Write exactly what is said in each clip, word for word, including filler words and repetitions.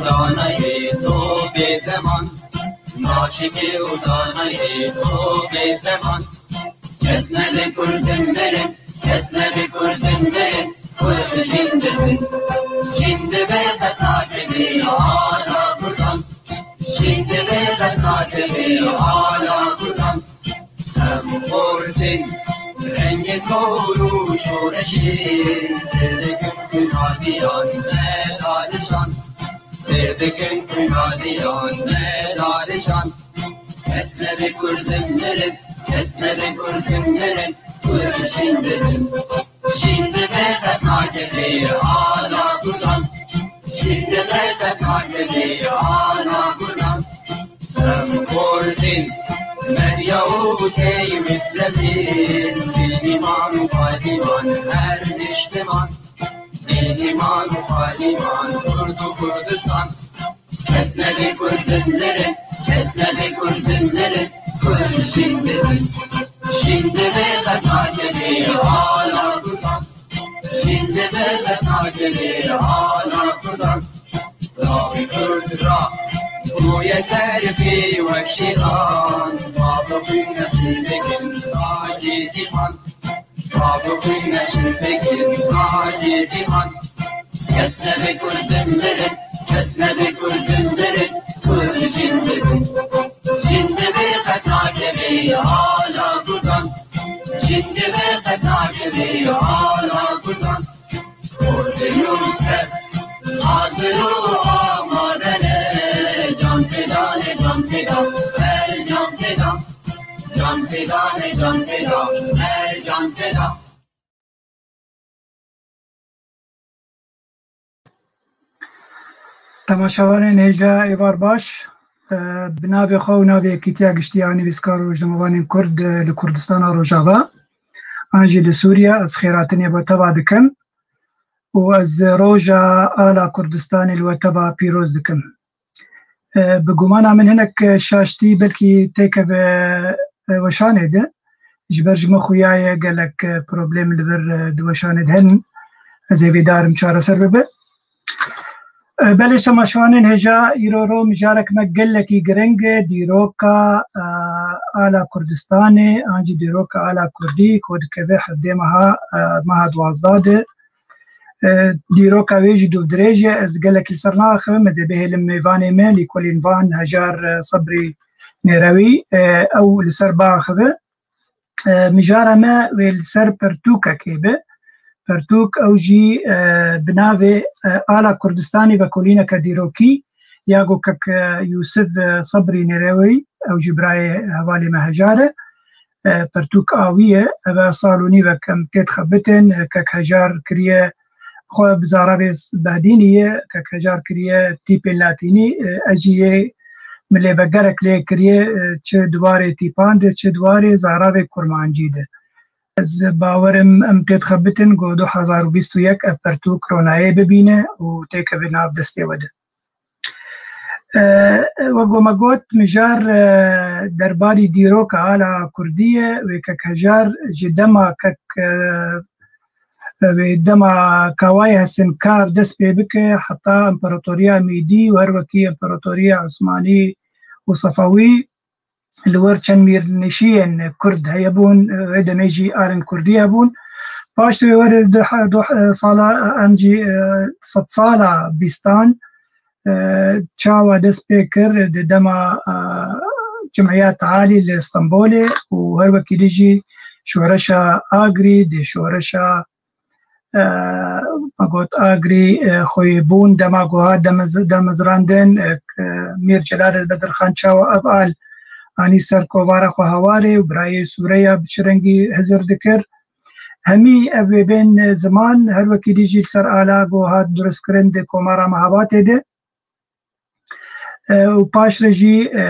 Danayê to bê zeman, naşikê û danayê to bê zeman. Kes nebe kurdin mirin, kes nebe kurdin mirin, kurd jin dibin. Jin dibe qetakê bê ala kurdan. Jin dibe qetakê bê ala kurdan. Em xortin rengê kor û şoreşê, sêr dikin kunadiyan me dalişan. Sêr dikin kunadiyan me dalişan. Kes nebe kurdin mirin, kes nebe kurdin mirin, kurd jin dibin. Jin dibe qetakê bê ala kurdan. Jin dibe qetakê bê ala kurdan. Em xortin Medya û Key Mislemîn, bînîman û Qadîman her niştiman. Bînîman û Qadîman, Kurd û Kurdistan. Kes nebe kurdin mirin, kes nebe kurdin mirin, kurd jin dibin. Jin dibe qetakê bê ala kurdan. Jin dibe qetakê bê ala kurdan. Dawî kurd ra bûye ser pê wek şîran. Bavê xwîn neşin bikin, dagê cîhan. Bavê xwîn neşin bikin, dagê cîhan. Kes nebe kurdin mirin, kes nebe kurdin mirin, kurd jin dibin. Jin dibe qetakê bê ala kurdan. Jin dibe qetakê bê ala kurdan. Kurdê nûke hazir û amade ne, can feda ne, can feda, her can feda. Can feda ne, can feda, her can feda. Temaşevanên hêja êvar baş, e, bi navê xwe û navê Yekîtiya Giştî ya Nivîskar û Rojnamevanên Kurd, e, li Kurdistana Rojava, an jî li Sûriye, ez xêratinê bo teva dikim û ez roja ala Kurdistanê li we teva pîroz dikim. E, bi gumana min hinek şaştî belkî têkeve, e, weşanê de. Ji ber ji min xuya ye gelek, e, problem li vir, e, di weşanê de hene. Ez hêvîdar im çareser bibe. E, belê temaşevanên hêja, îro ro mijarek me gelekî giring e, dîroka, e, ala Kurdistanê, an jî dîroka ala Kurdî, ku dikeve hevdê meha, e, meha duwazdeh de. E, dîroka wê jî dûvdirêj e, ez gelek li ser naxivim, ez ê bihêlim mêvanê me, lîkolîn van Hejar, e, Sebrî Nêrewî, e, ew li ser biaxive. E, mijara me wê li ser pirtûkekê be. Pirtûk ew jî, e, bi navê, e, Ala Kurdistanê vekolîneke dîrokî ya ku kek, e, Yûsif, e, Sebrî Nêrewî, ew jî birayê hevalê me Hejar e. E, pirtûk awî ye, ev e sal û nîvek em tê dixebitin, e, kek Hejar kiriye, xwe bi zarabê s-, Behdînî ye, kek Hejar kiriye tîpên latînî, e, ez jî yê min lê vegerek lê kiriye, e, çi di warê tîpan de, çi di warê zarabê kurmancî de. Ez bawerim em tê dixebitin ku du hezar û bîst û yek ev pirtûk ronayê bibîne û têkeve nav destê we de. E, wek ku me got, mijar, e, derbarî dîroka ala kurdî ye. Wê kek Hejar ji dema kek, e, wê dema Kawayê Hesinkar dest pê bike, heta Împaratoriya Mîdî û her wekî Împaratoriya Osmanî û Sefewî li wir çend mîrnişiyên kurd heye bûn, wê demê jî alên kurdî hebûn. Paş wê were du, du sala, em jî, e, sedsala bîstan, e, çawa dest pê kir di dema, e, Cumhuriyet Alî li Stenbolê û her wekî dî jî şoreşa Agrî, di şoreşa, e, me got Agrî, e, xweyî bûn, dema ku hat demiz-, demizrandin, e, k-, Mîr Celal Bedirxan çawa ev al anî ser kovara xwe Hewarê û birayê Sûreya bi çi rengî hizir dikir. Hemî ev wê bên ziman, her wekî dî jî li ser ala ku hat durustkirin di Komara Mehabatê de. E, û paş re jî, e,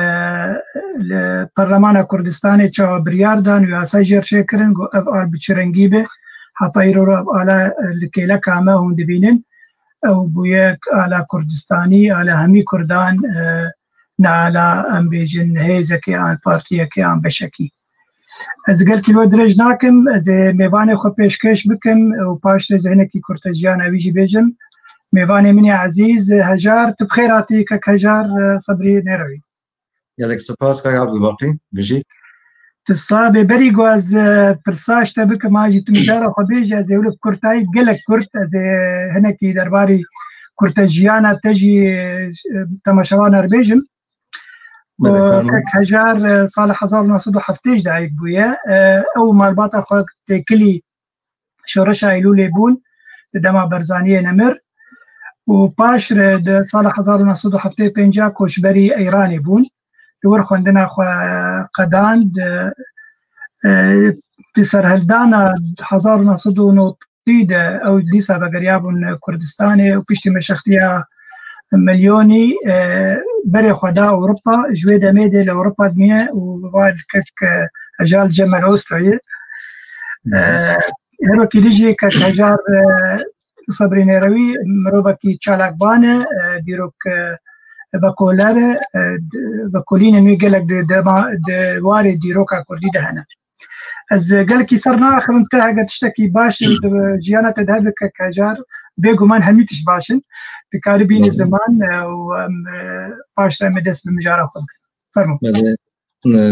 li Perlemana Kurdistanê çawa biryar dan û yasa jê re çêkirin, ku ev al bi çi rengî be, heta îro re ev ala, e, li kêleka me hûn dibînin. Ew bûye ala Kurdistanî, ala hemî Kurdan, e, ne ala, em bêjin, hêzekê an partiyekê an beşekî. Ez gelkî li we dirêj nakim, ez ê mêvanê xwe pêşkêş bikim û paş re ez ê hinekî kurtejiyana wî jî bêjim. Mêvanê min ê ezîz, Hejar, tu bi xêr hatî, kek Hejar, e, Sebrî Nêrewî. Gelek spas, kak Abdulbaqî, bijî. Tu sax bê, berî ku ez, e, pirsa ji te bikim, an jî tu mijara xwe bêje, ez ê wilo bi kurtayî, gelek kurt, ez ê hinekî derbarî kurte jiyana te jî, e, temaşevanan re bêjim. Belê, fermo. Kek Hejar, e, sala hezar û neh sed û heftê ji dayik bûye. E, ew malbata xwe têkilî şoreşa Eylûlê bûn, di dema Barzaniyê nemir. Û paş re di sala hezar û neh sed û heftê û pênc koçberî Îranê bûn. Li wir xwendina xwe qedand. E, di serhildana hezar û neh sed û nod de ew dîsa vegeriyabûn Kurdistanê û piştî meşexiya milyonî, e, berê xwe da Ewropa. Ji wê demê de li Ewropa dimîne û va li kek, e, Hejar li cem Melostroyê. E, Herokî dijî kek Hejar, e, Sebrî Nêrewî mirovekî çalakvan e, e, dîrok, e, vekoler e, e, vekolînên wî gelek di dema, di warê dîroka kurdî de hene. Ez gelekî ser naxivim, te hege tiştekî baş di jiyana te de hebe kek Hejar, bêguman hemî tişt baş in. Dikarî bînî ziman, e, û em, e, paş re em ê dest bi mijara xwe bikin. Fermo. Belê.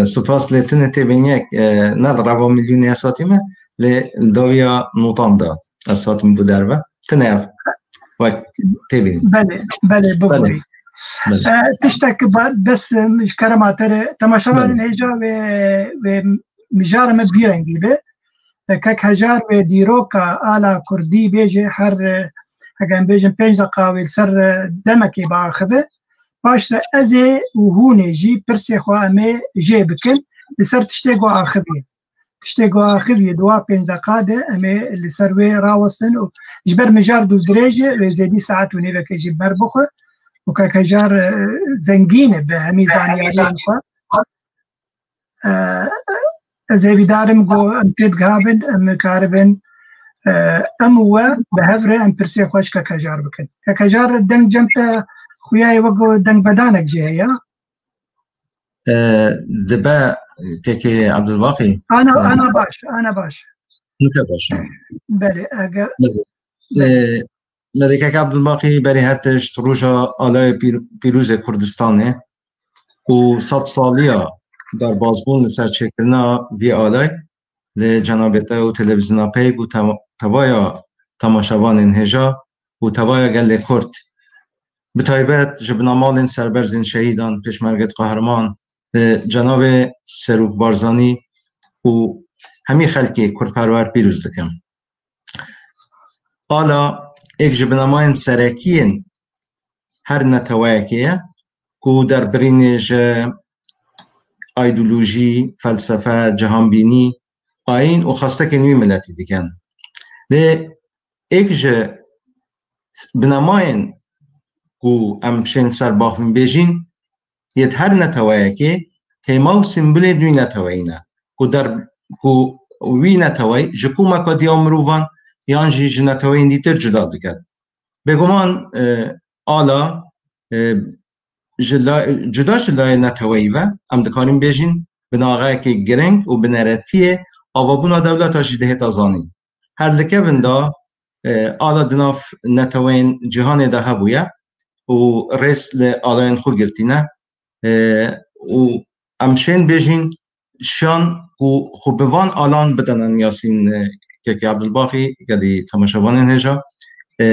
E, spas lê tune têbîniyek, e, ne li reva milyonê ez hatime, lê li dawiya notan de ez hatim bû derve. Tune ev. Wek têbînî. Belê, belê, bibûrî. Belê. E, tiştek ba-, bes, e, ji kerema te re, temaşevanên hêja wê, wê mijara me bi vî rengî be. E, kek Hejar wê dîroka ala kurdî bêje, her, e, heke em bêjin pênc deqa wê li ser, e, demekê biaxive. Paş re ez ê û hûn ê jî pirsê xwe em ê jê bikin li ser tiştê ku axiviye. Tiştê ku axiviye di wa pênc deqa de em ê li ser wê rawestin û ji ber mijar dûr dirêj e, wê zêdî saet û nêvekê jî ber bixwe û kek Hejar, e, zengîn e bi hemî zanyariyên xwe. E, ez hêvîdar im ku em têdihabin, em karibin, e, em û we bi hev re em pirsê xwe ji kek Hejar bikin. Kek Hejar, deng cem te xuya ye, wek dengvedanek jî heye. E, dibe kekê Abdulbaqî. Ana, e, ana baş, ana baş. Nike baş. Belê, eger Belê. E, Belê kek Abdulbaqî, berî her tişt roja alayê pîr-, pîrozê Kurdistanê û sedsaliya derbazbûn li ser çêkirina vî alayê li cenabê te û televîzyona Peyv û te-, tevaya temaşevanên hêja û tevaya gelê Kurd, bi taybet ji binamalên serberzên şehîdan, pêşmergê qehreman, li cenabê Serok Barzanî û hemî xelkê kurdperwer pîroz dikim. Ala êk ji binemayên serekî yên her neteweyekê ye ku derbirînê ji aydolojî, felsefe, cihanbînî, ayîn û xwestekên wî miletî dikin. Lê êk ji binemayên ku em şên ser bavîn bêjîn, yê her neteweyekê hêma û sîmbolê wî neteweyî ne, ku der, ku wî neteweyî ji komeka diya mirovan yan jî ji neteweyên dîtir cuda dike. Bêguman, e, ala, e, ji la-, cuda ji layê neteweyî ve, em dikarin bêjin, binaxeyekê girîng û bineretiyê avabûna dewleta jî dihête zanîn. Her li kevin de, e, ala di nav neteweyên cîhanê de hebûye û rêz li alayên xwe girtîne, e, û em şên bêjin şan ku xwe bi van alan bidene Yasîn, e, Kekê Abdulbaqî, gelî temaşevanên hêja, e,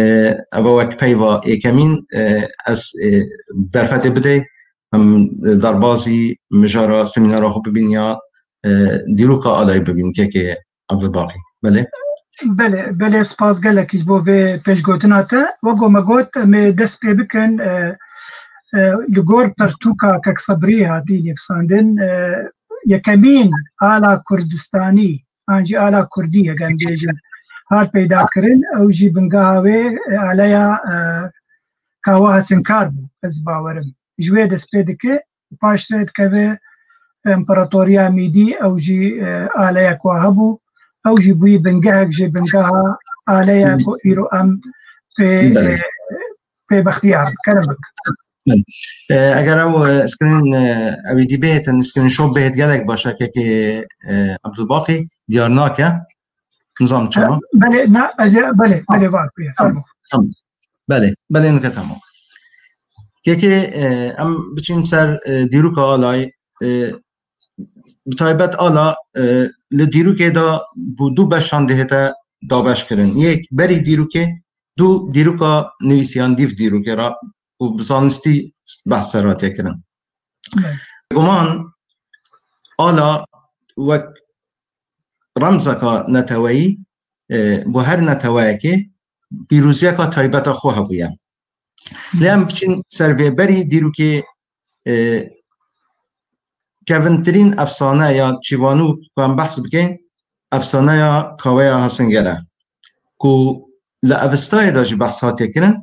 eva wek peyva êkemîn, e, ez, e, derfetê bidey, em, e, derbazî mijara semînara xwe bibîn ya, e, dîroka alayî bibîn, Kekê Abdulbaqî. Belê. Belê, belê, spas gelekî ji bo vê pêşgotina te. Wek ku me got, em ê dest pê bikin, e, e, li gor pertûka Kek Sebrî hatî nivîsandin, e, yekemîn ala Kurdistanî, an jî ala Kurdî, heke em bêjin, hat peyda kirin, ew jî bingeha wê, e, aleya, e, Kawa Hesinkar bû, ez bawerim. Ji wê dest pê dike, paş re dikeve Împaratoriya Mîdî, ew jî, e, aleyek wa hebû, ew jî bûyî bingehek ji bingeha aleya ku îro em pê, Belê. e, pê bextiyar in. Kerem bik. Belê. E, eger ew, e, screen, e, ew ê dî bihêtin, screenshot bihêt gelek baş e, kekê, e, Abdulbaqî diyar nake. Nizam çima. E, belê, na, ez ê, belê, belê, var, buyur, Tamam, fermo. tamam. Belê, belê, nike tamam. Kekê, e, em biçin ser, e, dîroka alay, e, bi taybet ala, e, li dîrokê de bû du beşan dihête dabeş kirin. Yek berî dîrokê, du dîroka nivîsiyan dîv dîrokê re û bi zanistî behs ser hatiye kirin. Belê. Guman ala wek remzeka neteweyî, e, bo her neteweyekê pîroziyeka taybeta xwe hebûye. Lê em biçin ser vê berî dîrokê, e, kevintirîn efsane ya çîvanû ku em behs bikin, efsaneya Kaweya Hasinger e. Ku li Avistayê de jî behs hatiye kirin,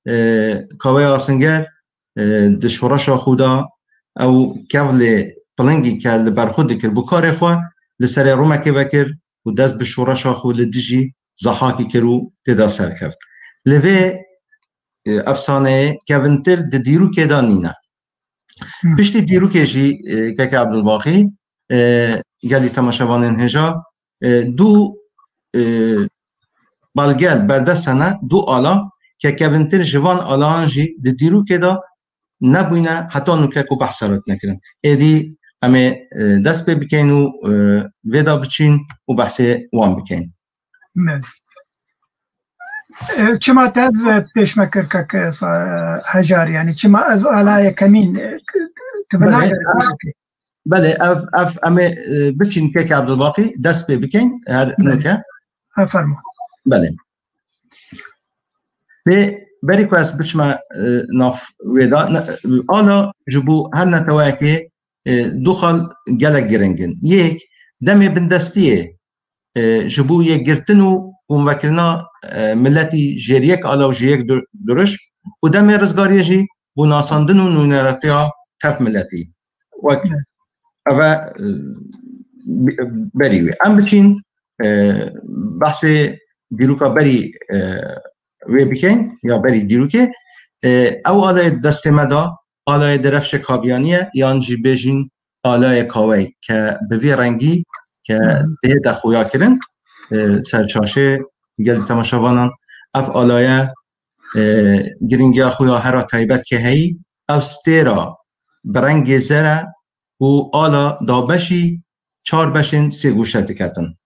e, Kaweya Hasinger, e, di şoreşa xwe de ew kevlê pilingî ke li ber xwe dikir bo karê xwe, li serê Rûmekê vekir û dest bi şoreşa xwe li dijî Zehakî kir û tê de serkeft. Li vê, e, efsaneyê kevintir di dîrokê de nîne. Hmm. Piştî dîrokê jî, e, Keke Ebdulbaqî, e, gelî temaşevanên hêja, e, du, e, belge li berdest hene, du ala, ke kevintir ji van alan jî di dîrokê de nebûyne, heta nûke ku behs ser hatine kirin. Êdî em ê, e, dest pê bikeyn û, e, vê de biçîn û behsê wan bikeyn. Belê. E, çima te ev, e, pêş me kir, kek, e, sa-, e, Hejar, yani çima ev ala yekemîn, e, k-, k-, tu Belê, vinagerî ev, pêşekê? Belê, ev, ev em ê, e, biçin Kek Ebdulbaqî dest pê bikeyn, her Belê. nûke. Ha, fermo. Belê. Lê berî ku ez biçime, e, nav wê de, ne, ala ji bo her neteweyekê, e, du xal gelek giring in. Yek, demê bindestiyê, e, ji bo yekgirtin û komvekirina, e, miletî jêr yek ala û ji yek du-, duriş û demê rizgariyê jî bo nasandin û nûneratiya tev miletî. Wek Evet. eve, e, bi-, berî wê. Em biçîn, e, behsê dîroka berî, e, wê bikeyn ya berî dîrokê. E, ew alê destê me da, alaya Derefşê Kabiyanî ye, yan jî bêjin alaya Kawey, ke bi vî rengî ke Hı hı. dihête xuya kirin, e, ser çaşê gelî temaşevanan. Ev alaya, e, giringiya xuya hera taybet ke heyî, ev stêra bi rengê zer e û ala dabeşî çar beşên sêgoşe diketin.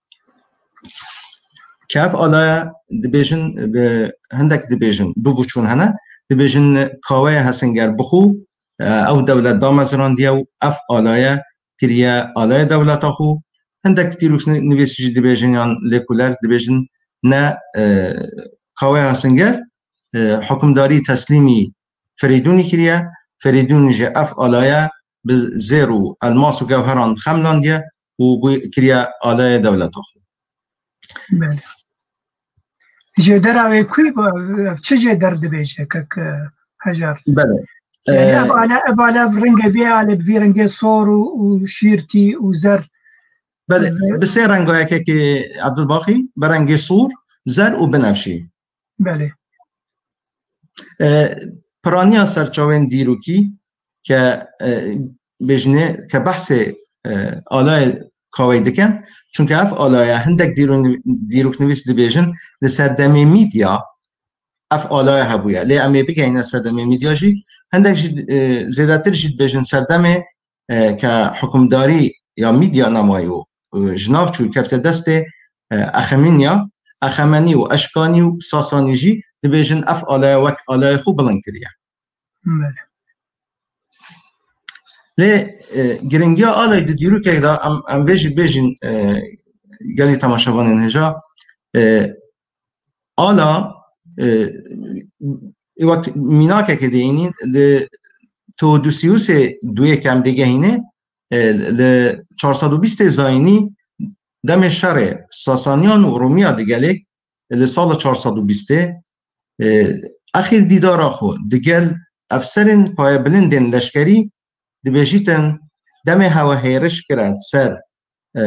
Ke ev alaya dibêjin, bi, hindek dibêjin, du biçûn hene, dibêjin Kaweya Hesinger bi xwe, e, ew dewlet damezirandiye û ev alaya kiriye alaya dewleta xwe. Hindek dîroknivîs jî dibêjin yan lêkoler dibêjin ne, e, Kaweya Hesinger, e, hukimdarî teslîmî Ferîdûnî kiriye, Ferîdûnî jî ev alaya bi zêr û elmas û gewheran xemlandiye û bû-, kiriye alaya dewleta xwe. Belê. Jêdera wê kû bû? Ev çi jêder dibêje, kek, e, Hejar? Belê. Yani, E, ev ale, ev ale, ev rengê vê ale, bi vî rengê sor û, û şîrkî û zer. Belê, Ev bi sê renga yekekê Ebdulbaqî, bi rengê sor, zer û binevşî. Belê. E, piraniya serçavên dîrokî ke, e, bêjinê ke behsê, e, alayê Kawey dikin, çunke ev alaya hindek dîro-, dîroknivîs dibêjin, li serdemê Mîdya ev alaya hebûye. Lê em ê bigehîne serdemê Mîdya jî, hindek jî, e, zêdetir jî dibêjin serdemê, e, ke hukimdarî ya Mîdya nemaye û, e, ji nav çû kefte destê, e, Exemînya, Exemenî û Eşkanî û Sasanî jî dibêjin ev alaya wek alaya xwe bilind kiriye. Belê. Lê, e, giringiya alay di dîrokek de em, em vê jî bêjin, e, gelî temaşevanên hêja, e, ala, e, wek mînakekê dihênîn, di Teodosiusê duyê ke em digehîne, e, li çar sed û bîstê zayînî demê şerê Sasaniyan û Romiya digelek, li sala çar sed û bîstê, e, axir dîdara xwe digel efserên payebilindên leşkerî dibêjîtin, demê hewe hêriş kire ser, e,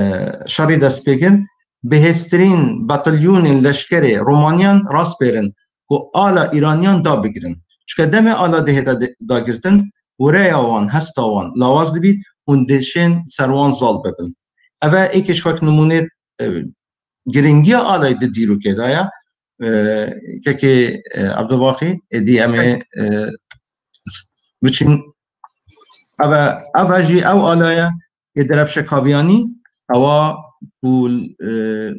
şerî destpêkin, bihêztirîn batalyonên leşkerê Romaniyan raspêrin ku ala Îraniyan dabigirin. Çike demê ala dihête di-, dagirtin, wireya wan, hesta wan lawaz dibît û dişên ser wan zal bibin. Eve êkê ji wek nimûnê, e, giringiya alay di dîrokê de ye. e, kekê, e, Abdulbaqî, êdî em ê, e, biçin. Eve, eve jî ew alaya yê Derefşe Kaviyanî, ewa ku, e,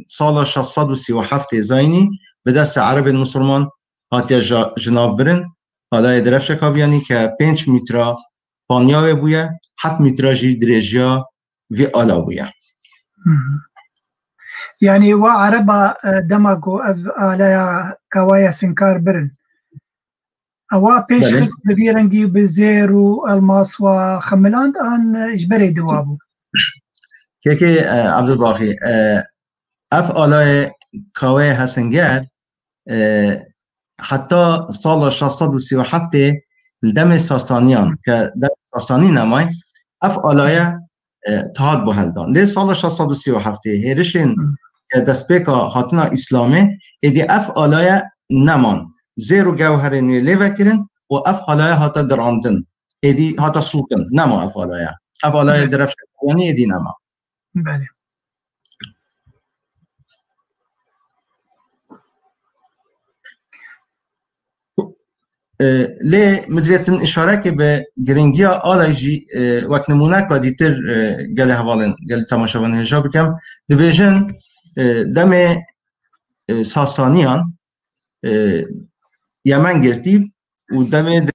sala şeş sed û sî û heftê zayînî bi destê Erebên Musulman hatiye ja-, jinavbirin. Alayê Derefşe Kaviyanî ke pênc mîtra panya wê bûye, heft mîtra jî dirêjiya vî ala bûye. Hı hı. Yani wa Ereba, e, dema ku ev alaya Kawaya Sinkar birin, ewa pêş Belê. xist bi vî rengî bi zêr û elmas wa xemiland an ji berê diwa bû? Kekê, e, Abdulbaqî, e, ev alayê Kawaya Hesinger, e, heta sala şeş sed û sî û heftê li demê Sasaniyan, ke demê Sasanî nemay, ev alaye, e, tihat bû heldan. Lê sala şeş sed û sî û heftê hêrişên, e, destpêka hatina Îslamê, êdî ev alaye neman. Zêr û gewherên wê lê vekirin û ev alaye hate dirandin. Êdî hate sûtin. Nema ev alaye. Ev alaye Evet. Derefşe Kaviyanî êdî nema. Belê. E, lê min divêtin îşarekê bi giringiya alay jî, e, wek nimûneka dîtir, e, gelê hevalên, gelê temaşevanên hêja bikim. Dibêjin, e, demê, e, Sasaniyan, e, Yemen girtî û demê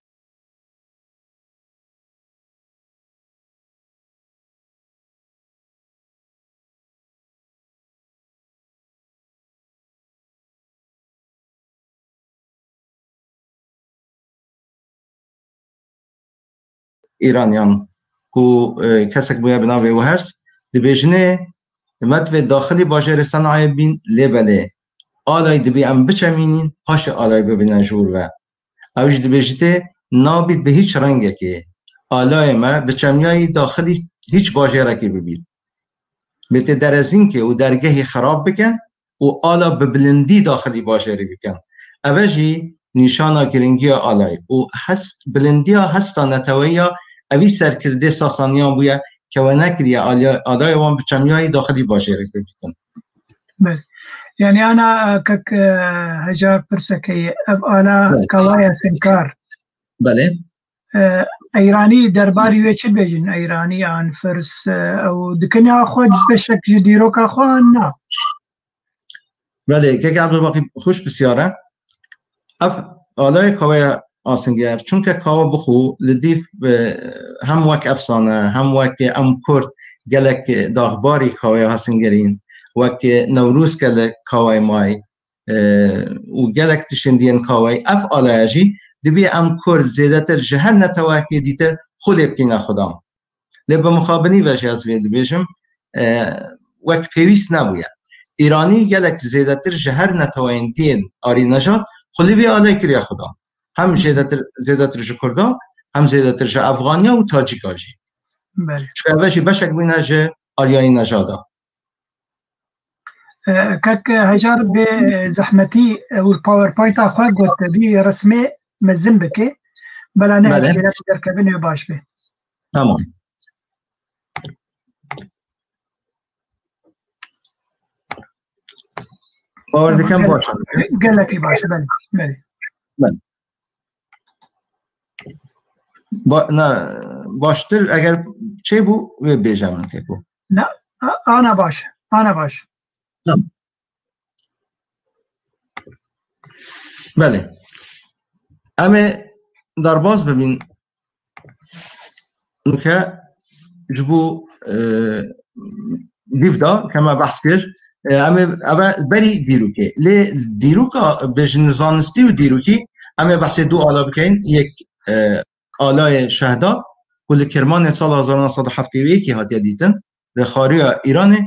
Îraniyan ku, e, kesek bûye bi navê Wehers, dibêjinê, me divê daxilî bajêrê Senayê bîn, lê belê alay dibî em biçemînîn, paşê alay bibîne ji wir ve. Ew jî dibêjitê, nabît bi hîç rengekê alayê me bi çemyayî daxilî hîç bajêrekê bibît. Bê tê derezînkê û dergehî xirab bikin û ala bi bilindî daxilî bajêrî bikin. Eve jî nîşana giringiya alayê û hest, bilindiya hesta neteweyiya evî serkirdê Sasaniyan bûye ke we nekiriye alya-, alayê wan bi çemyayî daxilî bajêrê bibîtin. Belê. Yani ana, e, kek, e, Hejar pirsek heye, ev ala Belê. Kawaya Sinkar. Belê. E, Eyranî derbarî wê çi dibêjin? Eyranî an Firs, e, ew dikin ya xwe beşek ji dîroka xwe an na? Belê, kek Abdulbaqî xweş pisyar e. Ev alayê Kawaya Asinger, çunke kawa bixwe li dîv, e, hem wek efsane, hem wek em Kurd gelek daxbarî Kawaya Asingerîn, wek Newroz gelek kawayê may, e, û gelek tiştên diyên kawayî. Ev alaya jî dibî em Kurd zêdetir ji her netewekê dîtir xwe lê bikîne xudan. Lê bi mixabinî ve jî ez vê dibêjim, e, wek pêwîst nebûye. Îranî gelek zêdetir ji her neteweyên diyên arî nejad xwe li vê alê kiriye xudan. Hem zêdetir, zêdetir ji Kurdan, hem zêdetir ji Efxaniya û Tacîka jî. Belê. Çunke ev jî beşek bûne ji aryayî nejada. E, kek Hejar bê zehmetî, e, wir PowerPoint-a xwe got te bî resmê mezin bike. Bela ne Belê. Hejgêrek derkevin wê baş be. Tamam. Bawer dikim baş e. Gelekî baş e, belê. Belê. Belê. Ba-, na, baştir eger çê bû, wê bêje min keko. Na, a-, ana baş, ana baş. Tamam. Belê. Em ê derbas bibin. Nuke ji bo, e, dîv da ke me behs kir, e, em ê, eve berî dîrokê. Lê dîroka bêjin zanistî û dîrokî, em ê behsê du ala bikeyin. Yek, e, alayê Şehda ku li Kirmanê sala hezar neh sed û heftê û yekê hatiye dîtin, li xariya Îranê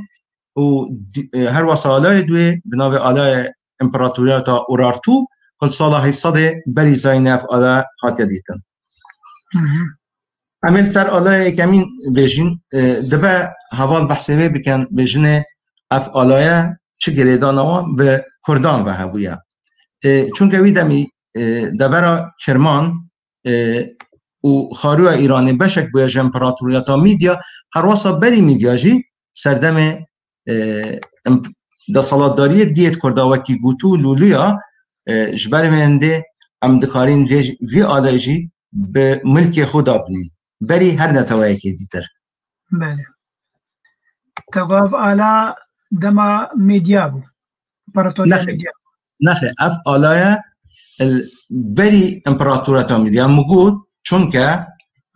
û di-, e, her wesa alayê duê bi navê Alayê Împaratoriyata Urartu ku li sala heyşt sedê berî zayînê ev ala hatiye dîtin. Hı hı. Em ê li ser alaya yekemîn bêjin, e, dibe heval behsê wê bikin, bêjinê ev alaye çi girêdana wan bi Kurdan ve hebûye. E, çunke wî demî, e, devera Kirman, e, û xariya Îranê beşek bûye ji Împaratoriyeta Mîdya, her wesa berî Mîdya jî serdemê, e, em-, desthilatdariyê diyêt Kurda wekî Gûtû û Lûlûya e, ji ber wê hindê em dikarin vê, vî alê jî bi milkê xwe da binîn. Berî her neteweyekê dîtir. Belê. Tegav ala dema Medya bû. İmparatoriya Nexê. Medya. Nexê, ev alaya il berî împeratoriyeta Medya min got, çunke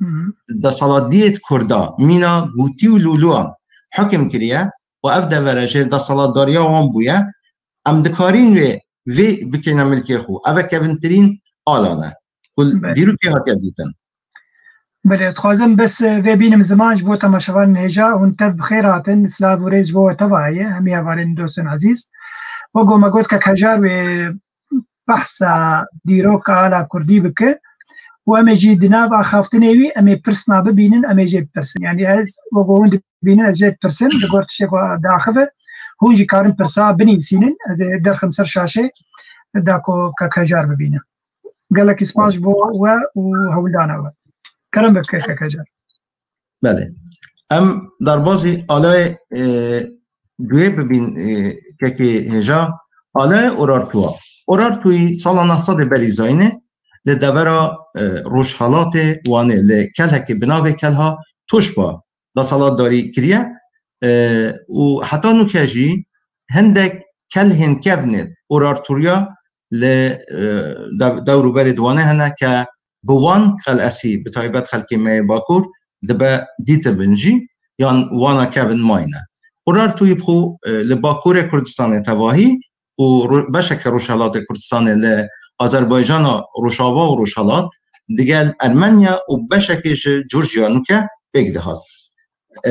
Hı hı. desalatdiyê Kurda mîna gotî û lûlûan hukm kiriye û ev devere jê desalatdariya wan bûye. Em dikarin wê, vê bikêne milkê xwe. Ev e kevintirîn alane. Ku Belê. dîrokê hatiye dîtin. Belê, dixwazim bes, e, vê bînim ziman ji bo temaşevanên hêja. Hûn tev bi xêr hatin. Silav û rêz ji bo we teva heye. Hemî hevalên dostên ezîz. Wek me got, Kek Hejar wê behsa dîroka ala kurdî bike. Û em ê jî di nav axaftinê wî em ê pirsna bibînin, em ê jê bipirsin. Yani ez wek hûn dibînin, ez jê dipirsim. Li gor tiştê ku diaxive, hûn jî karin pirsa binivîsînin. Ez ê derxim ser şaşê da ku Kek Hejar bibîne. Gelekî spas ji bo we û hewldana we. Kerem bike Kek Hejar. Belê. Em derbazî alayê, e, duê bibîn, e, Kekê Hêja. Alayê Urartuwa. Urartuyî sala neh sedê berî zayînê li devera, e, rojhelatê Wanê, li kelhekê bi navê Kelha Tuşba desalatdarî kiriye. E, û heta nûke jî hindek kelhên kevnê Urarturiya li, e, dev-, dewr û berê di Wanê hene ke bi wan Qelesî, bi taybet xelkê me yê Bakur, dibe dîtibin jî, yan wana kevin mayne. Urartuyî bi xwe, e, li Bakurê Kurdistanê tevahî û ro-, beşeke Rojhelatê Kurdistanê li Azerbaycana Rojava û Rojhelat, digel Ermenya û beşekê ji Curciya nûke pêk dihat. E,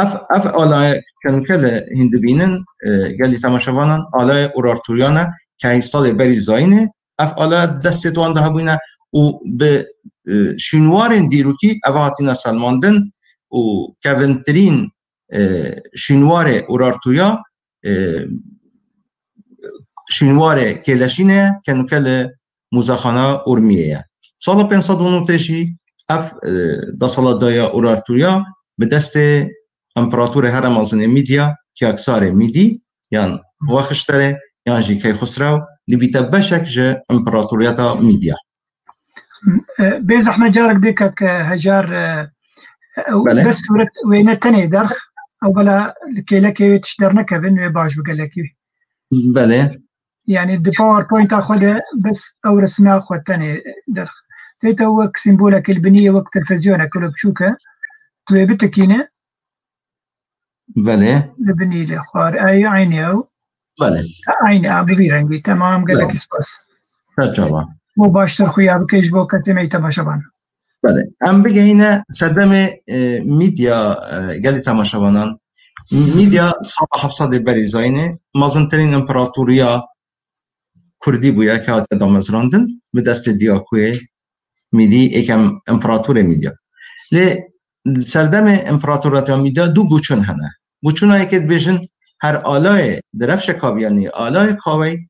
ev, ev alayê ke nûke li hîn dibînin, e, gelî temaşevanan, alayê Urarturiyan e, ke hî sedê berî zayînê, ev alaya destê wan de hebûne û bi, e, şînwarên dîrokî ev hatine selmandin û kevintirîn, e, şînwarê Urartuya, e, şînwarê Kêleşînê ye, ke nûke li Muzexana Urmiyê ye. Sala pênc sed û notê jî ev, e, desalatdaya Urartuya bi destê împeratorê here mezinê Mîdya, Kiyaksarê Mîdî, yan Wexişterê, yan jî Keyxusrew, dibîte beşek ji împeratoriyeta Mîdya. E, bê zehmet carek dê Kek Hejar, e, ew Belê. bes sûret wêne tenê derx, ew bela li kêlekê wê tişt dernekevin, wê baş bi gelekî. Belê. Yani di PowerPoint-a xwe de bes ew resma xwe tenê derx. Tê te wek sîmbolekê li binî ye, wek televîzyonekê wilo biçûk e. Tu wê bitikîne. Belê. Li binî lê xwar. Ey, eynî ew. Belê. Eynî a, bi vî rengî. Temam, gelekî Belê. spas. Serçava. Bo baştir xuya bike ji bo kesê me yê temaşevan. Belê. Em bigehîne serdemê, e, Mîdya, e, gelî temaşevanan. Mîdya sala heft sedê berî zayînê mezintirîn împeratoriya Kurdî bûye ke hate damezrandin bi destê Diyakuyê Mîdî, êkem împeratorê Mîdya. Lê serdemê împeratoriyeta Mîdya du guçûn hene. Guçûna yekê dibêjin her alayê Direfşe Kaviyanî, alayê Kawey,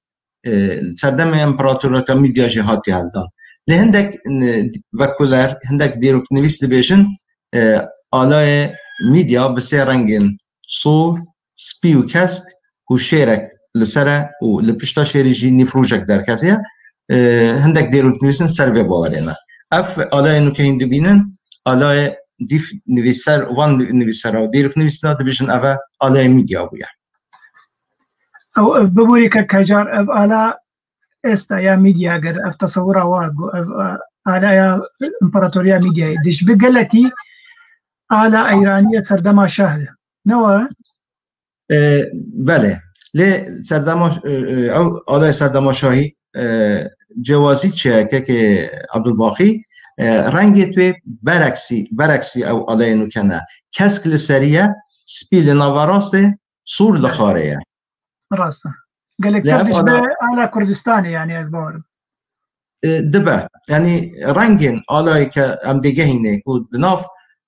e, serdemê împeratoriyeta Mîdya jî hatiye hildan. Lê hindek, e, vekuler, hindek dîroknivîs dibêjin, e, alayê Mîdya bi sê rengên sor, spî û kesk û şêrek li ser e û li pişta şêrî jî nîvrojek derketiye. E, hindek dêroknivîs in ser vê bawerê ne. Ev alayê nûke hîn dibînin, alayê dîv nivîser, van nivîsera û dêroknivîsina dibêjin ev e alayê Mîdya bûye. Ew, ev biborî Kek Hejar, ev ala esta ya Mîdya, ger ev tesewira wa got, ev, e, alaya împaratoriya Mîdyayê. Dij bi gelekî ala Eyraniye serdema şah de. Ne wa? E, belê. Lê serdema, e, e, ew alaya serdema şahî, e, cewazî çi ye, Kekê Abdulbaqî, e, rengê wê bereksî, bereksî ew alayê nûke ne. Kesk li serî ye, spî li naverastê, sor li xarê ye. Rast e. Gelek Lê car ev dij ala be ala Kurdistanê, yani ez bawerim. E, dibe. Yani rengên alayê ke em dêgehînê ku di nav,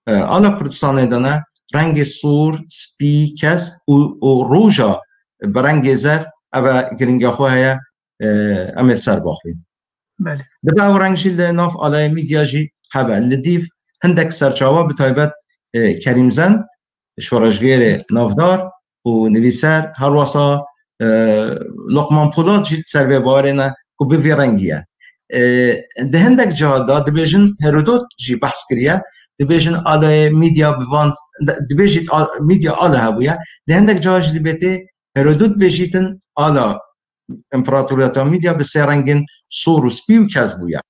e, ala Kurdistanê de ne, rengê sor, spî, kesk û, û roja bi rengê zer, ev e giringiya xwe heye, e, em ê li ser baxivîn. Belê. Dibe ew reng jî li nav alayê Mîdya jî hebe. Li dîv hindek serçawa bi taybet, e, Kerîm Zend, şoreşgêrê navdar û nivîser, herwasa, E, Lokman Polat jî li ser vê bawerê ne ku bi vî rengî ye. E, di hindek ciha de dibêjin, Herodot jî behs kiriye, dibêjin alayê Mîdya bi van, dibêjît a-, Mîdya ala hebûye. Di hindek ciha jî dibêtê Herodot bêjîtin ala împeratoriyeta Mîdya bi sê rengên sor û spî û kez bûye.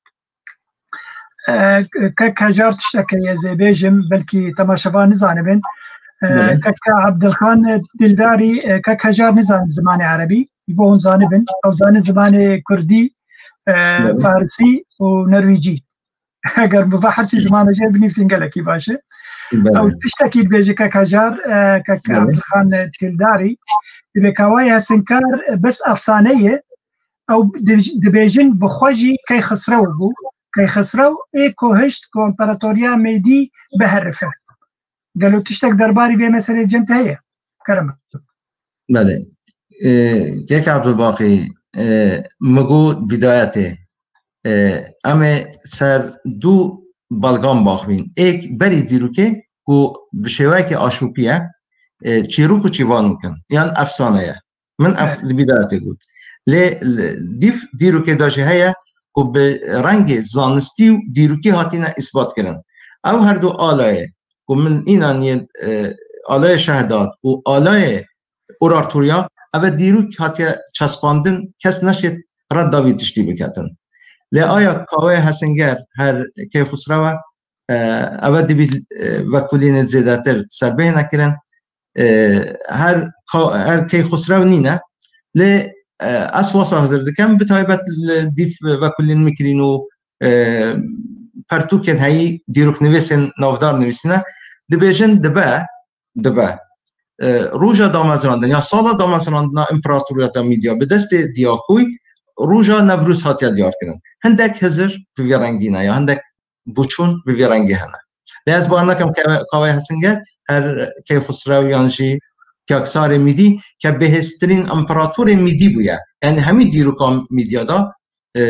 E, Kek Hejar tişteke ez ê bêjim, belkî temaşevan nizanibin. E, Belê. Kek Abdilxan Dildarî, e, Kek Hejar nizanim zimanê erebî, ji bo hûn zanibin. Ew zanin zimanê kurdî, e, Belê. Farsî û norwîcî. Eger bi va hersî Hı. zimanê jê binivîsîn gelekî baş e. Belê. Ew tiştekî dibêje Kek Hejar, e, Kek Belê. Abdilxan Dildarî. Dibê Kawayê Hesinkar, e, bes efsane ye. Ew dij-, dibêjin bi xwe jî Keyxisrew bû. Keyxisrew ê ku hişt ku împeratoriya Mêdî biherife. Gelo tiştek derbarî vê meselê cem te heye? Kerem. Belê. E, Kek Abdulbaqî, e, min got bidayetê, e, em ê ser du belgan baxivîn. Êk berî dîrokê ku bi şêweyekê aşopî ye, e, çîrok û çîvan bikin. Yan efsane ye. Min ev Evet. li bîdayetê got. Lê li, dîv dîrokê de jî heye ku bi rengê zanistî û dîrokî hatine îsbat kirin. Ew her du alayê ku min înan yên, e, alayê Şehdat û alayê Urartuya, ev e dîrok hatiye çespandin, kes neşêt redda vî tiştî biketin. Lê aya Kaweyê Hesinger her Keyxusrew e, e, ev e dibî, e, vekulînê zêdetir serbêhne kirin. E, her ka-, her Keyxusrew nîne. Lê, e, ez wasa hizir dikim, bi taybet li dîv vekulîn mikrîn û, e, pertûkên heyî dîroknivîsên navdar nivîsîne. Dibêjin dibe, dibe. E, roja damezrandin ya sala damezrandina împeratoriyeta Mîdya bi destê Diyakoy roja Newroz hatiye diyarkirin. Hindek hizir bi vî rengî ne ya hindek boçûn bi vî rengî hene. Lê ez bar nakim ke Kaweyê Hesinger her Keyxusrew yan jî Kyaksarê Mîdî ke bihêztirîn împeratorê Mîdî bûye. Yanî hemî dîroka Mîdya de, e,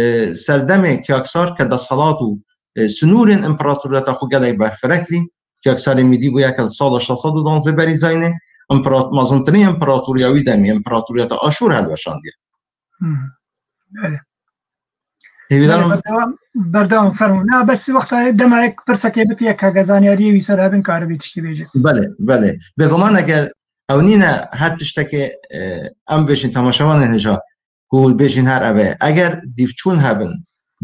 serdemê Kyaksar ke desthilat û, e, sinûrên împeratoriyeta xwe gelek berfireh kirî, Kyaksarê Mîdî bûye ke li sala şeş sed û duwazdeh berî zayînê, împera-, mezintirîn împeratoriya wî demî, împeratoriyeta Aşûr helweşandiye. Hı. Belê. Hêvîdar Belê, im. Berdewam, berdewam fermû. Na, bes wexta dema yek pirsekê bitiye ke hege zanyariyê wî ser hebin karibî tiştî bêje. Belê, belê. Bêguman eger ew nîne her tiştekê, e, em bêjin temaşevanên hêja ku bêjin her ev e. Eger dîvçûn hebin,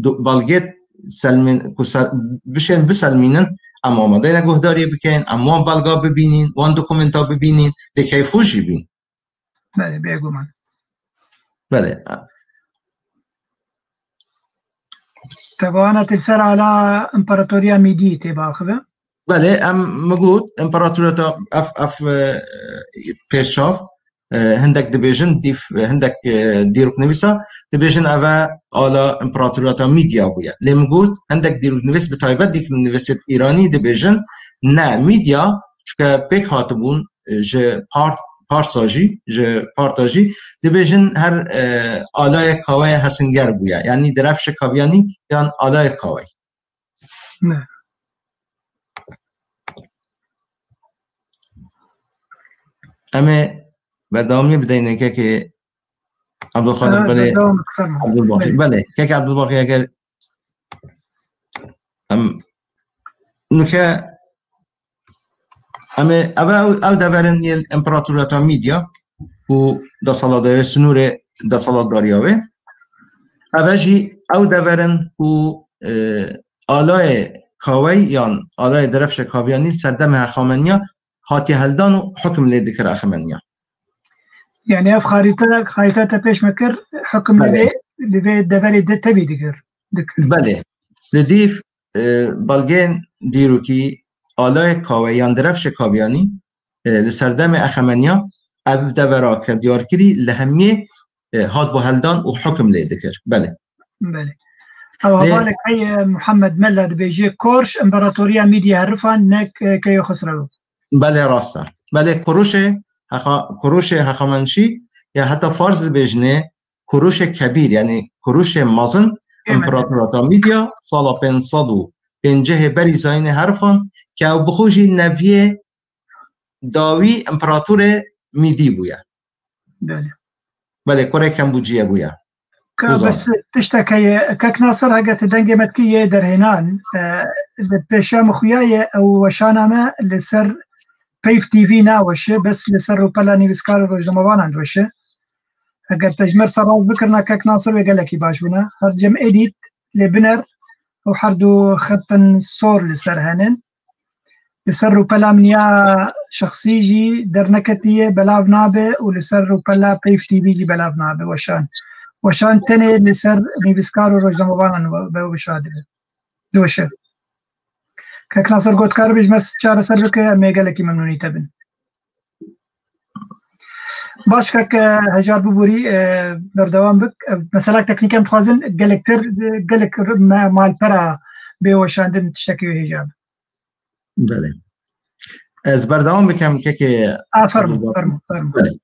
du-, belgê selmîn-, ku se-, bişên biselmînin, em amade ne guhdariyê bikeyin, em wan belga bibînîn, wan dokumenta bibînîn, lê keyfxweş jî bîn. Belê, bêguman. Belê. Tewana til ser ala împeratoriya Mîdî tê biaxive? Belê, em mi got, împeratoriyeta ev, ev, e, pêşçav, e, hindek dibêjin, dîv, e, hindek, e, dîroknivîsa dibêjin ev e ala împeratoriyeta Mîdya bûye. Lê mi got, hindek dîroknivîs bi taybet dîroknivîsêt Îranî dibêjin ne Mîdya, çunke pêk hatibûn, e, ji Par-, Parsa jî, ji Parta jî dibêjin her, e, alayê Kaweyê Hesinger bûye. Yanî Direfşê Kavyanî yan alayê Kawey. Ne. Em ê berdewamiyê bideyne kekê Abdulxaliq, Ha, belê, berdewam, fermo. Abdulbaqî. Belê. Belê, kekê Abdulbaqî eger em nuke em ê, ev, ev, ev deverin yên împeratoriyeta Mîdya û desthilatdariya wê, sinûrê desthilatdariya wê. Ev jî ew deverin ku, e, alayê Kawey yan alayê Direfşê Kavyanî li serdemê Hexameniya hatiye heldan û hukim lê dikir Hexameniya. Yani ev xarîte, xarîte te pêş me kir, hukim Belê. lê li vê deverê de tevî dikir, dikir. Belê. Li dîv, e, belgên dîrokî alayê Kawey yan Direfşê Kavyanî, e, li serdemê Hexameniya ev devera ke diyar kirî li hemiyê, e, hat bo heldan û hukim lê dikir. Belê. Belê. Ew Lê hevalek heye Muhammed Mella dibêje, Korş, împeratoriya Mîdya herifan, ne, e, Keyxusrew. Belê, rast e. Belê, Kuruşê Hexa-, Kuruşê Hexamenşî ya heta Fars dibêjinê, Kuruşê Kebîr, yanî Kuruşê mezin, Ê mezin. împeratoriyeta Mîdya sala pênc sed û pêncî berî zayînê herifan, ke ew bi xwe jî neviyê dawî împeratorê Mîdî bûye. Belê. Belê, kurê kembûciyê bûye. Ka Bizan. Bes tiştek heye, kek Nasir, hege tu dengê me dikî yê derhênan, e, li pêşiya min xuya ye, ew weşana me li ser Peyv T V naweşe, bes li ser rûpela nivîskar û rojnamevanan diweşe. Eger te ji me re seraz bikirina kek Nasir, wê gelekî baş bûna. Her cem edît lê biner û her du xetin sor li ser henin. Li ser rûpela min ya şexsî jî derneketiye, belav nabe û li ser rûpela Peyv T V jî belav nabe weşan. Weşan tenê li ser nivîskar û rojnamevanan we-, be weşa dibe. Diweşe. Kek Nasir, got karibî ji me çareser bike, em ê gelekî memnûnî te bin. Baş kek, e, Hejar, biborî, e, berdewam bik. E, mesela teknîk em dixwazin gelektir, e, gelek me-, malpera bê weşandin tiştekî wê hêja be. Belê. Ez berdewam bikim kekê. A, fermo, Abdulbaqî. Fermo, fermo. Belê.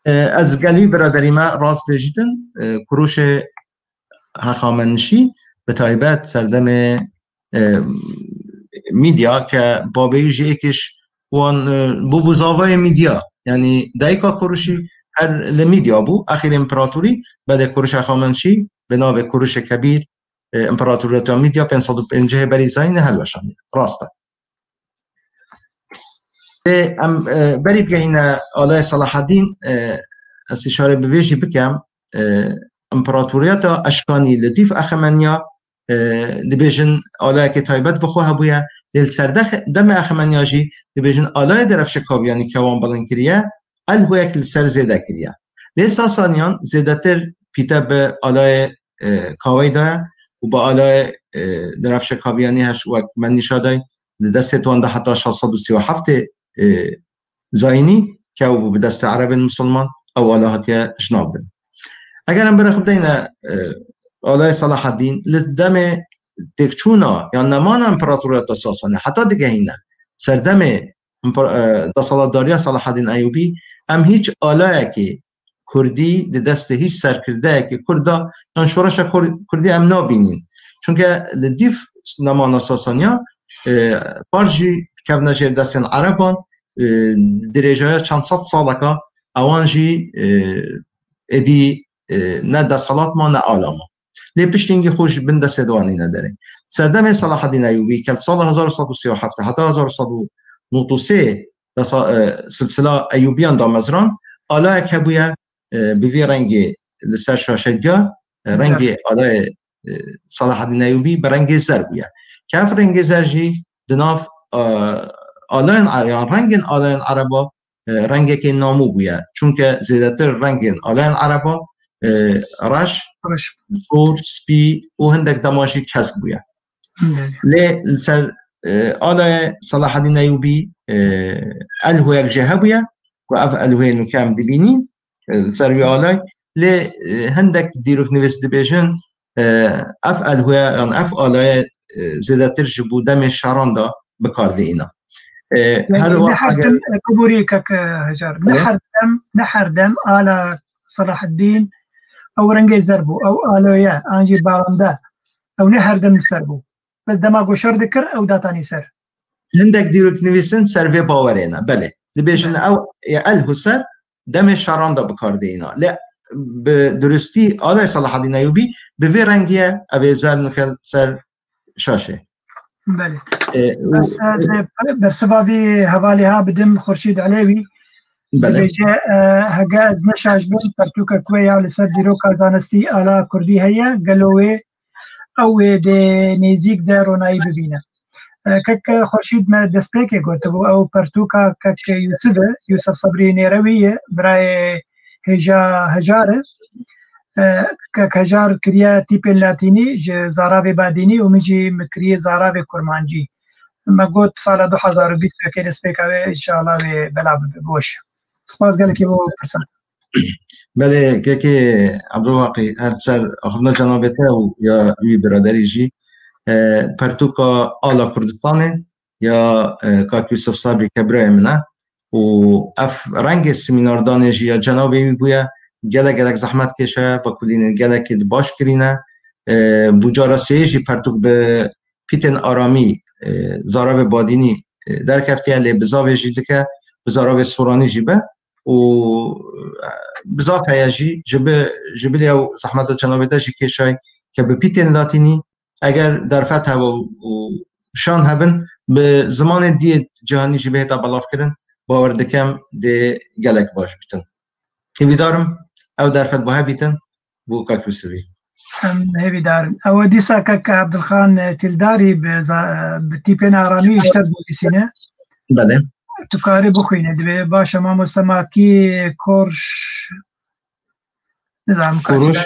E, ez gel wî biraderî me rast bêjîtin, e, kuruşê hexamenişî, bi taybet serdemê, e, mîdya ke babê wî jî êkiş wan, e, bûbû zavayê mîdya. Yanî dayika kuruşî her li mîdya bû, exîrê împeratorî, belê kuruş hexamenişî, bi navê kuruşê kebîr, e, împeratoriyeta mîdya pênc sed û pêncî berî zayînê helweşanî. Rast e. Lê em, e, berî bigehîne alaya Selahedîn, e, ez îşare bi vê jî bikem, e, împeratoriyeta Eşkanî li dîv Exemeniya, e, dibêjin alayekê taybet bi xwe hebûye, lê li ser dex-, demê Exemeniya jî dibêjin alayê Derefşe Kaviyanî ke wan bilind kiriye, elhûyek li ser zêde kiriye. Lê Sasaniyan zêdetir pîte bi alayê, e, Kaveyî daye û bi alayê, e, Derefşe Kaviyanî heş wek me nîşa dayî, di destê wan de heta şeş sed û sî û heftê, e, zayînî kew bû bi destê Erebên Misilman, ew ala hatiye ji nav birin. Eger em berê xwe bideyne, e, alayê Selahedîn, li demê têkçûna yan nemana împeratoriyeta Sasanî heta digehîne serdemê împar-, e, desthilatdariya Selahedîn Eyûbî, em hîç alayekê Kurdî di destê hîç serkirdeyekê Kurd de yan şoreşa Kur-, Kurdî em nabînîn. Çunke li dîv nemana Sasaniya, e, par jî kevne jêr destên Ereban, e, dirêjaya çend sed saleka ewan jî, e, êdî, e, ne desthilat ma ne ala ma. Lê piştî hingî xwe ji bin destê de anîne derê. Serdemê Selahedîn Eyûbî, ke li sala hezar û sed û sî û heft heta hezar û sed û nod û sê de sa-, e, silsila Eyûbiyan damezrand, alayek hebûye, e, bi vî rengê li ser şaşe diyar, e, rengê alayê, e, Selahedîn Eyûbî bi rengê zer bûye. Ke ev rengê zer jî di nav, e, alayên Ere-, yan rengên alayên Ereba, e, rengekê namû bûye. Çunke zêdetir rengên alayên Ereba, e, reş, Reş. sor, spî û hindek dema jî kesk bûye. Belê. Lê li ser, e, alayê Selahedîn Eyûbî, e, elhûyek jê hebûye ku ev elhûyê nûke em dibînîn, e, li ser wî alay. Lê, e, hindek dîroknivîs dibêjin, e, ev elhûye yan ev alayê, e, zêdetir ji bo demê şeran de bi kar diîna. E, Yanî her ne wext her eger dem, e, biborî kek, e, Hejar, ne Belê. her dem, ne her dem ala Selahedîn ew rengê zer bû, ew aloye, an jî barande, ew ne her dem li ser bû. Bes dema ku şer dikir, ew datanî ser. Hindek dîroknivîsin ser vê bawerê ne. Belê. Dibêjin Belê. ew ê elhû ser demê şeran de bi kar diîna. Lê bi durustî alay Selahedîn Eyûbî bi vê rengî ye, ev ê zer nûke ser şaşê. Belê. E, û Bes ez ê bersiva vî hevalê ha bidim Xurşîd Elewî. Belê. Dibêje, e, hege ez ne şaş bim, pertûkek wê ya li ser dîroka zanistî ala kurdî heye, gelo wê ew ê dê nêzîk de ronayî bibîne. E, kek Xurşîd me destpêkê gotibû, ew pertûka kek Yûsif e, Yûsif Sebrî Nêrewî ye, birayê hêja Hejar e. E, kek Hejar kiriye tîpên latînî ji zaravê badînî û min jî min kiriye zaravê kurmancî. Me got sala du hezar û bîst û yekê destpêka wê, înşallah wê belav bibe, biweşe. Spas gelekî bo pirsan. Belê, kekê Ebdulbaqî, her ser axivna cenabê te û ya wî biraderî jî, e, pertûka Ala Kurdistanê ya, e, Kak Yûsif Sabrî ke birayê min e û ev rengê semînardanê jî ya cenabê wî bûye, gelek gelek zehmet kêşe, vekulînên gelekê di baş kirîne. E, bû cara sêyê jî pertûk bi pîtên aramî, e, zaravê badînî, e, derkeftiye, lê bi zavê jî dike, bi zaravê soranî jî be. û, e, bizaf heye jî, ji bi, ji bilî ew zehmeta cenabê te jî kêşay ke bi pîtên latînî, eger derfet hebe û, û şan hebin, bi zimanê diyê cihanî jî bihêta belavkirin, bawer dikim dê gelek baş bitin. Hêvîdar im ew derfet bi hev bîtin bo kak Yûsifî. Em hêvîdar in. Ew dîsa kek Abdulxan Tildarî bi za-, bi tîpên aramî ji te dinivîsîne. Belê. Tu karî bixwîne, divê baş e mamoste Makî Korş, nizanim Kuruş.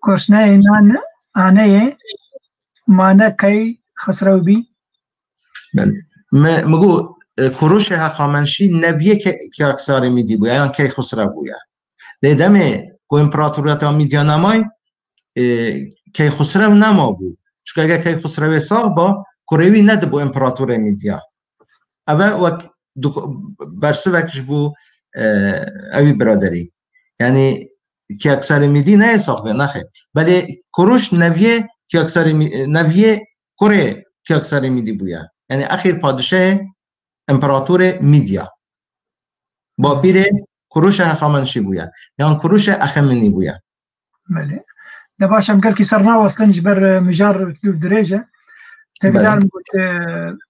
Korş ne, nan, aneye, mane key Xisrew bî. Belê. Me, me got, e, Kuruşê Heqamenşî neviyê ke-, Kiyaksarê Mîdî bûye, yan Keyxusrew bûye. Lê demê ku împeratoriyeta Mîdya nemay, e, Keyxusrew nema bû. Çunke eger Keyxusrewê sax ba, kurê wî nedibû împeratorê Mîdya. Ev e wek duk-, bersivek ji bo, e, ewî biraderî. Yanî Kiyaksarê Mîdî neyê sax be, nexê. Belê Kuruş neviyê Kiyaksarê Mî-, neviyê kurê Kiyaksarê Mîdî bûye. Yanî exîr padişahê împeratorê Mîdya. Bapîrê Kuruşê Hexamenşî bûye. Yan Kuruşê Exemenî bûye. Belê. De baş, em gelkî ser nawestin ji ber, e, mijar dirêj e. Hêvîdar im ku, e,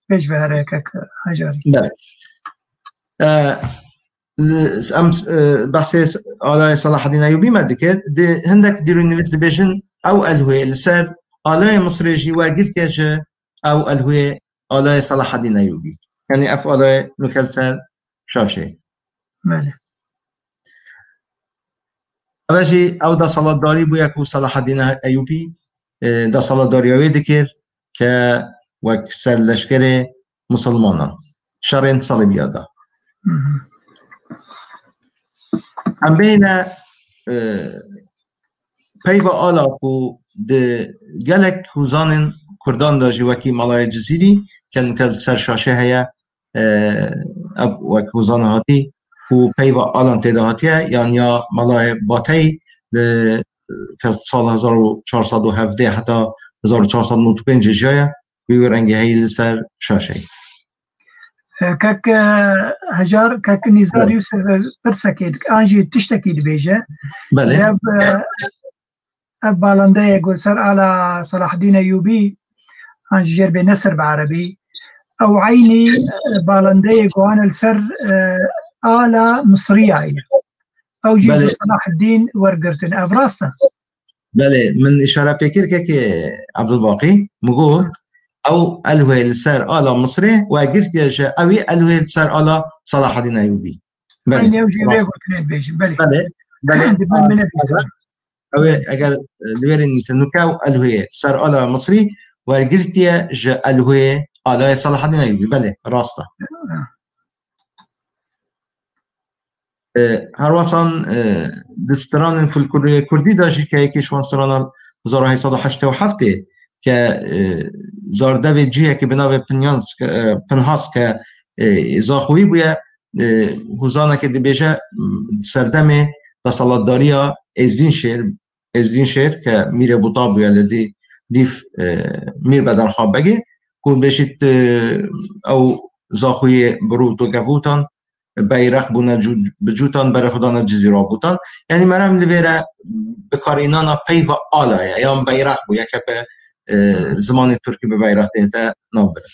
pêş ve here kek Hejarî. Belê. E, em, e, behsê Alayê Selahedîn Eyûbî me dikir. Di hindek dîrûnivîs dibêjin ew elhûyê li ser Alayê Misirê jî wergirtiye ji ew elhûyê Alayê Selahedîn Eyûbî. Yanî ev alayê nûke li ser şaşê. Belê. Ev jî ew desalatdarî bûye ku Selahedîn Eyûbî, e, desalatdariya wê dikir ke wek serleşkerê misilmanan şerên Selîbiya da. Hı hı. Em bêhne, e, peyva ala ku di gelek hûzanên Kurdan de jî wekî Malayê Cizîrî ke nûke li ser şaşê heye, e, ev wek hûzana hatî ku peyva alan tê de hatiye, yan ya Malayê Batey li ke sal hezar û çar sed û hevdeh heta hezar û çar sed û nod û pênc jiyaye, wî rengê heyî li ser şaşeyê. E, kek, e, Hejar, kek Nîzar Evet. Yûsif, e, pirsekê dik-, an jî tiştekî dibêje. Belê. Ev, e, ev balandeyê ku li ser ala Selahedîn Eyûbî, an jî jêr bê Nesir bi erebî. Ew eynî, e, balandeyê ku an li ser, e, ala Misriya ye. Ew jî Belê. ji Selahedîn wergirtin. Ev rast e? Belê, min îşare pê kir kekê Ebdulbaqî, min got, ew elhûyê li ser ala Misirê wergirtiye ji ewî elhûyê li ser ala Selahedîn Eyûbî. Belê. Eynî ew jî vê Rast. gotinê dibêjin. Belê. Belê, belê. Di bin min Aa, bifînin. Ew ê eger, e, li wêrê nivîse nûke ew elhûyê ser ala Misirî wergirtiye ji elhûyê alayê Selahedîn Eyûbî. Belê, rast e. Ha. E, her wextan, e, di stranên folklorê kurdî de jî ke yekî ji wan strana hezar û heyt sed û heştê û heftê ke, e, zardevê cihekî bi navê Pinyans ke, e, Pinhas ke, e, zaxoyî bûye, e, hûzanekê dibêje, m, serdemê desalatdariya Êzdînşêr, Êzdînşêr ke mîrê Buta bûye li dî-, dîv, e, Mîr Bedarxan Begê, ku bêjît, e, ew zaxoyê bi rû û toke bûtan, beyreq bûne cû-, bi cûtan, berê xwe dane Cizîra bûtan. Yanî merem li vêre bikarînana peyva ala ye, yan beyreq bû, yeke bi, e, zimanê tirkî bi beyreq tê hete navbirin.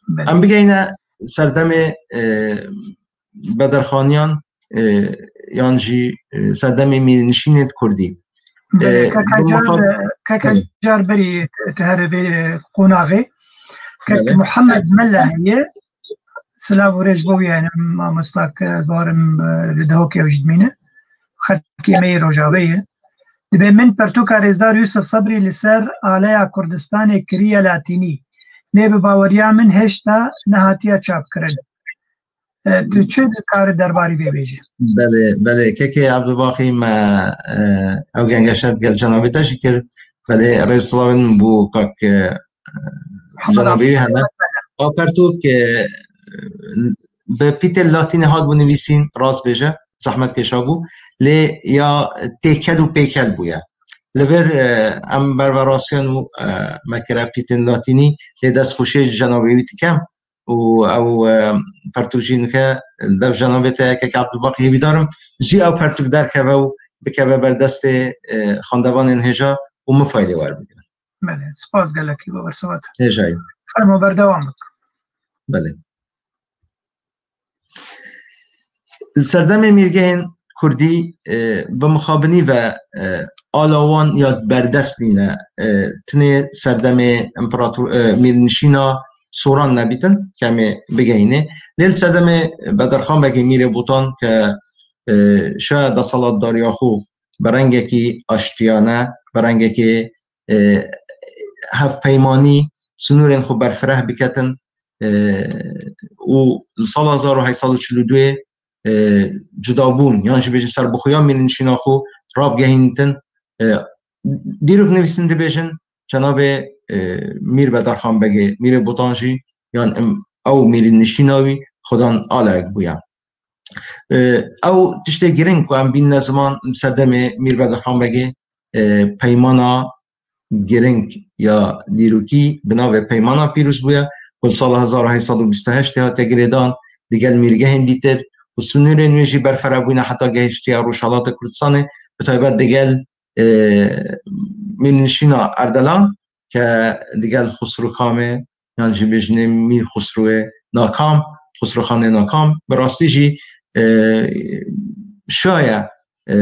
Belê. Em bigeyne serdemê, e, Bedirxaniyan, e, yan jî, e, serdemê mîrnişînên kurdî. Belê, E, kek bi Hecar, muqab-, e, kek Belê. Hecar berî te here vê qonaxê. Kek Belê. Muhammed Mela heye. Silav û rêz bo wî, yani, mamosta ke barim, e, li Dihokê ew jî dimîne. Xelkê me yê Rojavê ye. Dibê min pertûka Rêzdar Yûsif Sebrî li ser aleya Kurdistanê kiriye latînî. Lê bi baweriya min hêşta nehatiye çapkirin. E, tu çi dikarî derbarî vê bêjî? Belê, belê. Kekê Ebdulbaqî me, e, ew gengeşe digel cenabê te jî kir. Belê, rêz silavên bo kak, e, Muhammed cenabê wî hene. Abdullah. Ew pertûk, e, bi pîtê latînê hatibû nivîsîn, rast bêje, zehmet kêşa bû. Lê ya têkel û pêkel bûye. Li vir, e, em berverastiyan û, e, me kire pîtên latînî, lê destxweşiyê ji cenabê wî dikem. û ew, e, pertûk jî nike dev cenabê te kek Abdulbaqî hêvîdar im jî ew pertûk derkeve û bikeve ber destê, e, xandevanên hêja û min faydê wer bigrin. Belê, spas gelekî, bawer Siwat. Hêjayî. Fermo, berdewam bik. Belê. Li serdemê mîrgehên kurdî, e, bi mixabinî ve, e, ala wan ya berdest nîne, e, tinê serdemê împerator, e, mîrnişîna Soran nebîtin, ke em ê bigehînê. Lê li serdemê Bedirxan Begê Mîrê Botan ke, e, şa desthilatdariya xwe bi rengekî aştiyane, bi rengekî, e, hevpeymanî, sinûrên xwe berfireh biketin, e, û li sala hezar û heyt sed û çil û duyê, e, cudabûn, yan jî bêjin serbixweya mîrnişîna xwe rabgehînitin. E, dîrok nivîsin dibêjin, cenabê, e, Mîr Bedirxan Begê, Mîrê Botan jî, yan em, ew mîrnişîna wî xwedan alayek bûye. E, ew tiştê giring ku em bînine ziman li serdemê Mîr Bedirxan Begê, e, peymana giring ya dîrokî bi navê Peymana Pîroz bûye, ku li sala hezar û heyt sed û bîst û heştê hate girêdan digel mîrgehên dîtir û sinûrên wê jî berfireh bûne heta gehiştiye Rojhelata Kurdistanê, bi taybet digel, e, mîrnişîna Erdelan ke digel Xusrû Kamê, yan jî bêjinê Mîr Xusrûyê Nakam, Xusrûxanê Nakam, bi rastî jî, e, şaye, e,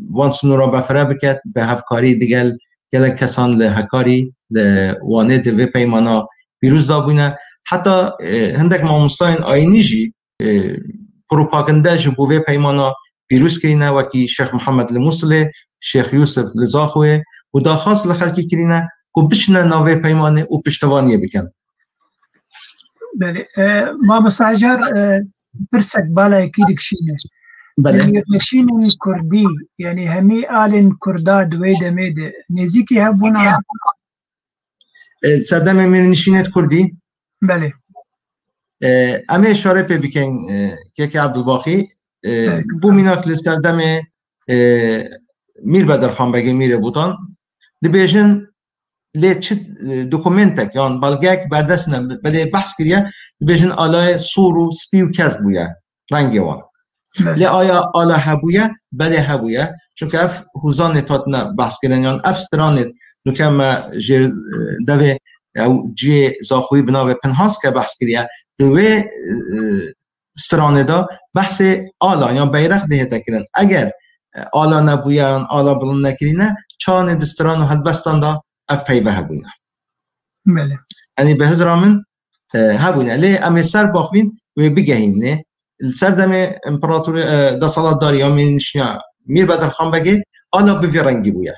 van sinûra berfireh biket, bi hevkarî digel gelek kesan li Hekarî, li Wanê di vê peymana pîroz de bûne. Heta, e, hindek mamostayên ayînî jî, e, propagande ji bo vê peymana pîroz kirîne, wekî Şêx Mihemed li Mûsilê, Şêx Yûsif li Zaxoyê û daxwaz li xelkê kirîne ku biçine nav vê peymanê û piştevaniyê bikin. Belê. E, Mamosta Hejar, e, pirsek balayekî dikişîne. Belê. Mîrnişînên Kurdî, yanî hemî alên Kurda di wê demê de nêzîkî hebûna? E, serdemê mîrnişînê Kurdî. Belê. E, em ê şare pê bikin, e, kekê Abdulbaqî. E, Evet. Bû mînak li serdemê, e, Mîr Bedirxan Begê Mîrê Botan dibêjin lê çi, e, dokumentek yan belgeyek berdest ne, belê behs kiriye, dibêjin alayê sor û spî û kez bûye rengê wan. Belê. Lê aya ala hebûye? Belê hebûye. Çunke ev hûzanê hatine behs kirin, yan ev stranê nuke me jê, e, devê ew cihê Zaxoyî bi navê Pinhaske behs kiriye. Di wê, e, stranê de behsê ala yan beyrex dihête kirin. Eger, e, ala nebûye yan ala bilind nekirîne, çawanê di stran û helbestan de ev peyve hebûne. Belê. Yanî bi hizra min, e, hebûne. Lê em ê ser baxvîn wê bigehînê. Li serdemê împeratorê, e, desthilatdariya mîrnişîna Mîr Bedirxan Begê ala bi vî rengî bûye.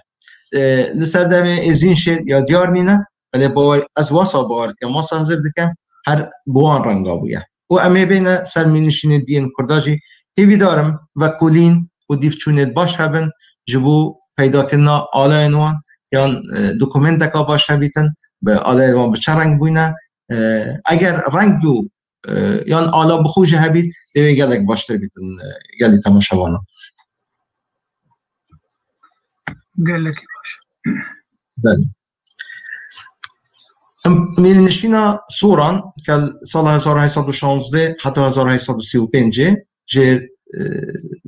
E, li serdemê Êzînşêr ya diyar nîne, belê bawer, ez wasa bawer dikim, wasa hizir dikim, her bi wan renga bûye. Û em ê bêne ser mîrnişînê diyên Kurda jî hêvîdar im vekolîn û dîvçûnê baş hebin ji bo peydakirina alayên wan yan, e, dokumenteka baş hebîtin, bi alayên wan bi çi reng bûyne. E, eger reng û, e, yan ala bi xwe jî hebît, dê wê gelek baştir bîtin, e, gelî temaşevanan. Gelekî baş. Belê. Em, mîrnişîna Soran, ke li sala hezar û heyt sed û şazdeh heta hezar û heyt sed û sî û pêncê jê, e,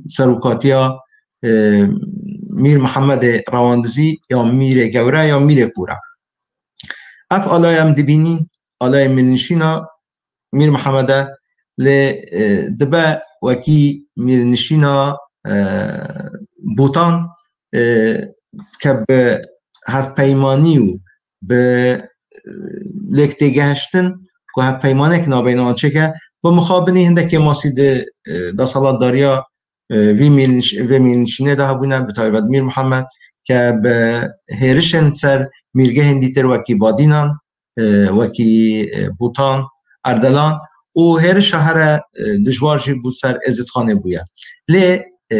serokatiya, e, Mîr Mihemedê Rewandizî ya Mîrê Gewre ya Mîrê Kûr e. Ev alaya em dibînîn, alaya mîrnişîna Mîr Mihemed e, lê, e, dibe wekî mîrnişîna, e, Bûtan, e, ke bi hevpeymanî û bi, e, lêktêgehiştin ku hevpeymanek navbeyna wan çêke, bi mixabinî hindek kêmasî di, e, desthilatdariya, e, vî mîrniş-, vê mîrnişînê de hebûne, bi taybet Mîr Mihemed, ke bi hêrişên ser mîrgehên dîtir wekî Badînan, e, wekî, e, Bûtan, Erdelan û hêrişa here, e, dijwar jî bû ser Êzidxanê bûye. Lê, e,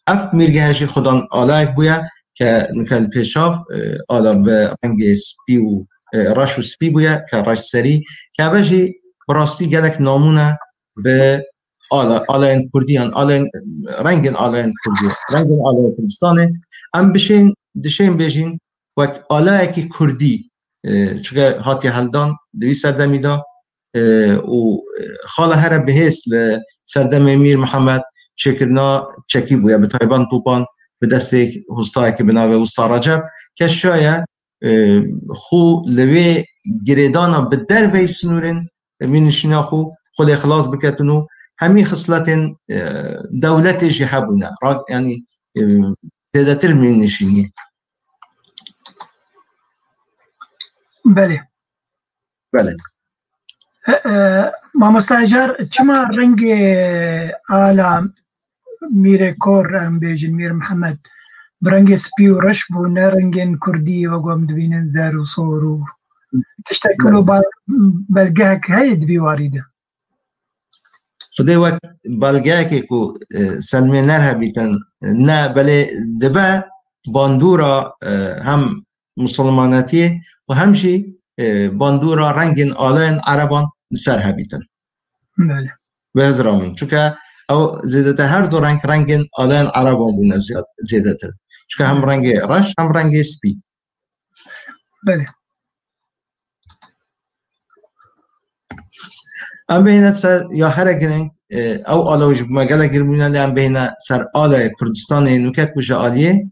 ev mîrgehe jî xudan alayek bûye ke nuke li pêşav, e, ala bi rengê spî û, e, reş û spî bûye, ke reş serî, ke eve jî bi rastî gelek namûne bi ala, alayên Kurdî yan alayên, rengên alayên Kurdî, rengên alayên Kurdistanê. Em bişên, dişên bêjîn wek alayekî Kurdî, e, çunke hatiye heldan di vî serdemî de, e, û, e, xala here bihêz li serdemê Mîr Mihemed çêkirina çekî bûye, bi taybet topan bi destê wistayekî bi navê Wista Recep, ke şaye, e, xwe li wê girêdana bi derveyî sinûrên mîrnişîna xwe, xwe lê xilas biketin û hemî xisletên, e, dewletê jî hebûne. Ra-, yanî, e, zêdetir mîrnişînî. Belê. Belê. E, e, Mamosta Hejar, çima rengê ala Mîrê Kor, em bêjin, Mîr Mihemed, bi rengê spî û reş bû, ne rengên kurdî, wek em dibînin, zer û sor û tiştek wilo? Belê. Ba-, belgehek heye di vî warî de? Xwedê wek belgeyekê ku, e, selmêner hebîtin, ne, belê dibe bandora, e, hem misilmanetiyê û hem jî, e, bandora rengên alayên ereban li ser hebîtin. Belê. Bi hizra min. Çunke ew zêdetir her du reng rengên alayên ereban bûne ziyad-, zêdetir. Çunke hem rengê reş hem rengê spî. Belê. Em bihêne ser ya here giring, e, ew ala jî bûme gelek giring bûne, lê em bihêne ser alê Kurdistanê nûke ku ji aliyê,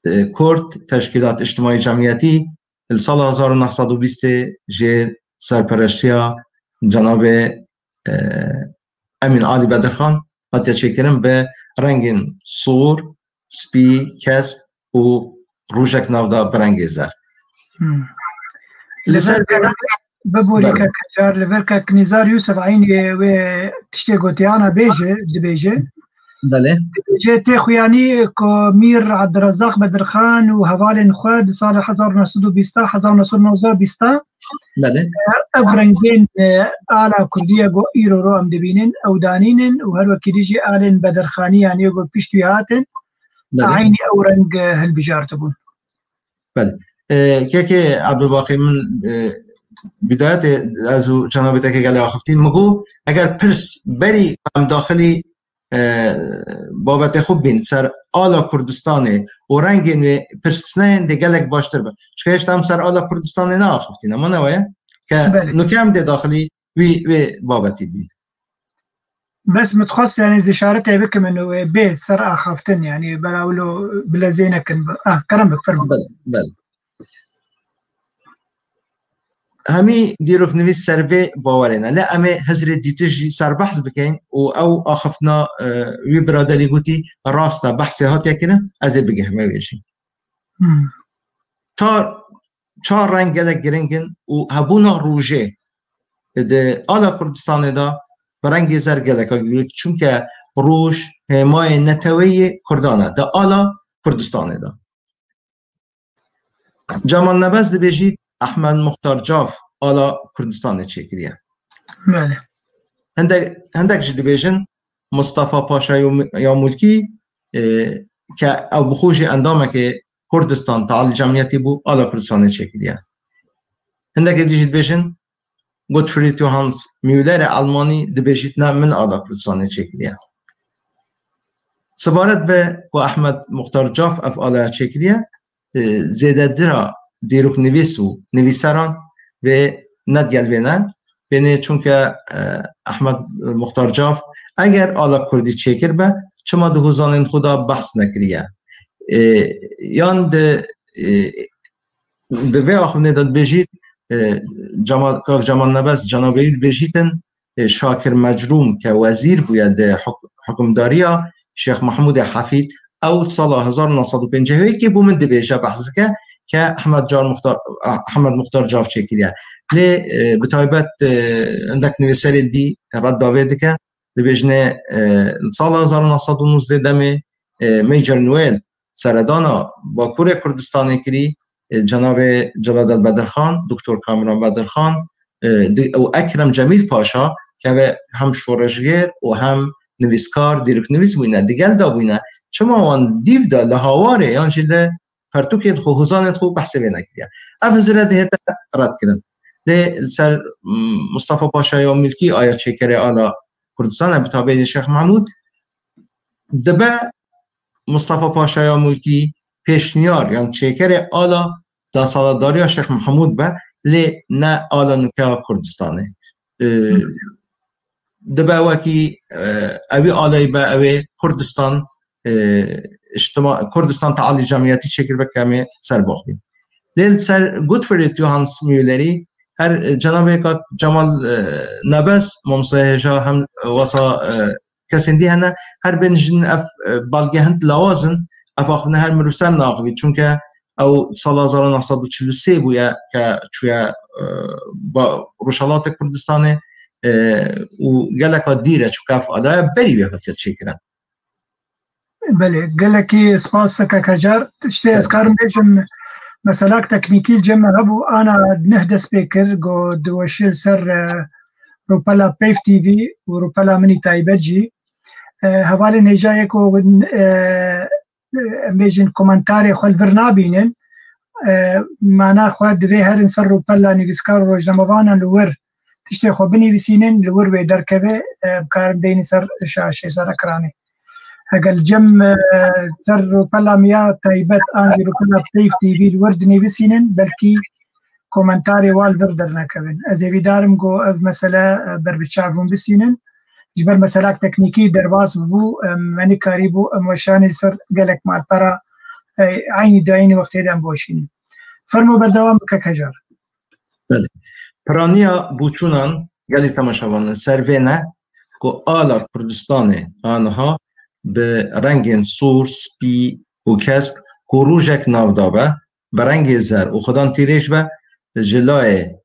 e, Kurd, Teşkîlat Îctimaî Cemiyetî, li sala hezar û neh sed û bîstê jê serpereştiya cenabê, e, Emîn Alî Bedirxan hatiye çêkirin bi rengên sor, spî, kesk û rûjek nav de bi rengê zer. Hmm. Li Li ser ser vê re- Biborî Belê. Kek Hejar, li vir Kek Nîzar Yûsif eynî wê tiştê gotiye, ana bêje, dibêje. Belê. Dibêje, tê xuyanî ku Mîr Ebdurrezzaq Bedirxan û hevalên xwe di sala hezar neh sed û bîst, hezar neh sed û nozde bîst, Belê. ev rengên, e, ala Kurdî ye ku îro ro em dibînin, ew danînin û her wekî dî jî alên Bedirxanî, yanî ku pişt wî hatin, Belê. eynî ew reng, e, hilbijartibûn. Belê. E, kekê Ebdulbaqî, min, e, bidayetê ez û cenabê te ke gelê axiftin, min got, eger pirs berî em daxilî, e, babetê xwe bîn ser ala Kurdistanê û rengên wê pirsneyên dê gelek baştir be. Çunke hêşta em ser ala Kurdistanê neaxiftin, ama ne weye? Ke Belê. Nûke em dê daxilî wî, wê babetî bîn. Bes min dixwest, yanî, zî îşaretê bikim û wê bê ser axaftin, yanî, bera wilo bilezê nekin. Ah, kerem bik, fermo. Belê, belê. Hemî dîroknivîs ser vê bawerê ne. Lê em ê hizrê dîtir jî ser behs bikeyn û ew axiftina, e, wî biraderî gotî rast e, behsê hatiye kirin, ez ê bigihime wê jî. Hmm. Çar, çar reng gelek giring in û hebûna rûjê di ala Kurdistanê de bi rengê zer geleka girîng, çunke rûj hêmayê neteweyê Kurdan e di ala Kurdistanê de. Cemal Nebez dibêjî Ehmed Muxtar Cav ala Kurdistanê çêkiriye. Belê. Hindek, hindek jî dibêjin Mustafa Paşa Yom-, Yamulkî, e, ke ew bi xwe jî endamekê Kurdistan Tealîl Cemiyetî bû, ala Kurdistanê çêkiriye. Hindekê dî jî dibêjin Gottfried Johannes Müller e Almanî dibêjît, ne, min ala Kurdistanê çêkiriye. Sibaret be ku Ehmed Muxtar Caf ev alaya çêkiriye, e, zêdedira dîroknivîs û nivîseran vê ne digel vê ne. Bênê çunke, e, Ehmed Muxtar Caf eger ala Kurdî çêkir be, çima di hozanên xwe de behs nekiriye? E, yan di, e, di vê axivnê de dibêjît, e, Cemal, Kak Cemal Nebes, cenabê wî dibêjîtin, e, Şakir Mecrûm ke wezîr bûye di huk-, hukimdariya Şêx Mehmûdê Hefîd, ew sala hezar û neh sed û pêncî û yekê bû min dibêje, behs dike ke Ehmed Car Muxtar, Ehmed Muxtar Cav çêkiriye. Lê, e, bi taybet, e, hindek nivîserên dî red davê dike, dibêjine, e, li sala hezar û neh sed û nûzdeh demê, e, Major Noel seredana Bakurê Kurdistanê kirî, e, cenabê Celadet Bedirxan, Doktor Kamran Bedirxan, e, di-, û Ekrem Cemîl Paşa, ke ve hem şoreşger û hem nivîskar, dîroknivîs bûyne, di gel de bûyne. Çima wan dîv de li hawarê yan jî li pertûkên xwe, hozanên xwe behsê vê nekiriye? Ev hizire dihête redkirin. Lê li ser, mm, Mustafa Paşa ya Mulkî aya çêkerê ala Kurdistan e, bi tabeyê Şêx Mehmûd, dibe Mustafa Paşa ya Mulkî pêşniyar yan çêkerê ala desthilatdariya Şêx Mehmûd be, lê ne ala nûke ya Kurdistanê. e, dibe wekî, e, ewî aleyî be, ewê Kurdistan, e, îctima-, Kurdistan tealî cemiyetî çêkiribe, ke em ê serbax bîn. Lê li ser Gottfried Johannes Müllerî her, e, cenabê kak Cemal, e, Nebes, mamoste hêja hem wesa, e, kesên dî hene, her bên jin ev, e, belge hin lawaz in, ev axivine her mirov ser naxivî. Çunke ew sala hezar û neh sed û çil û sê bûye ke çûye, e, ba-, Rojhelatê Kurdistanê, e, û geleka dîr e, çunke ev alaya berî wê hatiye çêkirin. Belê, gelekî spas kek Hejar. Tiştê ez karim bêjim, meselak teknîkî li cem me hebû, ana neh dest pê kir, got diweşî li ser, e, rûpela Peyv T V û rûpela min î taybet jî. E, hevalên hêja yê ku, e, em bêjin komentarê xwe li vir nabînin, e, mana xwe divê herin ser rûpela nivîskar û rojnamevanan li wir tiştê xwe binivîsînin, li wir wê derkeve, e, em karin deynin ser şaşê, ser ekranê. Heger li cem, e, ser rûpela min ya taybet an jî rûpela Peyv T V li wir dinivîsînin, belkî komentarê wan li vir dernekevin. Ez hêvîdar im ku ev mesele, e, ber bi çav hûn bistînin. Ji ber meselak teknîkî derbas bû, e, me nikarîbû em weşanê li ser gelek malpera, e, eynî dayînî wextê de em boşînin. Fermo berdewam bike kek Hejar. Belê. Piraniya Bûçûnan gelî temaşevanan ser vê ne ku ala Kurdistanê aniha bi rengên sor, spî û kesk ku rojek nav dabe, bi rengê zer û xudan tîrêj be, ji layê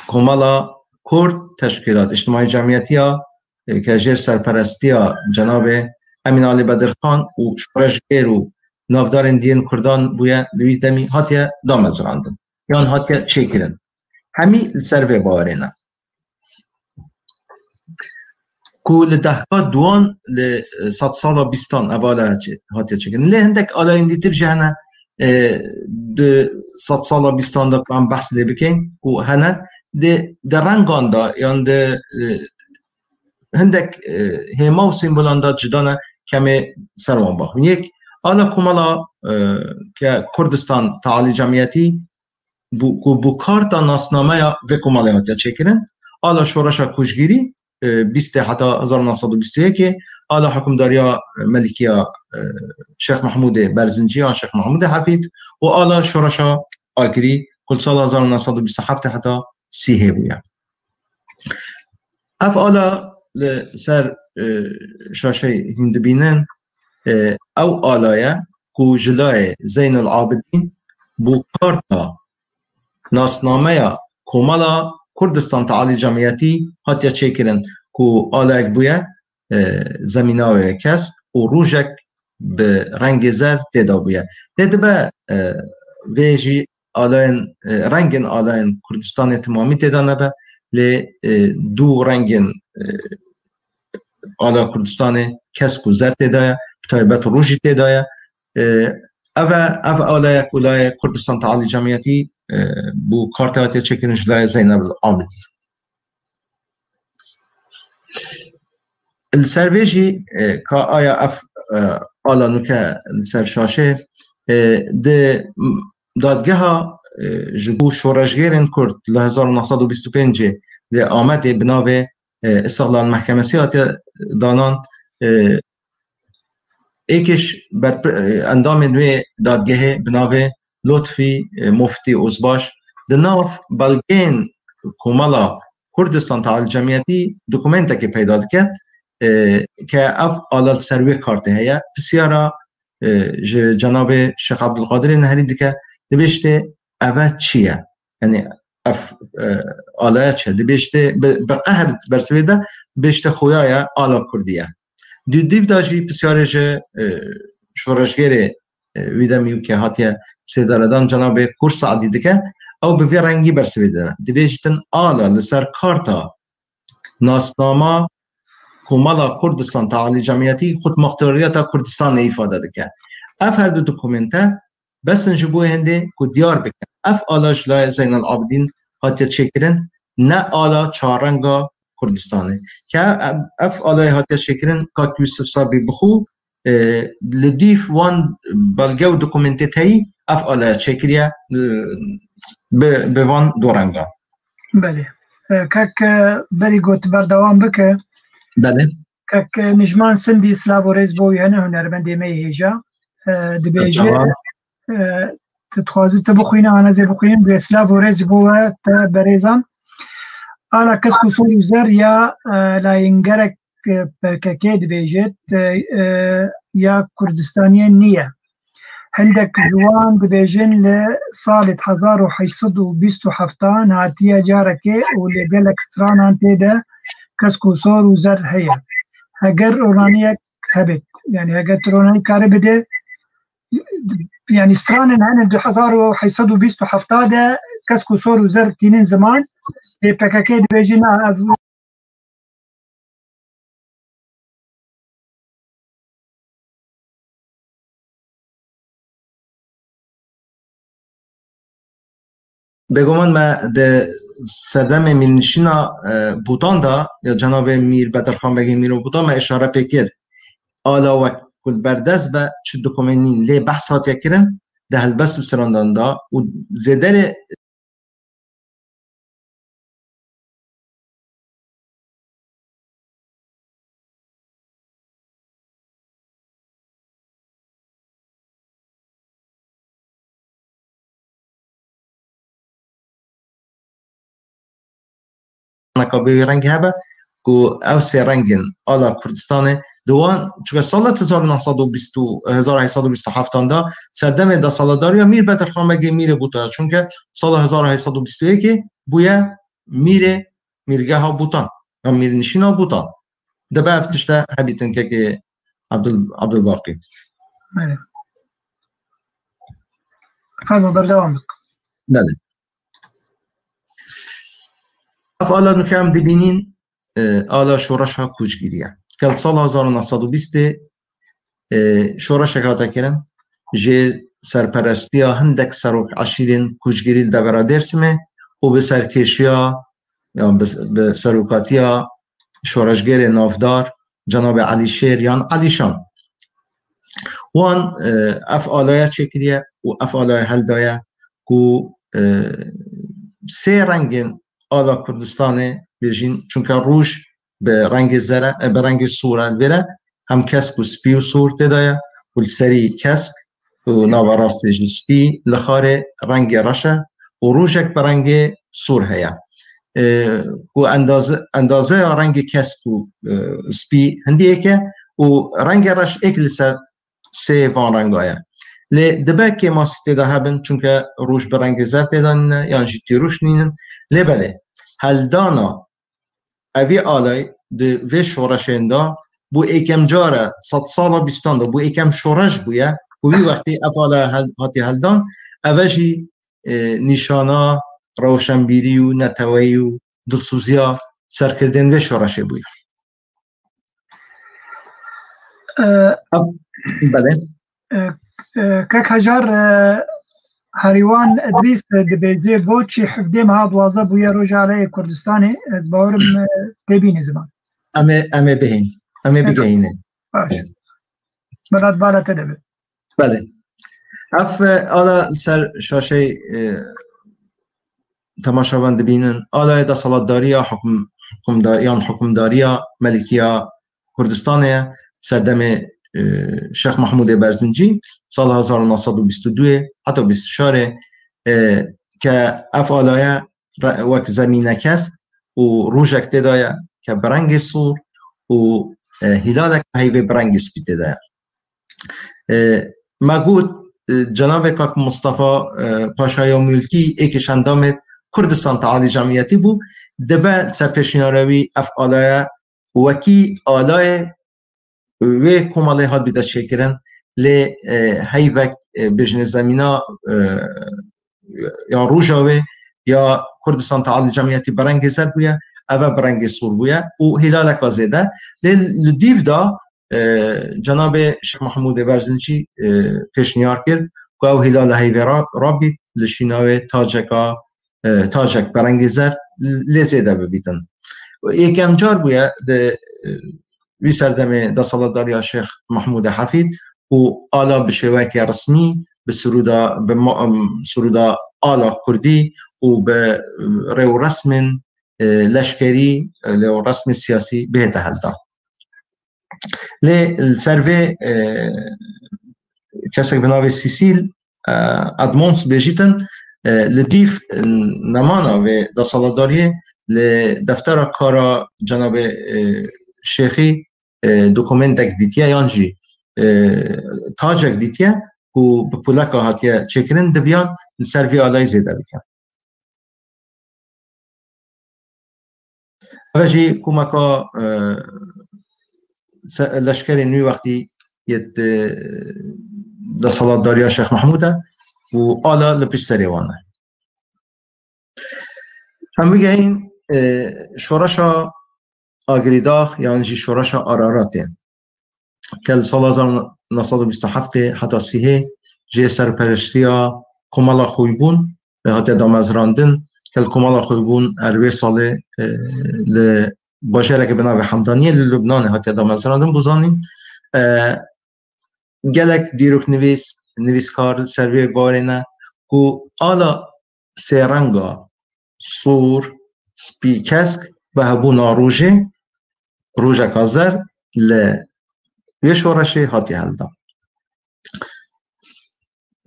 Komela Kurd, Teşkîlat Îctimaî Cemiyetiya, e, ke jêr serperestiya cenabê Emîn Alî Bedirxan û şoreşgêr û navdarên diyên Kurdan bûye, li wî demî hatiye damezrandin yan hatiye çêkirin. Hemî li ser vê bawerê ne. Ku li dehka duwan li, e, sedsala bîstan ev ala çê-, hatiye çêkirin. Lê hindek alayên dîtir jî hene, e, di sedsala bîstan de ku em behs lê bikin, ku hene di, di rengan de yan di, e, hindek, e, hêma û sîmbolan de cuda ne, ke em ê ser wan baxin. Yek, ala Komela, e, ke Kurdistan Tealî Cemiyetî, bû, ku bû karta nasnameya vê komelê hatiye çêkirin. Ala şoreşa koçgirî, e, bîstê heta hezar û neh sed û bîst û yekê, ala hukimdariya Melikiya, e, Şêx Mehmûdê Berzincî yan Şêx Mehmûdê Hefîd û ala şoreşa agirî ku li sala hezar û neh sed û bîst û heftê heta sîhê bûye. Ev ala li ser, e, şaşeyê hûn dibînin, e, ew ala ye ku ji layê Zeynel Abidîn bû karta nasnameya Komela Kurdistan Tealî Cemiyetî hatiye çêkirin, ku alayek bûye, e, zemîna wê kesk û rojek bi rengê zer tê de bûye. Tê dibe, e, vê jî alayên, e, rengên alayên Kurdistanê timamî tê de nebe, lê, e, du rengên, e, ala Kurdistanê kesk û zer tê de ye, bi taybet rojî tê de ye. E, ev e, ev alaya ku layê Kurdistan Tealî Cemiyetî, e, bû kartê hatiye çêkirin ji layê Zeynel Abidîn. Li ser vê jî, e, ka aya ev, e, ala nûke li ser şaşê, e, di dadgeha, e, ji bo şoreşgêrên Kurd li hezar û neh sed û bîst û pêncê li Amedê bi navê, e, Îstiqlal Mehkemesî hatiye danan, e, êkî ji berpir-, e, endamên wê dadgehê bi navê Lotfî, e, Muftî Ozbaş di nav belgeyên Komela Kurdistan Tealî Cemiyetî dokumentekê peyda dike, e, ke ev ala li ser wê kartê heye. Pisyara, e, ji cenabê Şêx Abdulqadirê Nehrî dike, dibêjtê, ev e çi ye? Yanî ev, e, alaya çi ye? Dibêjtê, bi, bi qehr bersivê de, dibêjtê, xuya ye, ala Kurdî ye. Di dîv de jî pisyarê ji, e, şoreşgêrê, e, wî demî û ke hatiye sêdaredan cenabê Kur Saedî dike, ew bi vê rengî bersivê dide. Dibêjtin ala li ser karta nasnama Komela Kurdistan Tealî Cemiyetî xudmuxtariyeta Kurdistanê îfade dike. Ev her du dokumente bes in ji bo hindê ku diyar bikin. Ev ala ji layê Zeynel Abidîn hatiye çêkirin, ne ala çarrenga Kurdistanê. Ke ev, ev alayê hatiye çêkirin, kak Yusuf Sabî bi xwe, e, li dîv wan belge û dokumentê teyî ev alaya çêkiriye, e, bi, bi van du rengan. Belê. E, kek, e, berî got berdewam bike. Belê. Kek, e, Nijman Sindî, silav û rêz bo wî hene, hunermendê me yê hêja. E, dibêje, Berdewam. e, tu dixwazî tu bixwîne, an ez ê bixwînim, dibê silav û rêz bo we te berêzan. Ala kesk û sor û zer ya, e, layîngerek, e, P K K dibêjit, e, e, ya Kurdistaniyê niye. Hindek ji wan dibêjin li salê hezar û heşt sed û bîst û heftan hatiye carekê û li gelek stranan tê de kesk û sor û zer heye. Heger ronaniyek hebit, yani heger tu ronanî karî bide, yani stranên hene du hezar û heşt sed û bîst û heft de kesk û sor û zer tînin ziman, lê P K K dibêjin, na, ez Bêguman me di serdemê mîrnişîna, e, Bûtan de, ya cenabê Mîr Bedirxan Begê Mîro Bûtan me îşare pê kir. Ala wek ku li ber dest be çi dokumên nîn lê behs hatiye kirin, di helbest û strandan de û zêderê neka bi wî rengî hebe ku ew sê rengên ala Kurdistanê di wan, çunke sala hezar neh sed û bîst û, hezar heşt sed û bîst û heft de serdemê desthilatdariya Mîr Bedirxan Begê Mîrê Bûta, çunke sala hezar heşt sed û bîst û yekê bûye mîrê mîrgeha Bûtan, ya mîrnişîna Bûtan. Dibe ev tişte hebîtin kekê Abdul-, Abdulbaqî. Belê. Fermo, berdewam bik. Belê. Ev ala nûke em dibînîn, e, ala şoreşa koçgirî ye. Ke li sala hezar neh sed û bîstê, e, şoreşek hate kirin, jê serperestiya hindek serok eşîrên koçgirî li devera Dêrsimê û bi serkêşiya, yan bi, bi serokatiya şoreşgerê navdar, cenabê Elî Şêr yan Elîşan. Wan, e, ev alaya çêkiriye û ev alaya heldaye ku, e, sê rengên ala Kurdistanê bêjîn, çunke rûj bi rengê zere, e, bi rengê sor e, li vêre hem kesk û spî û sor tê de ye û li serî kesk û nava rastê jî spî, li xarê rengê reş e û rûjek bi rengê sor heye. E, ku endaze-, endazeya rengê kesk û, e, spî hindî yek e û rengê reş êk li ser sê van renga ye. Lê dibe kêmasî tê de hebin, çunke rûj bi rengê zer tê de nîne, yan jî tîrûş nînin. Lê belê, heldana evî alay di vê şoreşên de bû êkem car e, sedsala bîstan de bû êkem şoreş bûye, ku wî wextî ev alaya hel-, hatiye heldan, ev e jî, e, nîşana rewşenbîrî û neteweyî û dilsoziya serkirdên vê şoreşê bûye. E, Belê. E, e, Kek Hejar, e, Herîwan Edrîs, e, dibêje, bo çi hevdê meha duwazdeh bûye roja aleyê Kurdistanê? Ez bawerim, e, tê bînê ziman. Em ê, em ê bihên. Em ê Evet. bigehînin. Baş. Evet. Belat bala te de be. Belê. Ev, e, ala li ser şaşeyê, e, temaşevan dibînin, alayê desthilatdariya hukm-, hukmdar-, yan hukmdariya Melikiya Kurdistanê ye, serdemê, e, Şêx Mehmûdê Berzincî, sala hezar û neh sed û bîst û duyê heta bîst û çarê, e, ke ev alaye re-, wek zemîne kesk û rûjek tê de ye ke bi rengê sor û, e, hîlalek heyvê bi rengê spî tê de ye. E, me got, e, cenabê Kak Mustafa, e, Paşa ya Mulkî êkê ji endamê Kurdistan Tealî Cemiyetî bû, dibe ser pêşniyara wî ev alaye wekî alayê wê komelê hat bîte çêkirin, lê, e, heyvek, e, bêjinê zemîna, e, ya Rojavê ya Kurdistan Tealî Cemiyetî bi rengê zer bûye, ev e bi rengê sor bûye û hîlaleka zêde. Lê li dîv de, e, cenabê Şêx Mehmûdê Berzincî, e, pêşniyar kir ku ew hîlala heyvê ra-, rabît, li şîna wê taceka, e, tacek bi rengê zer lê zêde bibîtin. Êkem car bûye di, e, wî serdemê desthilatdariya Şêx Mehmûdê Hefîd û ala bi şêwekê resmî, bi sirûda, bi ma-, em, sirûda ala kurdî û bi, em, rêwresmên, e, leşkerî, e, lê û resmê siyasî bihête heldan. Lê li ser vê, e, kesek bi navê Sîsîl, e, Edmonds bêjîtin, e, li dîv, e, nemana vê desthilatdariyê li deftera kara cenabê, e, Şêxî, e, dokumentek dîtiye yan jî, e, tacek dîtiye ku bi pûleka hatiye çêkirin, dibiyan li ser vî alayî zêde bike. Ev jî komeka, e, se-, leşkerên wî wextî yê, e, desthilatdariya Şêx Mehmûd e û ala li pişt serê wan e. Em bigehîn, e, şoreşa Agirîdax yan jî şoreşa Araratê. Ke li sala hezar neh sed û bîst û heftê heta sîhê jê serpereştiya Komela Xoybûn, e, hatiye damezrandin, ke li Komela Xoybûn her wê salê, e, li bajareke bi navê Hemdaniyê li Lubnanê hatiye damezrandin, bû zanîn. E, gelek dîroknivîs, nivîskar li ser vê bawerê ne ku ala sê renga sor, spî, kesk bi hebûna rojê, rojeka zer li wê şoreşê hatiye heldan.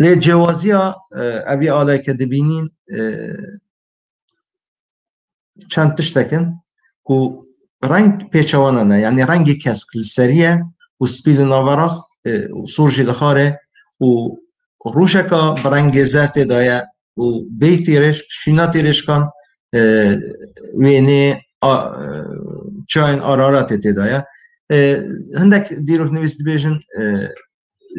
Lê cêwaziya, e, evî aleke dibînîn, e, çend tiştek in ku reng pêçewana ne, yanî rengê kesk li serî ye û spî li naverast, e, û sor jî li xar e û rojeka bi rengê zer tê de ye û bêyî tîrêj, şîna tîrêjkan, e, wênê a, e, çiyayên Araratê tê de ye. E, hindek dîroknivîs dibêjin, e,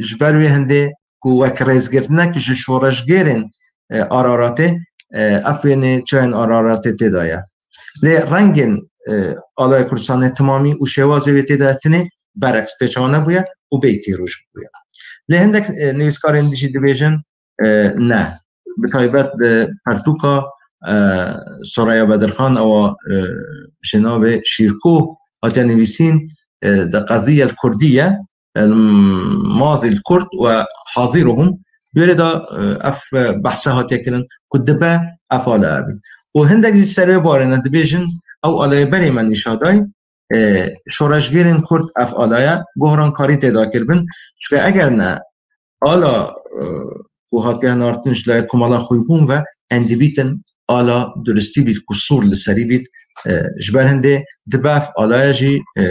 ji ber wê hindê ku wek rêzgirtinek ji şoreşgêrên, e, Araratê, e, ev wênê çiyayên Araratê tê de ye. Lê rengên, e, alaya Kurdistanê timamî û şêwazê wê tê de tinê bereks pêçawa nebûye û bêyî tîroj bûye. Lê hindek, e, nivîskarên jî dibêjin, e, ne. Bi taybet bi pertûka, e, Soraya Bedirxan ewa, e, ji navê Şîrko hatiye nivîsîn, e, di qedîyel kurdî ye, el-madi el-kurd ve hadiruhum. Bi wê re de, e, ev, e, behse hatiye kirin ku dibe ev ala ev. Û hindek jî ser vê barê ne dibêjin, ew alayê berê me nîşa dayî, e, şoreşgêrên kurd ev alaya gohrankarî tê de kiribin. Çunke eger ne ala, e, ku hatiye hinartin ji layê Komela Xoybûn ve endibîtin ala duristî bît, ku sor li serî bît, e, ji ber hindê dibe ev alaya jî, e,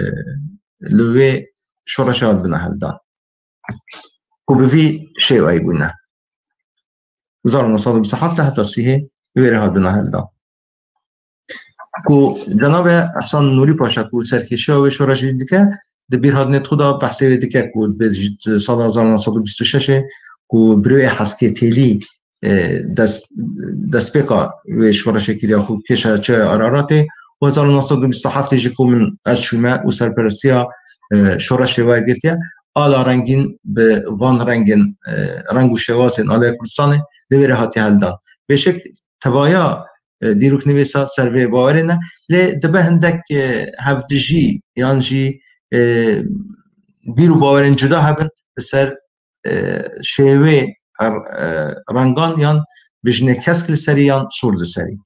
li wê şoreşa hat bine heldan. Ku bi vî şêweyî bûne. Hezar neh sed û bîst û heft heta sîhê wê re hat bine heldan. Ku cenabê Ehsan Nûrî Paşa ku serkêşiya wê şoreşê dike, di bîrhatinê xwe de behsê wê dike ku bi sala hezar neh sed û bîst û şeş ê ku Büroyê Heskê Têlî, e, dest, destpêka wê şoreşê kiriya ku kêşa çiyayê Araratê û hezar neh sed û bîst û heft jî ku min ez çûme û serperestiya, e, şoreşê wergirtiye. Ala rengîn bi van rengên, e, reng û şêwazên alaya Kurdistanê li wê re hatiye heldan. Bêşek tevaya, e, dîroknivîsa ser vê bawerê ne, lê dibe hindek, e, hevdijî yan jî, e, bîr û bawerên cuda hebin li ser, e, şêwê, e, rengan yan bijnê kesk li serî yan sor li serî.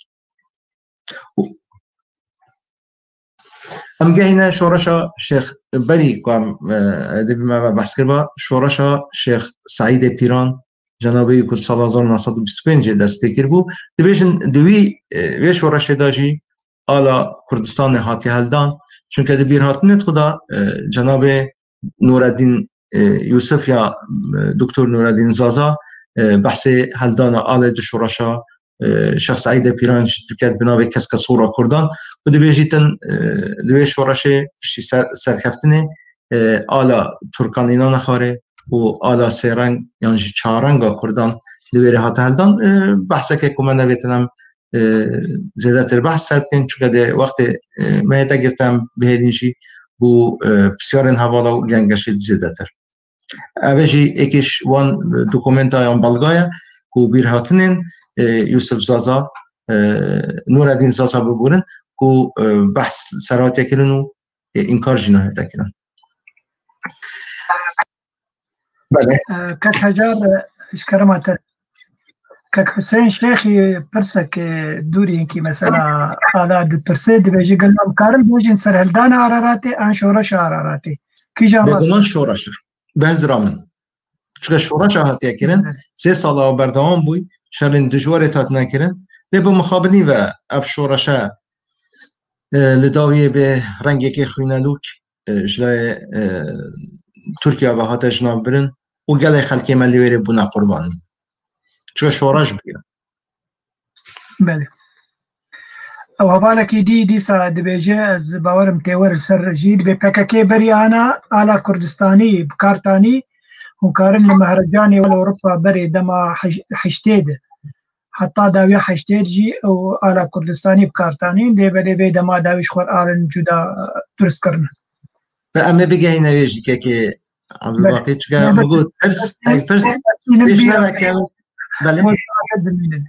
Em gehîne şoreşa Şêx, berî ku em, e, edebî me ve behs kiriba, şoreşa Şêx Seîdê Pîran, cenabê wî ku sala hezar neh sed û bîst û pêncê dest pê kiribû, dibêjin di wî, e, wê şoreşê de jî ala Kurdistanê hatiye heldan. Çunke di bîrhatinê xwe de, e, cenabê Nureddin, e, Yusuf ya, e, Doktor Nureddin Zaza, e, behsê heldana alê di şoreşa, e, Şêx Seîdê Pîran jî diket bi navê Keska Sor a Kurdan û dibêjîtin, e, di wê şoreşê piştî ser, serkeftinê, e, ala Turkan Înanê Xarê û ala sêreng yan jî çareng a Kurdan di wê re hate heldan. E, behseke ku me nevêtin em, e, zêdetir behs ser bikin, çunke di wextê, e, me hête girtin em bihêlin jî bo, e, pisyarên hevala û gengeşê zêdetir. Ev jî êkî ji wan, e, dokumenta yan belga ye ku bîrhatinên, e, Yusuf Zaza, e, Nureddin Zaza biborin ku, e, behs ser hatiye kirin û, e, înkar jî nehête kirin. Belê. E, kek Hecar, e, ji kerema te. Kek Husên Şêxî pirsek, e, dûrînkî mesela ala dipirse, dibêje, gelo em karin bêjin serhildana Araratê an şoreşa Araratê? Kîjan rast? Bêguman şoreş e. Bi hizra min. Çike şoreşa hatiye kirin, Evet. sê sala berdewam bûy, şerên dijwarê hatine kirin. Lê bi mixabinî ve ev şoreşe, e, li dawiyê bi rengekê xwînelûk, e, ji layê, e, Tirkiye ve hate jinav birin û gelê xelkê me li wêrê bûne qurbanî. Çike şoreş bûye. Belê. Ew hevalekî dî dîsa dibêje, ez bawerim tê wer li ser jî, dibê P K K berî ana ala Kurdistanî bi kar tanî, hûn karin li Mehrecanê wê li Ewropa berê dema hej-, heştê de. Heta dawiya heştê de jî ew ala Kurdistanî bi kar tanîn, dê belê vê dema dawî ji xwe alin cuda, e, durust kirin. Ve em ê bigehîne wê jî kekê Belê. Abdulbaqî, çika Belê. min got, pirs, Belê. eg pirs Belê. pêş Belê. nevekevin. Belê. Belê.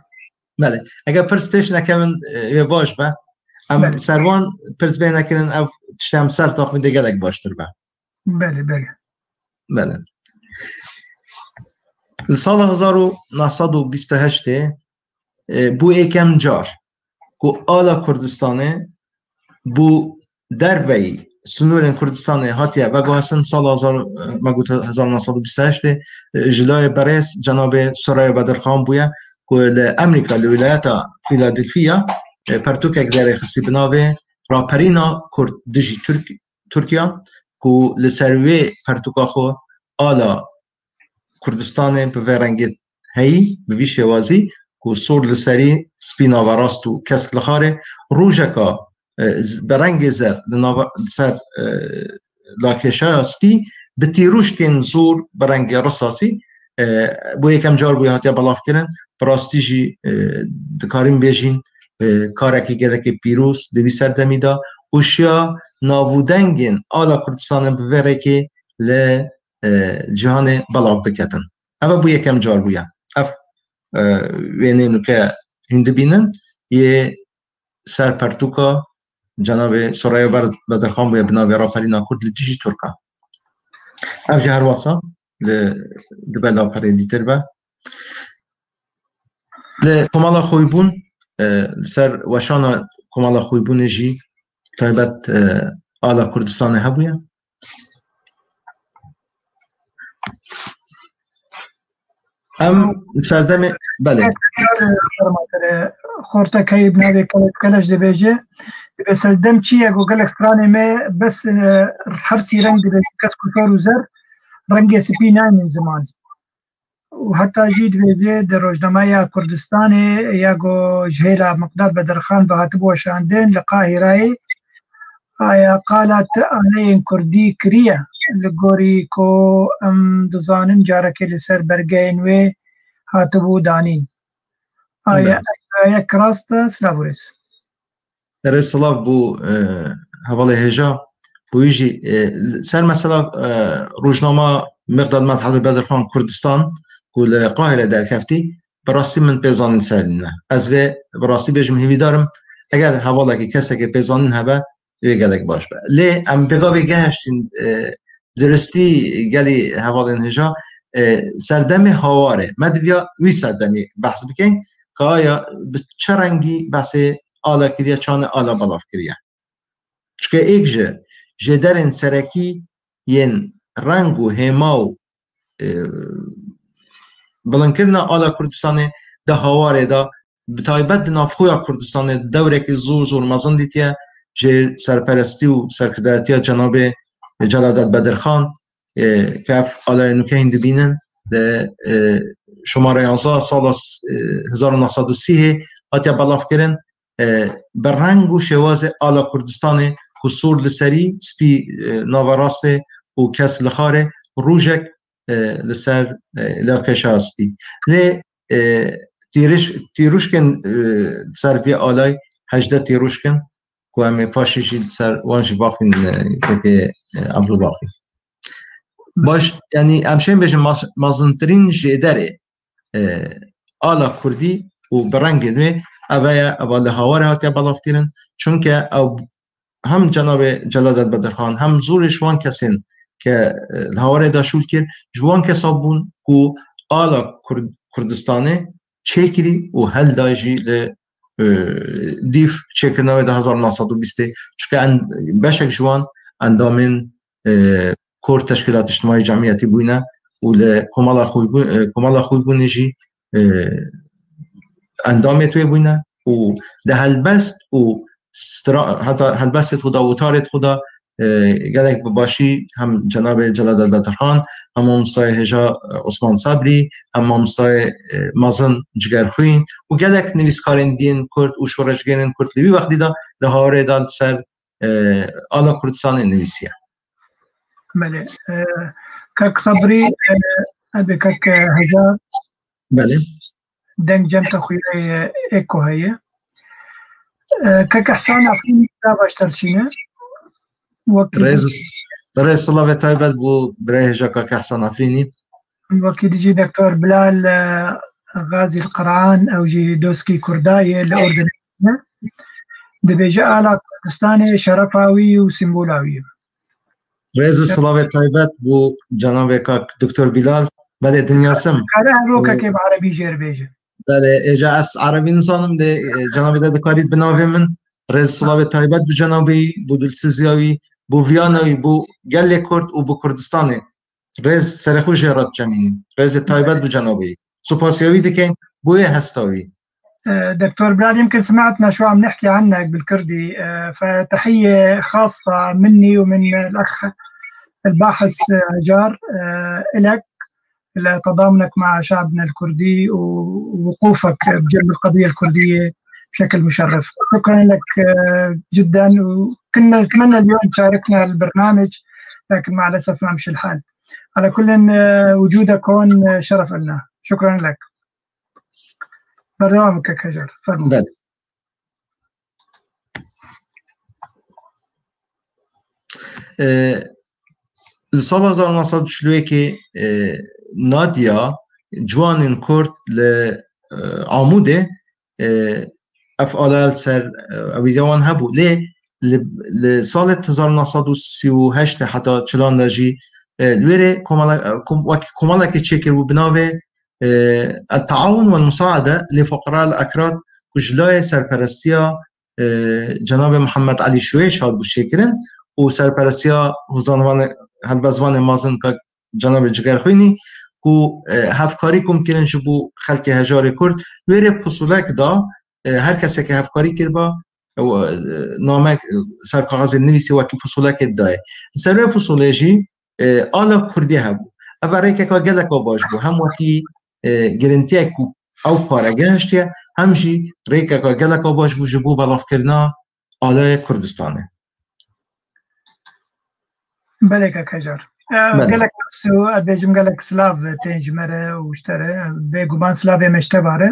Belê. Eger pirs pêş nekevin, e, wê baş be. Em Belê. ser wan pirs bê nekirin, ev tiştê em ser taxmîn de gelek baştir be. Belê, belê. Belê. Li sala hezar û neh sed û bîst û heştê, e, bû êkem car ku ala Kurdistanê bû derveyî sînorên Kurdistanê hatiye veguhestin. Sala hezar, me got hezar neh sed û bîst û heştê, e, ji layê berêz cenabê Soraya Bedirxan bûye ku li Amerîka, li wîlayeta Filadelfiya, e, pertûkek derêxistî bi navê Raperîna Kurd dijî Tirk-, Tirkiya, ku li ser wê pertûka xwe ala Kurdistanê bi vê rengê heyî, bi vî şêwazî ku sor li serî, spî naverast û kesk li xarê, rojeka, e, z-, bi rengê zer li nava-, li ser, e, lakêşaya spî, bi tîrûşkên zor bi rengê risasî, e, bo yekem car bûye hatiye belavkirin. Bi rastî jî, e, dikarîn bêjîn, e, karekî gelekî pîroz di vî serdemî de û şiya nav û dengên ala Kurdistanê bi vê rêkê li e, cîhanê belav biketin. Ev bû yekem car bûye. Ev, e, wêneyê nûke hûn dibînin, yê ser pertûka cenabê Soraya Ber-, Bedirxan bûye bi navê Raperîna Kurd li dijî Tirkan. Ev jî her wasa li, dibe lavperê dîtir be. Li Komala Xwîbûn, e, li ser weşana Komala Xwîbûnê jî taybet, e, ala Kurdistanê hebûye. Em li serdemê, belê. Xortekeyî bi navê Keleş Keleş dibêje, dibê serdem çi ye ku gelek stranê me bes, e, her sî reng dibêje, kesk û şor û zer, rengê spî naynin ziman. Û heta jî dibêje di rojnameya Kurdistanê ya ku ji hêla Miqdad Bedirxan ve hatibû weşandin li Qahîreyê, aya qala ti aleyên Kurdî kiriye, li gorî ku em dizanin carekê li ser bergeyên wê hatibû danîn. Aya Belê. ev rayek rast e, silav û rêz. Erê silav bû, e, hevalê hêja. Bûyî jî, e, ser mesela, e, rojnama Miqdad Medhad û Bedirxan Kurdistan ku li Qahire derkeftî, bi rastî min pêzanîn ser nîne. Ez vê bi rastî bêjim, hêvîdar im, eger hevalekî, kesekê pêzanîn hebe, wê gelek baş be. Lê em pêka vê gehiştin, e, duristî gelî hevalên hêja, e, serdemê hawarê, me diviya wî serdemî behs bikin, ka aya bi çi rengî behsê ala kiriye, çane ala belav kiriye. Çike êk ji jêderên serekî yên reng û hêma û, e, bilinkirina ala Kurdistanê di hawarê de, bi taybet di navxweya Kurdistanê dewrekî zor, zor mezin dîtiye, jê serperestî û serkirdayetiya cenabê Celadet Bedirxan, e, ke ev alayê nûke hîn dibînin, di, e, şomara yanzdeh sala s-, e, hezar û neh sed û sî hatiye belavkirin, e, bi reng û şêwazê ala Kurdistanê ku sor li serî, spî, e, naverastê û kesk li xarê, rojek, e, li ser, e, lakêşa spî. Lê, e, tîriş-, tîruşkên, e, ser vê alay hejdeh tîruşkin ku em ê paşê jî li ser wan jî baxwînin, e, kekê, e, Abdulbaqî. Baş, yanî em şên bêjin maz-, mezintirîn jêderê, e, ala Kurdî û bi rengê nû, ev e, eva li hawarê hatiye belavkirin. Çunke ew hem cenabê Celadet Bedirxan, hem zorê ji wan kesên ke, e, li hawarê de şûl kir, ji wan kesa bûn ku ala Kurd-, Kurdistanê çêkirî û helda jî li, e, dîv çêkirina wê di hezar neh sed û bîstê, çunke en-, beşek ji wan endamên, e, Kurd, Teşkîlat Îctimaî Cemiyetî bûyne û li Komala Xwîbû-, e, Komala Xwîbûnê jî, e, endamê wê bûyne û di helbest û stra-, heta helbestê xwe de, wotarê xwe de, e, gelek bi başî hem cenabê Celal Elbedirhan, hem mamostayê hêja, e, Osman Sabrî, hem mamostayê, e, mezin Cigerxwîn û gelek nivîskarên dîn Kurd û şoreşgerên Kurd li wî wextî de li Hawarê de li ser, e, ala Kurdistanê nivîsiye. Belê. E, kek Sabrî, e, ebê kek, e, Hejar. Belê. Deng cem te xwîrê eko heye. E, kek Ehsan Efrînî daha baştir çîne. Wekî Rêz, rêz silavê taybet bû birayê hêja kek Ehsan Efrînî. Wekî dijî Doktor Bilal, e, Gazî Qeran, ew jî doskî Kurda ye li Urdunê. Dibêje ala Kurdistanê şerefa wî û sîmbola wî ye. Rêz û silavê taybet bû cenabê kak Doktor Bilal. Belê, dinya sim. Kare her rokekê bi erebî jê re bêje. Belê, êca ez erebî nizanim, lê, e, cenabê de dikarît bi navê min. Rêz û silavê taybet bi cenabê wî, bo dilsiziya wî, bo viyana wî, bo gelê Kurd û bo Kurdistanê. Rêz serê xwe jê re diçemînin. Rêzê taybet bi cenabê wî. Supasiya wî dikin, bo wê hesta wî. آه، دكتور بلال، يمكن سمعتنا شو عم نحكي عنك بالكردي، آه، فتحية خاصة مني ومن الأخ الباحث هجار، آه، إلك لتضامنك مع شعبنا الكردي ووقوفك بجنب القضية الكردية بشكل مشرف. شكرًا لك، آه، جدًا، وكنا نتمنى اليوم تشاركنا البرنامج، لكن مع الأسف ما مشي الحال. على كل، آه، وجودك هون، آه، شرف إلنا. شكرًا لك. Berdewam bike, Hejar. Fermo. Belê. E, li sala hezar neh sed û çil û yekê, e, Nadia, ciwanên Kurd li, e, Amûdê, e, ev ala li ser, e, ewîdiya wan hebû. Lê li, li salê hezar neh sed û sî û heşt heta çilan de jî, e, li wê rê komela-, e, kom-, wekî komelekê çêkiribû bi navê, e, El Taawun wel Musaade li Fuqara el Akrad, ku ji layê serperestiya, e, cenabê Mihemed Elî Şuêş hatibû çêkirin û serperestiya zanvanê, helbestvanê mezin kak cenabê Cigerxwînî, ku, e, hevkarî kom kirin ji bo xelkê hejarê Kurd. Wê rê pisolek da, e, her kesekê hevkarî kiriba, e, name, e, ser kaxezê nivîsî wekî pisolekê didayê. Li ser vê pisolê jî, e, ala Kurdî hebû. Ev rêkeka geleka baş bû. Hem wekî, e, girintiyek ku ew pare gehiştiye, hem jî rêkeka geleka baş bû ji bo belavkirina alaya Kurdistanê. Belê kek Hejar. E, Belê. Gelek mersi û ez bêjim gelek silav tên ji me re û ji te re. Bêguman silavê me ji te va re.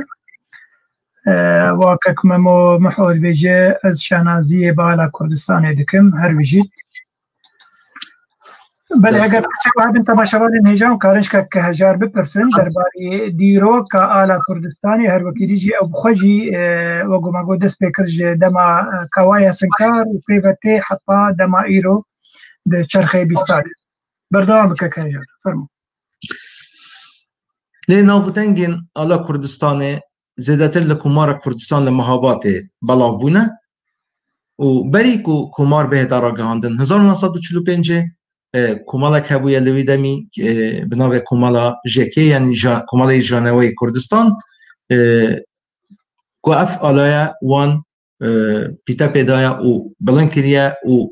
E, wa kek Memo Miho dibêje, ez şanaziyê bi ala Kurdistanê dikim, her bijît. Belê, Dest eger pirsek hebin temaşevanên hêja û karin ji kek Hejar bipirsin, derbarê dîroka ala Kurdistanê, her wekî dî jî ew bi xwe jî, e, wek ku me got, dest pê kir ji dema, e, Kawaya Sinkar û pê ve tê heta dema îro di çerxê bîstan. Berdewam bike kek Hejar. Fermo. Lê navbûdengên ala Kurdistanê zêdetir li Komara Kurdistan li Mehabatê belav bûne û berî ku Komar bihête ragihandin hezar neh sed û çil û pêncê, e, komelek hebûye li wî demî, e, bi navê Komela J K, yanî Ja-, Komelê Janeweyê Kurdistan, e, ku ev alaya wan, e, pîte pê daye û bilind kiriye û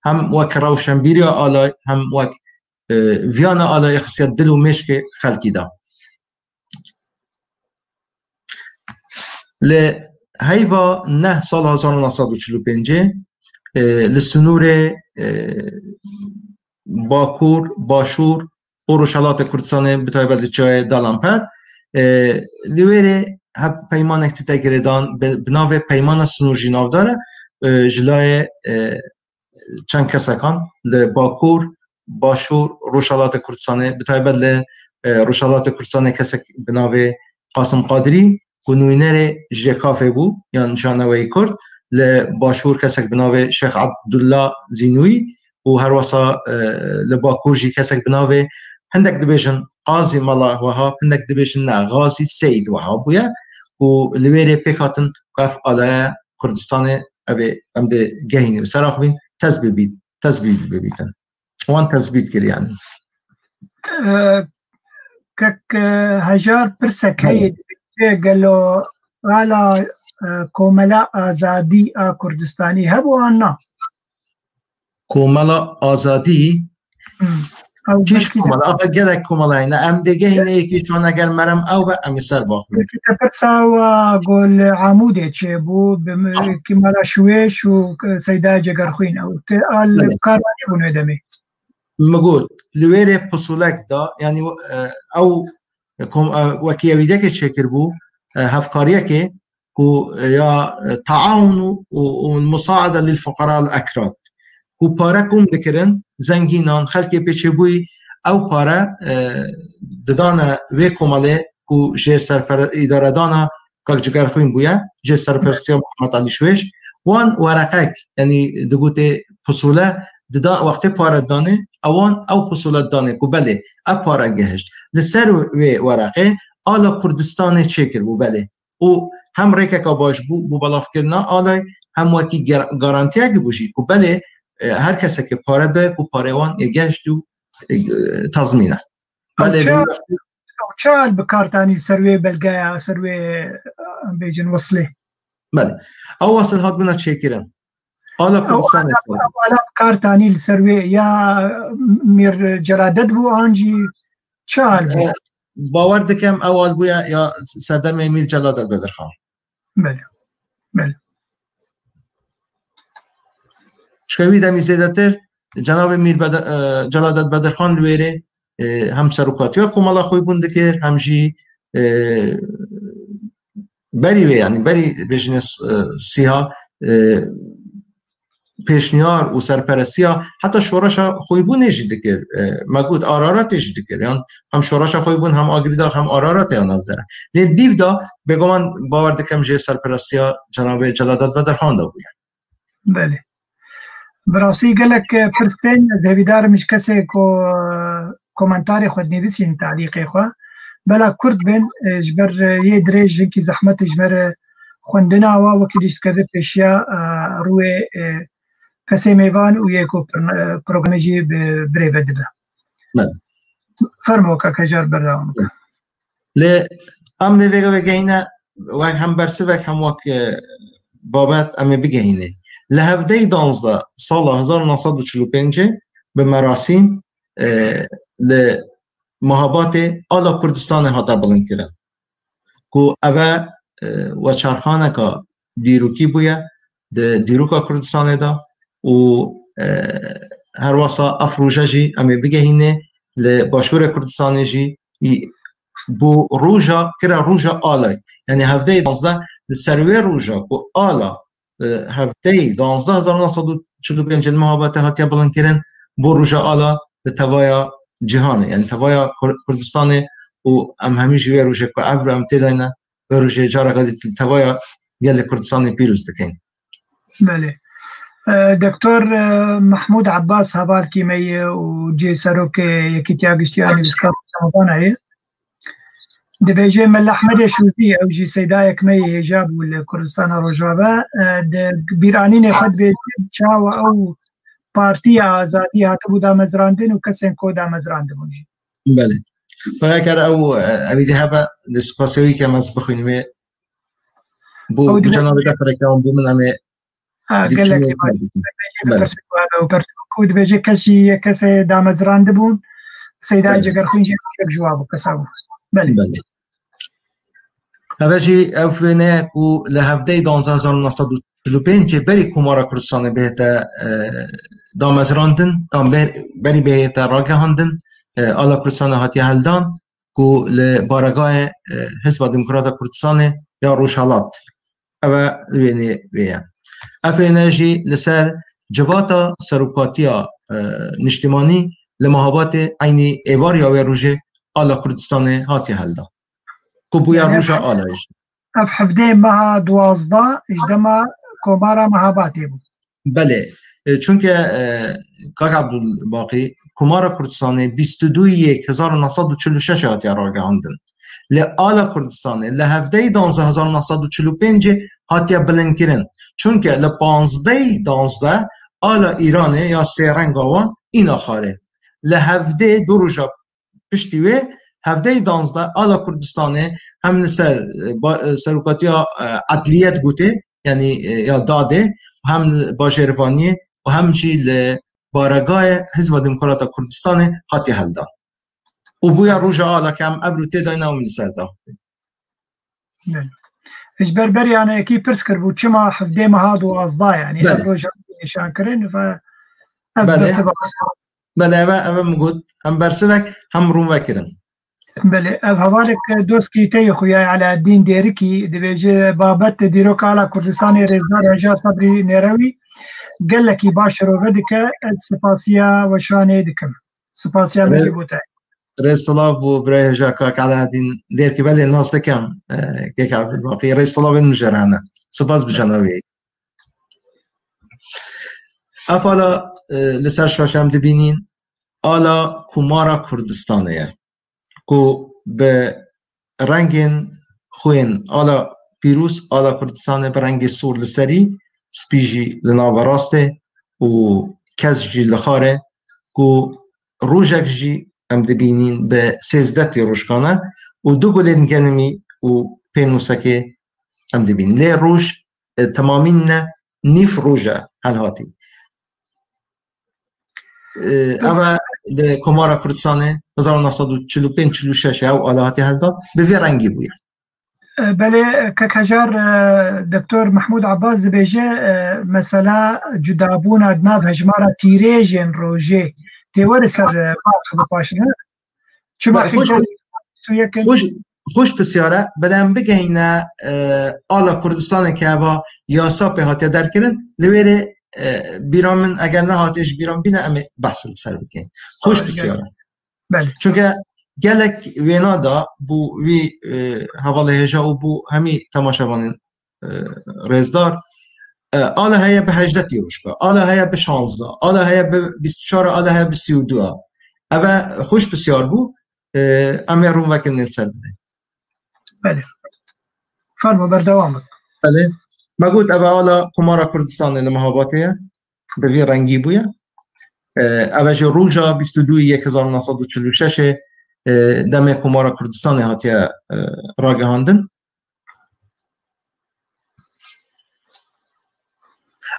hem wek rewşenbîriya alay, hem wek, e, viyana alayê xistiye dil û mêşkê xelkî de. Li heyva neh sala hezar neh sed û çil û pêncê, e, li sinûrê, e, Bakur, Başûr û Rojhelatê Kurdistanê, bi taybet li çiyayê Dalamper, e, li wê rê hevpeymanek tête girêdan bi, bi navê Peymana Sinûrjî navdar e, e, ji layê, e, çend kesekan li Bakur, Başûr, Rojhelatê Kurdistanê, bi taybet li, e, Rojhelatê Kurdistanê kesek bi navê Qasim Qadirî, ku nûnerê J K F bû, yan Janeweyê Kurd, li Başûr kesek bi navê Şêx Abdullah Zînûyî û herwesa, e, li Bakur jî kesek bi navê, hindek dibêjin Qazî Mela Wehab, hindek dibêjin ne, Gazî Seyîd Wehab bûye. ku li wê rê pêk hatin ku ev alaya Kurdistanê ev ê em dê gehînî û sera xwe bîn tezbî bît, tezbî bibîtin. Wan tezbît kir yani. Kek Hejar pirsek heye, gelo ala Komela Azadî a Kurdistanî hebû an na? Komela Azadî Kîş komela, ava gelek komela hene. Em dê gehîne yekî çan eger merem ew be, em ê ser baxin. Yekî te pirsa wa gol Amûdê çêbû, bi ki mala Şuêş û Seyda Cegerxwîn ew. Te al karvanî bûn wê demê. Min got, li wê rê pisolek da, yani ew wekî ewîdekê çêkir bû, hevkariyekê ku ya taawun û musaade lil fuqara al ekrad, ku pare kom dikirin zengînan, xelkê pêçêbûyî, ew pare didane wê komelê ku jêr serpere îdaredana Kak Cigerxwîn bûye, jêr serperestiya Mihemed Elî Şuêş. Wan wereqek, yanî digotê pusûle dida, wextê pare didanê, ewan ew pusûle didanê ku belê ev pare gihişt. Li ser wê wereqê ala Kurdistanê çêkiribû, belê. û hem rêkeka baş bû bo belavkirina alay, hem wekî garantiyekî bû jî ku belê her kesekê pare daye ku parê wan ê gehişt û tazmîn e. Belê ew çi hal bi kar tanî ser wê belgeya, ser wê em bêjin wislê? Belê. Ew wasil hatbûna çêkirin. Ala Kurdistanê ala bi kar tanî li ser wê ya Mîr Celadet bû an jî çi hal bû? Bawer dikim ew al bûye ya serdemê Mîr Celadet Bedirxan. Belê. Belê. Çka wî demî zêdetir cenabê Mîr Beder, e, Celadet Bedirxan li wêrê e, hem serokatiya komela xwîbûn dikir, hem jî e, berî wê, yani berî bêjinê sîha e, pêşniyar û serperestiya heta şoreşa xwîbûnê jî dikir. E, me got Araratê jî dikir. Yan hem şoreşa xwîbûn hem Agirî Dax hem Araratê ya navdere. Lê dîv da bêguman bawer dikim jê serperestiya cenabê Celadet Bedirxan de bûye. Belê. Bi rastî gelek pirs tên, ez hêvîdar im ji kesê ku komentarê xwe dinivîsîn, talîqê xwe. Bela kurt bin, ji ber yê dirêj hinkî zehmet ji me re xwendina wa wekî dîşt dikeve pêşiya rûyê kesê mêvan û yê ku programê jî bi birêve dibe. Fermo kak Hejar berdewam bike. Lê em vê vê vegehîne wek hem bersivek hem wek e, babet em ê bigehînê. Li hevdeyî danzdeh sala hezar neh sed û çil û pêncê bi merasîm e, li Mehabatê ala Kurdistanê hate bilindkirin. Ku eve e, weçarxaneka dîrokî bûye di dîroka Kurdistanê de û e, her wesa ev roje jî em ê bigehînê li Başûrê Kurdistanê jî bo roja kira roja alay. Yani hevdeyê danzdeh li ser wê roja ku ala e, hevdeyê danzdeh hezar neh sed û çil û pênc li Mehabatê hatiye bilindkirin bo roja ala li tevaya cîhanê, yani tevaya Kur- Kurdistanê û em hemî jî wê rojê ku evro em tê de ne, wê rojê careke dî tevaya gelê Kurdistanê pîroz dikin. Belê. E, Doktor e, Mehmûd Abbas hevalkî me ye û cê serokê Yekîtiya Giştî ya Nivîskar Rojavana ye. Dibêje Mela Ehmedê Şûzî, ew jî seydayek me yê hêja bû li Kurdistana Rojava. E, di bîranînê xwe dibêje çawa ew Partiya Azadî hatibû damezrandin û kesên ku damezrandibûn jî. Belê. Eger ew, e, ewî dê hebe, li spasê wî kem ez bixwînim ê bo, bo cenabê te fireke wan bo min em ê Ha, gelek. Belê. Ku dibêje kesî yê kesê damezrandibûn, Seyda Belê. Cegerxwîn jî yek ji wa bû, kesa bû. Belê. Belê. Eve jî ev wêne ku li hevdeyê danzdeh hezar neh sed û çil û pêncê berî Komara Kurdistanê bihête, e, damezrandin, an ber-, berî bihête ragihandin, e, ala Kurdistanê hatiye heldan ku li baregahê, e, Hizba Demokrata Kurdistanê ya Rojhelat. Ev e wênê wê ye. Ev wêne jî li ser civata serokatiya, e, niştimanî li Mehabatê eynî êvariya wê rojê ala Kurdistanê hatiye heldan. Ku bûye roja alayê jî. Ev hevdê meha duwazdeh ji dema Komara Mehabatê bû. Belê. E, çunke, e, Kak Abdulbaqî, Komara Kurdistanê bîst û du yek hezar û neh sed û çil û şeş hatiye ragihandin. Lê ala Kurdistanê li hevdeyî danzdeh hezar neh sed û çil û pêncê hatiye bilindkirin. Çunke li panzdeyî danzdeh ala Îranê ya sê renga wan îna xwarê. Li hevdê du roja piştî wê, hevdeyî danzdeh ala Kurdistanê hem li ser, e, ba-, e, serokatiya, e, edliyet gotê, yanî, e, ya dadê, hem li bajêrvaniyê û hem jî li baregayê Hizba Demokrata Kurdistanê hatiye hildan. Û bûye roja ala ke em evro tê dayne û min li ser da. Belê. Ji ber berê yanekî pirs kiribû, çima hevdê meha duwazdeh, yanî ev Belê. roja nîşan kirin ve ev Belê. bersiva. Belê, ev, ev min got, hem bersivek, hem rûn vekirin. Belê, ev hevalek doskî te yê xuya Alaaddin Dêrikî dibêje, babet dîroka ala Kurdistanê rêzdar Hejar Sebrî Nêrewî gelekî baş şirove dike, ez sipasiya weşanê dikim. Sipasiya me Rê- jî bo te. Rê silav bo birayê Hejar kak Alaaddin Dêrikî, belê nas dikim, e, kek Abdulbaqî, rê silavên min jê re hene. Sipas bi cenabê. Ev ala, e, li ser şaşe em dibînîn, ala Komara Kurdistanê ye. Ku bi rengên xwên ala pîroz, ala Kurdistanê bi rengê sor li serî, spî jî li nava rastê û kes jî li xwarê, ku rojek jî em dibînîn bi sêzdeh tîroşkan e û du gulên genimî û pênûsekê em dibînin. Lê roj, e, temamîn ne, nîv roj e helhatî. E, ev e li Komara Kurdistanê hezar û neh sed û çil û pênc çil û şeş ew ala hatiye heldan, bi vê rengî bûye. E, belê, kek Hejar, e, Doktor Mehmûd Abbas dibêje, e, mesela cudabûna di nav hejmara tîrêjên rojê tê were ser, e, balx bipaşin, ne? Çima Be, xweş, hîja bîst û yek in? Xweş, xweş pisyar e, belê em bigehîne, e, ala Kurdistanê ke eva yasa pê hatiye derkirin, li wê rê, e, bîra min eger nehatiye ji bîra min bîne, em ê behs li ser bikin. Xweş Belê. pisyar e. Belê. Çunke gelek wêna da bo wî, e, hevalê hêja û bo hemî temaşevanên, e, rêzdar, e, ala heye bi hejdeh tîroşka, ala heye bi şazdeh, ala heye bi bîst û çar, ala heye bi sî û du. Ev e xweş pisyar bû, e, em ê rûn vekin li ser bidin. Belê. Fermo, berdewam bik. Belê. Me got ev e ala Komara Kurdistanê li Mehabatê ye. Bi vî rengî bûye. E, ev e ji roja bîst û du yek hezar neh sed û çil û şeş e, demê Komara Kurdistanê hatiye, e, ragihandin.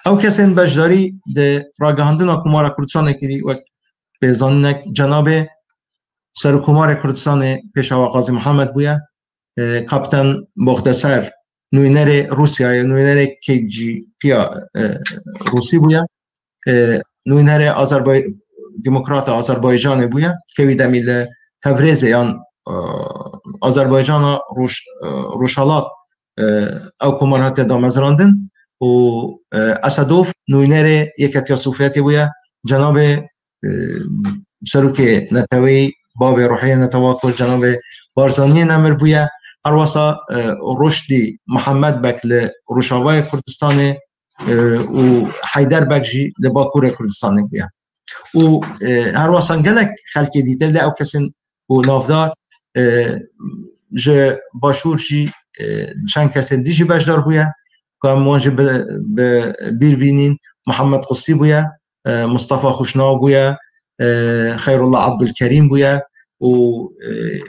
Ew kesên beşdarî di ragihandina Komara Kurdistanê kirî wek pêzanînek cenabê Serokkomarê Kurdistanê Pêşawa Qazî Mihemed bûye, e, Kapten Boxdeser nûnerê Rûsyayê, nûnerê K G B ya, e, Rûsî bûye. E, nûnerê Azerbay-, Demokrata Azerbaycanê bûye. Kewî demî li Tevrêzê yan, e, Azerbaycana Roj-, e, Rojhelat, e, ew komar hatiye damezrandin û, e, Esedov nûnerê Yeketiya Sovyetê bûye. Cenabê, e, serokê neteweyî, bavê ruhiyê netewa Kurd, cenabê Barzaniyê Nemir bûye. Herwasa, e, Ruşdî Mihemed Beg li Rojavayê Kurdistanê, e, û Heyder Beg jî li Bakurê Kurdistanê bûye. Û, e, herwasa gelek xelkê dîtir lê ew kesên ku navdar, e, ji Başûr jî, e, çend kesên dî jî beşdar bûye. Ku em wan jî bi, bi bîr bînîn, Mihemed Qusî bûye, e, Mustafa Xuşnaw bûye, e, Xeyrullah Abdulkerîm bûye û, e,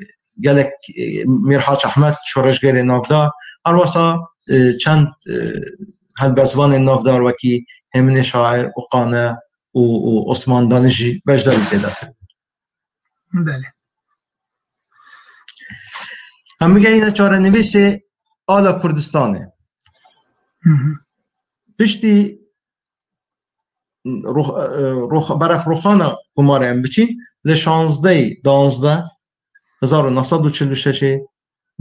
gelek, e, Mîrhaç Ehmed, şoreşgerê navdar, herwasa, e, çend, e, helbestvanên navdar wekî Hêminê Şair, Uqane û, û Osman Danî jî beşdarî tê de. Belê. Em bigehîne çarenivîsê ala Kurdistanê. Hı hı. Piştî rox-, e, rox-, beref roxana Komarê em biçîn, li şazdehê danzdeh hezar û neh sed û çil û şeşê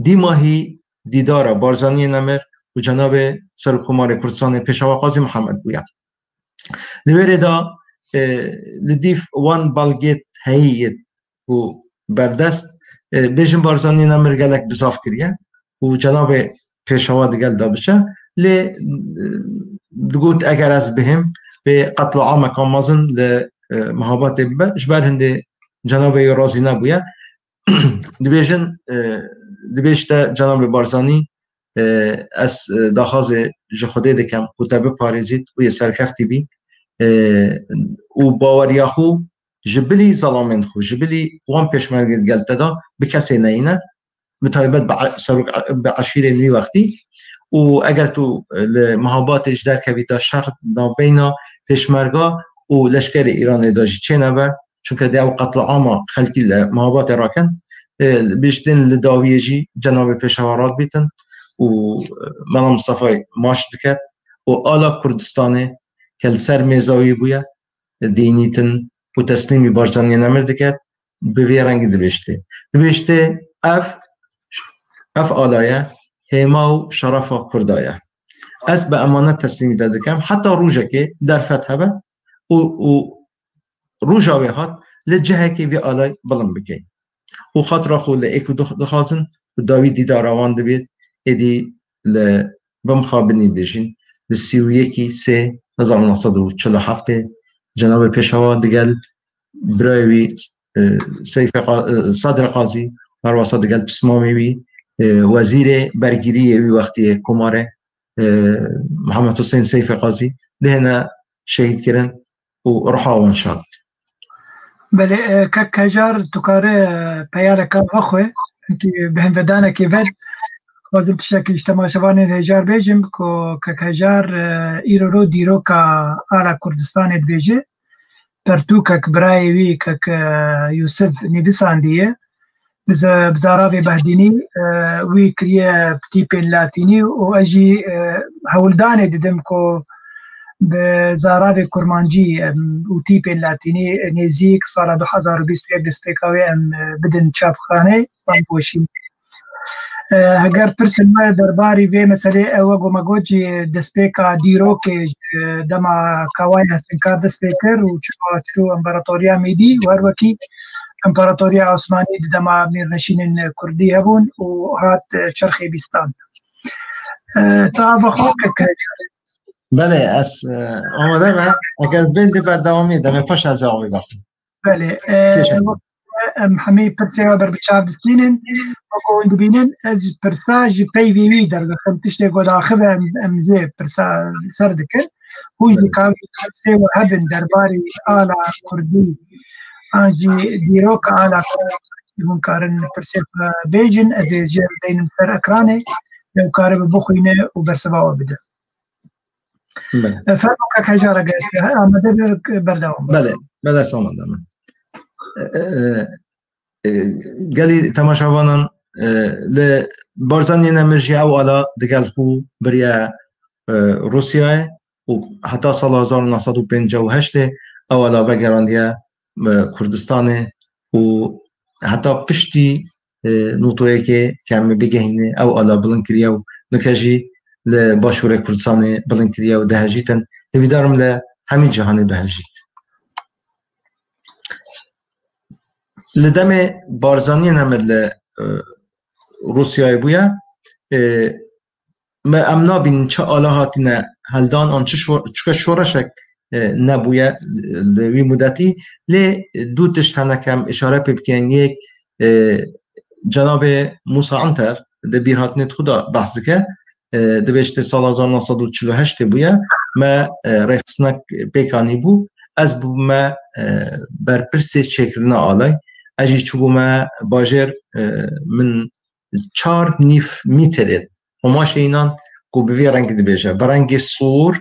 dîmahî dîdara Barzaniyê Nemir û cenabê Serokkomarê Kurdistanê Pêşawa Qazî Mihemed bûye. Li wê rê de, e, li dîv wan belgê heyî yê ku berdest, e, bêjin Barzanî Nemir gelek bizav kiriye û cenabê Pêşawa digel de biçe. Lê, e, digot eger ez bihêm, bê qetlo ameka mezin li, e, Mehabatê bibe, ji ber hindê cenabê wî razî nebûye. Dibêjin, e, dibêjte Cenabê Barzanî, e, ez, e, daxwazê ji Xwedê dikem ku te biparêzît û yê serkeftî bî, e, û baweriya xwe ji bilî zelamên xwe, ji bilî wan pêşmergê gel te da bi kesê neyîne, bi taybet bi e-, serok e-, bi eşîrên wî wextî. Û eger tu, e, li Mehabatê ji derkevî de şer navbeyna pêşmerga û leşkerê Îranê de jî çênebe, çunke dê ew qetliama xelkî li Mehabatê rakin, e, biştin li dawiyê jî cenabê pêşewa radibîtin û, e, Mela Mistefayê maç diket û ala Kurdistanê ke li ser mêza wî bûye, dînîtin û teslîmî Barzaniyê Nemir diket, bi vê rengî dibêjtê. Dibêjtê ev, ev ala ye, hêma û şerefa Kurda ye. Ez bi emanet teslîmî te dikem, heta rojekê derfet hebe û, û roja wê hat li cihekê vê alay bilind bikey. Û xatira xwe li êk û du dixwazin û dawî dîdara wan dibêt, êdî li bimxabinî bêjin, li sî û yekî sê hezar neh sed û çil û heftê cenabê pêşewa digel birayê wî, e, Seyfê Qa-, e, Sadrê Qazî, herwasa digel pismamê wî, e, wezîrê bergiriyê wî wextiyê Komarê, e, Mihemed Husên Seyfê Qazî dihêne şehîd kirin û ruha wan şad. Belê, e, kek Hejar, tu kare, e, peyaleka vexwe, hinkî bi hinvedanekê ve, dixwazim tiştekî ji temaşevanên Hejar bêjim, ku kek Hejar, e, îro ro dîroka ala Kurdistanê dibêje. Pertûkek birayê wî, kek, e, Yûsif nivîsandiye. Bi ze-, bi zaravê Behdînî, e, wî kiriye bi tîpên latînî û ez jî, e, hewldanê didim ku bi zaravê kurmancî, em, û tîpên latînî nêzîk sala du hezar û bîst û yek destpêka wê em, e, bidin çapxanê, em boşîn. E, heger pirsên me derbarî vê meselê ew e, ku me got jî destpêka dîrokê ji dema Kawayê Hesinkar dest pê kir û çawa çû Împaratoriya Mêdî û her wekî Împaratoriya Osmanî di dema Mîrneşînên Kurdî hebûn û hat, e, çerxê bîstan. E, tu ava xwe keke. Belê, ez, e, amade me. Eger bên di berdewamiyê de me paş ez avê bexim. Belê, e, Kêşe. Em hemî pirsê we ber bi çav distînin. Wek hûn dibînin, ez pirsa ji peyvê wî derdixim. Tiştê ku daxive em, em jê pirsa ser dikin. Hûn jî Belê. Ka pirsê we hebin derbarê ala Kurdî an jî dîroka ala Kurdî, hûn karin pirsê xwe bêjin, ez ê jê beynim ser ekranê, ew karibe bixwîne û bersiva we bide. Belê. E, fermo kek Hejar, eger amade be, berdewam be. Belê, belê, ez amade me. E, e, e, gelî temaşevanan, e, li Barzaniyê Nemir jî ew ala digel xwe biriye, e, Rûsyayê û heta sala hezar û neh sed û pêncî û heştê ew ala vegerandiye, e, Kurdistanê û heta piştî, e, notoyekê ke em bigehîne ew ala bilind kiriye û nuke jî li Başûrê Kurdistanê bilind kiriye û dihejîtin. Hêvîdar im li hemî cîhanê bihejît. Li demê Barzaniyê Nemir li, e, Rûsyayê bûye, e, me em nabînin çi ala hatine heldan an çi şo-, çike şoreşek, e, nebûye li wî mudetî. Lê du tişt hene ke em îşare pê bikin. Yek, e, cenabê Musa Anter di bîrhatinê xwe de behs dike. E, dibêjte sala hezar neh sed û çil û heştê bûye, me, e, rêxistinek pêk anîbû. Ez bûme, e, berpirsê çêkirina alay. Ez jî çûbûme bajêr, e, min çar nîv mîterê qomaşê înan ku bi vê rengî dibêje, bi rengê sor,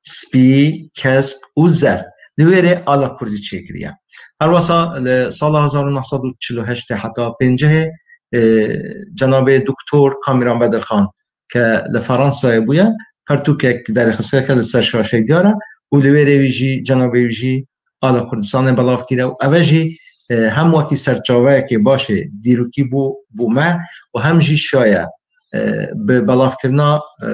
spî, kesk û zer. Li wê rê ala kurdî çêkiriye. Herwesa li sala hezar û neh sed û çil û heştê heta pêncehê, e, cenabê Doktor Kamîran Bedirxan ke li Fransayê bûye, pertûkek derêxistiyeke li ser şaşeyê diyar e û li wê rê wî jî, cenabê wî jî ala Kurdistanê belav kiriye û ev e jî, e, hem wekî serçaveyekê baş ê dîrokî bû, bû me û hem jî şaye, e, bi belavkirina, e,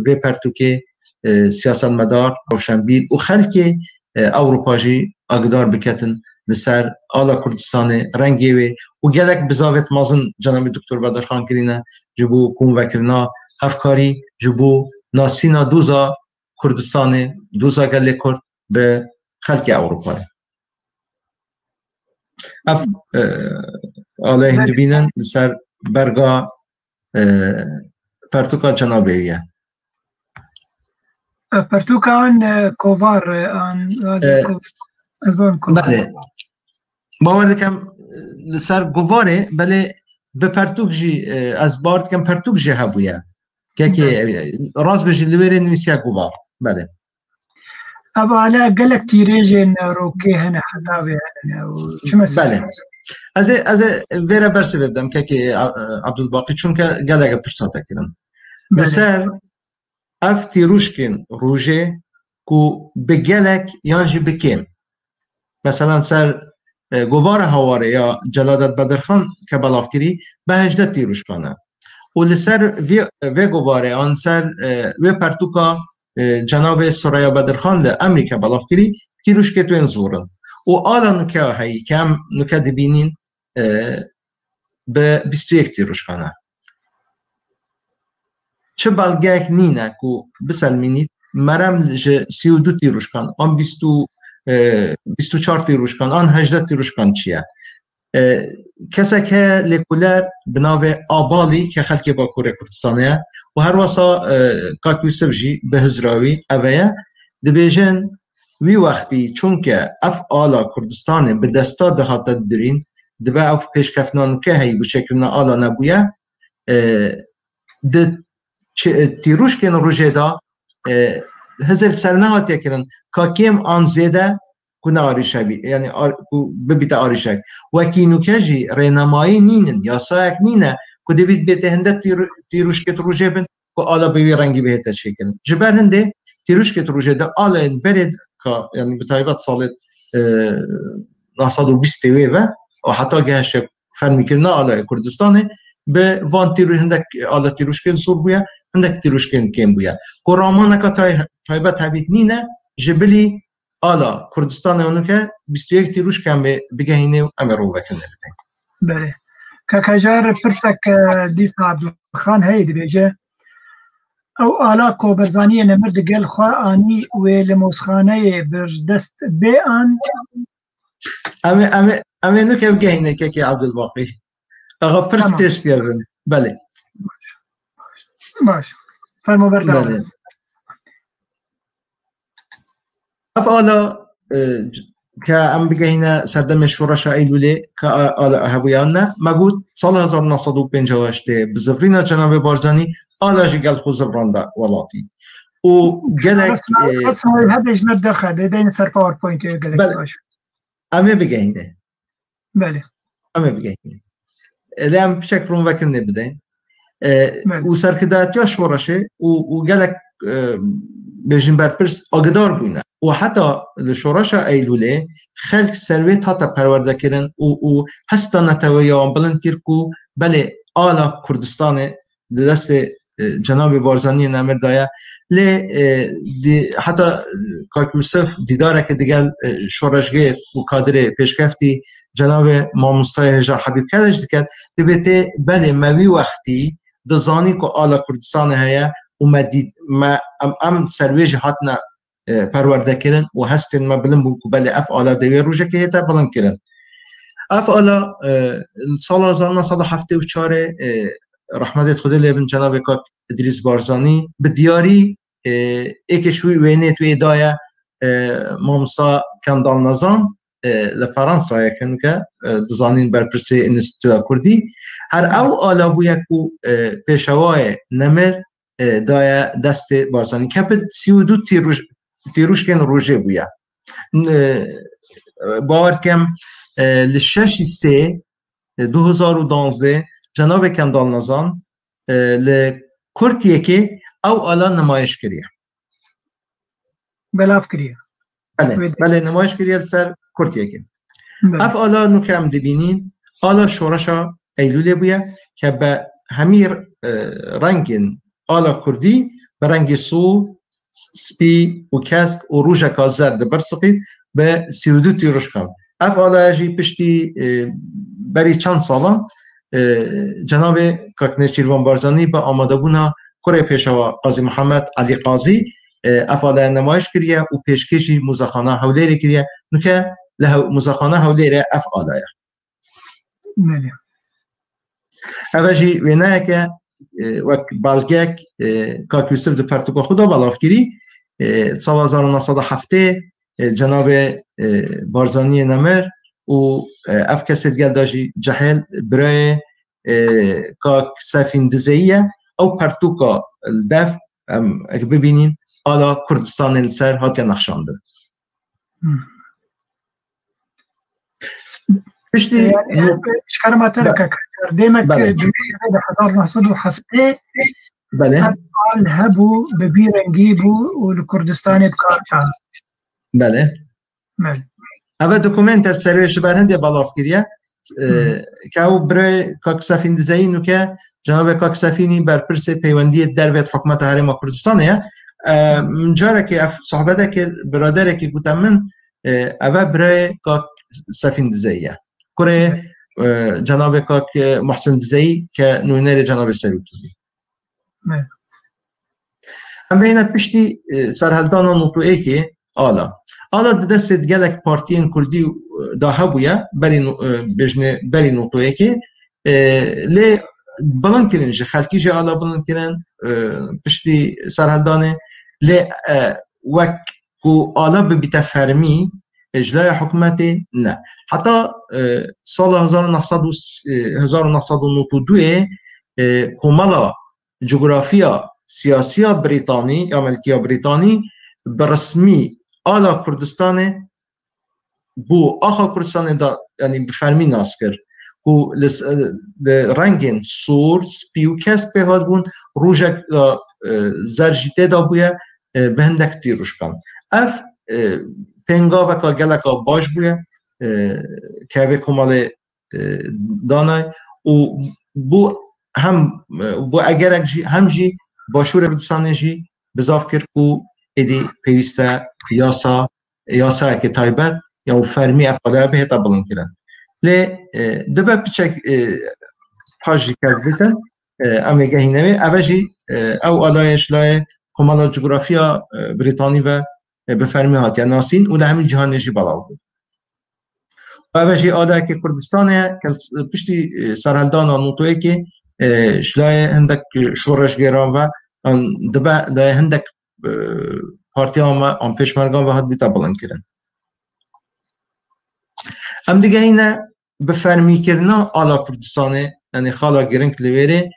vê pertûkê, e, siyasetmedar, rewşenbîr û xelkê, e, Ewropa jî agidar biketin li ser ala Kurdistanê, rengê wê û gelek bizavêt mezin cenabê Doktor Bedirxan kirîne ji bo komvekirina hevkarî, ji bo nasîna doza Kurdistanê, doza gelê Kurd bi xelkê Ewropayê. Ev, e, alê hin dibînin li ser berga, e, pertûka cenabê ye. E, pertûka an, e, kovar, e, an, an, E, ko-, ez bawerim kovar. Belê. Bawer dikim, e, li ser govarê, belê bi pertûk jî, e, ez bawer dikim pertûk jî hebûye. Kekê, Belê. e, rast bêjî li wêrê nivîsiya govar. Belê. Ev ale gelek tîrêjên rokê hene, heta vê hene û çi mesela? Belê. Ez ê, ez ê vê re bersivê bidim, kekê, e, Abdulbaqî, çunke gelek pirsa te kirin. Belê. Li ser ev tîrûşkên rojê ku bi gelek yan jî bi kêm. Meselan ser, e, govara Hawarê ya Celadet Bedirxan ke belav kirî, bi hejdeh tîrûşkan e. Û li ser vê, vê govarê an ser, e, vê pertûka, e, cenabê Soraya Bedirxan li Emrîke belav kirî, tîrûşkê tu yên zor in. Û ala nuke heyî ke em nuke dibînîn, e, bi bîst û yek tîrûşkan e. Çi belgeyek nîne ku biselmînît, merem ji sî û du tîrûşkan, an bîst û, e, bîst û çar tîrûşkan, an hejdeh tîrûşkan çi ye. E, kesek heye lêkoler bi navê Abalî ke xelkê Bakurê Kurdistanê ye û her wesa, e, Kak Yûsif jî bi hizra wî eve ye. Dibêjin, wî wextî çunke ev ala Kurdistanê bi desta dihate dirîn, dibe ev pêşkeftina nuke heyî bû, çêkirina ala nebûye. E, di çi-, tîrûşkên rojê de, e, hizir ser nehatiye kirin, ka kêm an zêde ku ne arîşe bî, yani ar-, ku bibîte arîşek. Wekî nuke jî rênemayî nînin, yasayek nîne ku dibît bête hinde tîr-, tîrûşkê rojê bin, ku ala bi wî rengî bihête çêkirin. Ji ber hindê tîrûşkê rojê de alayên berê ka, yani bi taybet salê, e, neh sed û bîstê wê ve û heta gehişte fermîkirina alayê Kurdistanê, bi van tîrû-, hindek ala tîrûşkên zor bûye, hindek tîrûşkên kêm bûye. Ku ramaneka tay-, taybet hebît nîne, ji bilî ala Kurdistanê û nuke bîst û yek tîrûşk em ê bigehînê û em ê rûvekirinê bidin. Belê. Kaka Jar, pirsek, e, dîsa Abdulxan heye dibêje, ew ala ku Barzaniyê nemir di gel xwe anî wê limozxaneyê bi dest bê an? Em ê, em ê, em ê nuke bigehîne kekê Abdulbaqî. Axa pirs Tamam. pêş diyevin. Belê. Baş. Fermo berdewam. Belê. Ev ala, e, ke em bigehîne serdemê şoreşa Eylûlê, ke a-, ala hebûyan ne, me got sala hezar neh sed û pêncî û heştê bi zivrîna cenabê Barzanî ala jî gel xwe zivranda welatî. Û gelek, Resma-, e, resma hebê ji me derxe, dê deyne ser PowerPointê gelek Belê. baş. Em ê bigehîne. Belê. Em ê bigehîne. Lê em piçek rûnvekirinê bidin. E, Belê. û serkirdatiya şoreşê û, û gelek, e, bêjin berpirs agidar bûne. Û heta li şoreşa Eylûlê xelk ser wê hate perwerdekirin û, û hesta neteweya wan bilind kir ku belê ala Kurdistanê di destê, e, cenabê Barzaniyê nemir daye. Lê, e, di, heta, e, Kak Yûsif dîdareke digel, e, şoreşgêr û kadirê pêşkeftî cenabê mamostayê hêja Habîb Keleş diket, dibê tê belê me wî wextî dizanî ku ala Kurdistanê heye û me dî-, me, em, em ser wê jî hatine e, perwerdekirin û hestên me bilind bûn ku belê ev ala dê wê rojekê hête bilind kirin. Ev ala, e, sala hezar neh sed û heftê û çarê, e, rehmetê Xwedê lê bin cenabê Kak Îdrîs Barzanî bi diyarî, e, êkê ji wî wênê wê daye, e, mamosta Kendal Nezan, e, li Fransayê ke nuke, e, dizanîn berpirsê Înstîtuya Kurdî. Her ew ala bûye ku, e, pêşewayê nemir e, daye destê Barzanî. Ke bi sî û du tîrûj-, tîrûşkên rojê bûye. N-, e, bawer dikim, e, li şeşî sê, e, du hezar û duwazdeh, cenabê Kendal Nezan, e, li Kurtiyekê ew ala nimayiş kiriye. Belav kiriye. Belê, Wê de- belê, nimayiş kiriye li ser Kurtiyekê. Belê. Ev ala nûke em dibînîn, ala şoreşa Eylûlê bûye, ke bi hemî, e, rengên ala Kurdî, bi rengê sor, spî û kesk û rojeka zer dibirsiqît bi sî û du tîrûşkan. Ev alaya jî piştî, e, berî çend salan, e, cenabê Kak Nêçîrvan Barzanî bi amadebûna kurê pêşewa Qazî Mihemed Elî Qazî, e, ev alaya nimayiş kiriye û pêşkêşî Muzexana Hewlêrê kiriye. Nûke li Hew-, Muzexana Hewlêrê ev alaya. Belê. Eve jî wêneyeke, e, wek belgeyek, e, Kak Yûsif di pertûka xwe de belav kirî, e, sala hezar û neh sed û heftê, e, cenabê, e, Barzaniyê nemir û, e, ev kesê digel de jî cehêl birayê, e, Kak Sefîn Dizeyî ye. Ew pertûka li dev em eke bibînîn, ala Kurdistanê li ser hatiye nexşandin. Hmm. Piştî Yani, ji kerema te re Be- kek, demek Belê. Di hezar neh sed û heftê Belê. ev al hebû, bi vî rengî bû û li Kurdistanê bi kar çan. Belê. Belê. Eve dokumenter serê ji ber hindê belav kiriye. E, Hı. Ke ew birê Kak Sefîn Dizeyî nûke, cenabê Kak Sefînî berpirsê peywendiyê dervê hikûmeta Herêma Kurdistanê ye. E, min carekê ev sohbeteke biraderekê gote min, e, eve birayê Kak Sefîn Dizeyî ye. Kurê, e, cenabê Kak, e, Muhsin Dizeyî ke nûnerê cenabê Serokî bî. Ne. Em bêhne piştî, e, serhildana notû êkê ala. Ala di destê gelek partiyên kurdî, e, da hebûye, berî no-, e, bêjne berî notû êkê. E, lê bilind kirin, ji xelkî jî ala bilind kirin, e, piştî serhildanê. Lê, e, wek ku ala bibîte fermî, e, ji laya hikûmetê ne. Heta, e, sala hezar û neh sed û, e, hezar û neh sed û notû duyê, e, komela cografiya siyasiya Brîtanî ya Melkiya Brîtanî bi resmî ala Kurdistanê bû axa Kurdistanê da, yanî bi fermî nas kir. Ku li s-, li rengên sor, spî û kesk pê hatibûn, rojek da, e, zer jî tê da bûye, e, bi hindek tîrûşkan. Ev, e, pêngaveka geleka baş bûye, e, ke vê komelê, e, danay û bû hem, e, bû egerek jî, hem jî Başûrê Kurdistanê jî bizav kir ku êdî pêwîst e yasa, yasayeke taybet ya û fermî ev alaya bihête bilind kirin. Lê, e, dibe piçek, e, paş jî kev bitin, e, em ê gehîne wê. Eve jî, e, ew alaya ji layê komela cografiya, e, Brîtanî ve, e, bi fermî hatiye nasîn û li hemî cîhanê jî belav bû. Eve jî aliyeke Kurdistanê ye, ke piştî, e, serhildana notû êkê, e, ji layê hindek şoreşgeran ve, an dibe layê hindek, e, partiyan ve, an pêşmergan ve hat bîte bilind kirin. Em digehîne bi fermîkirina ala Kurdistanê, yanî xala giring li wêrê,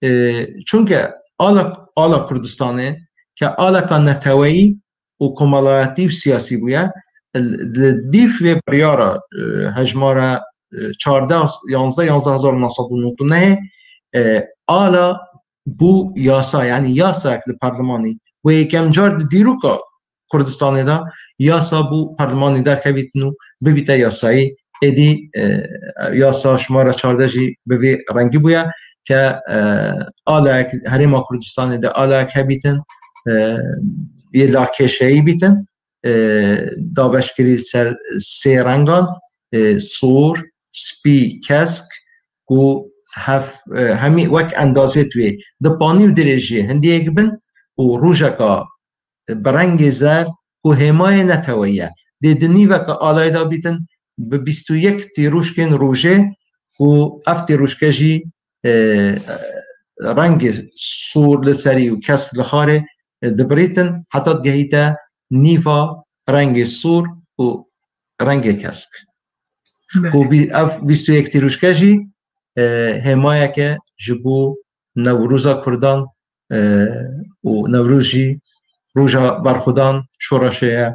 e, çunke ala, ala Kurdistanê ke aleka neteweyî û komelayetî û siyasî bûye, li dîf vê biryara, e, hejmara, e, çardeh, yanzdeh, yanzdeh hezar û neh sed û notû nehê, e, ala bû yasa, yanî yasayek li parlemanî. Wê yekem car di dîroka Kurdistanê de yasa bû parlemanî derkevîtin û bibîte yasayî. Êdî, e, yasa şimara çardeh jî bi vî rengî bûye ke, e, alek, Herêma Kurdistanê de alek hebîtin, e, yê lakêşeyî bîtin, e, dabeşkirî li ser sê rengan, e, sor, spî, kesk, ku hev, e, hemî wek endazê tu yê di panî û dirêjiyê hindiyek bin û rojeka, e, bi rengê zer ku hêmayê neteweyî ye. Dê di nîveke alayê de bîtin bi bîst û yek tîrûşkên rojê ku ev tîrûşke jî, e, rengê sor li serî û kesk li xarê, e, dibirîtin heta digehîte nîva rengê sor û rengê kesk. Belê. Ku bî-, ev bîst û yek tîrûşke jî, e, hêmayeke ji bo Newroza Kurdan, e, û Newroz jî roja berxwedan şoreşê ye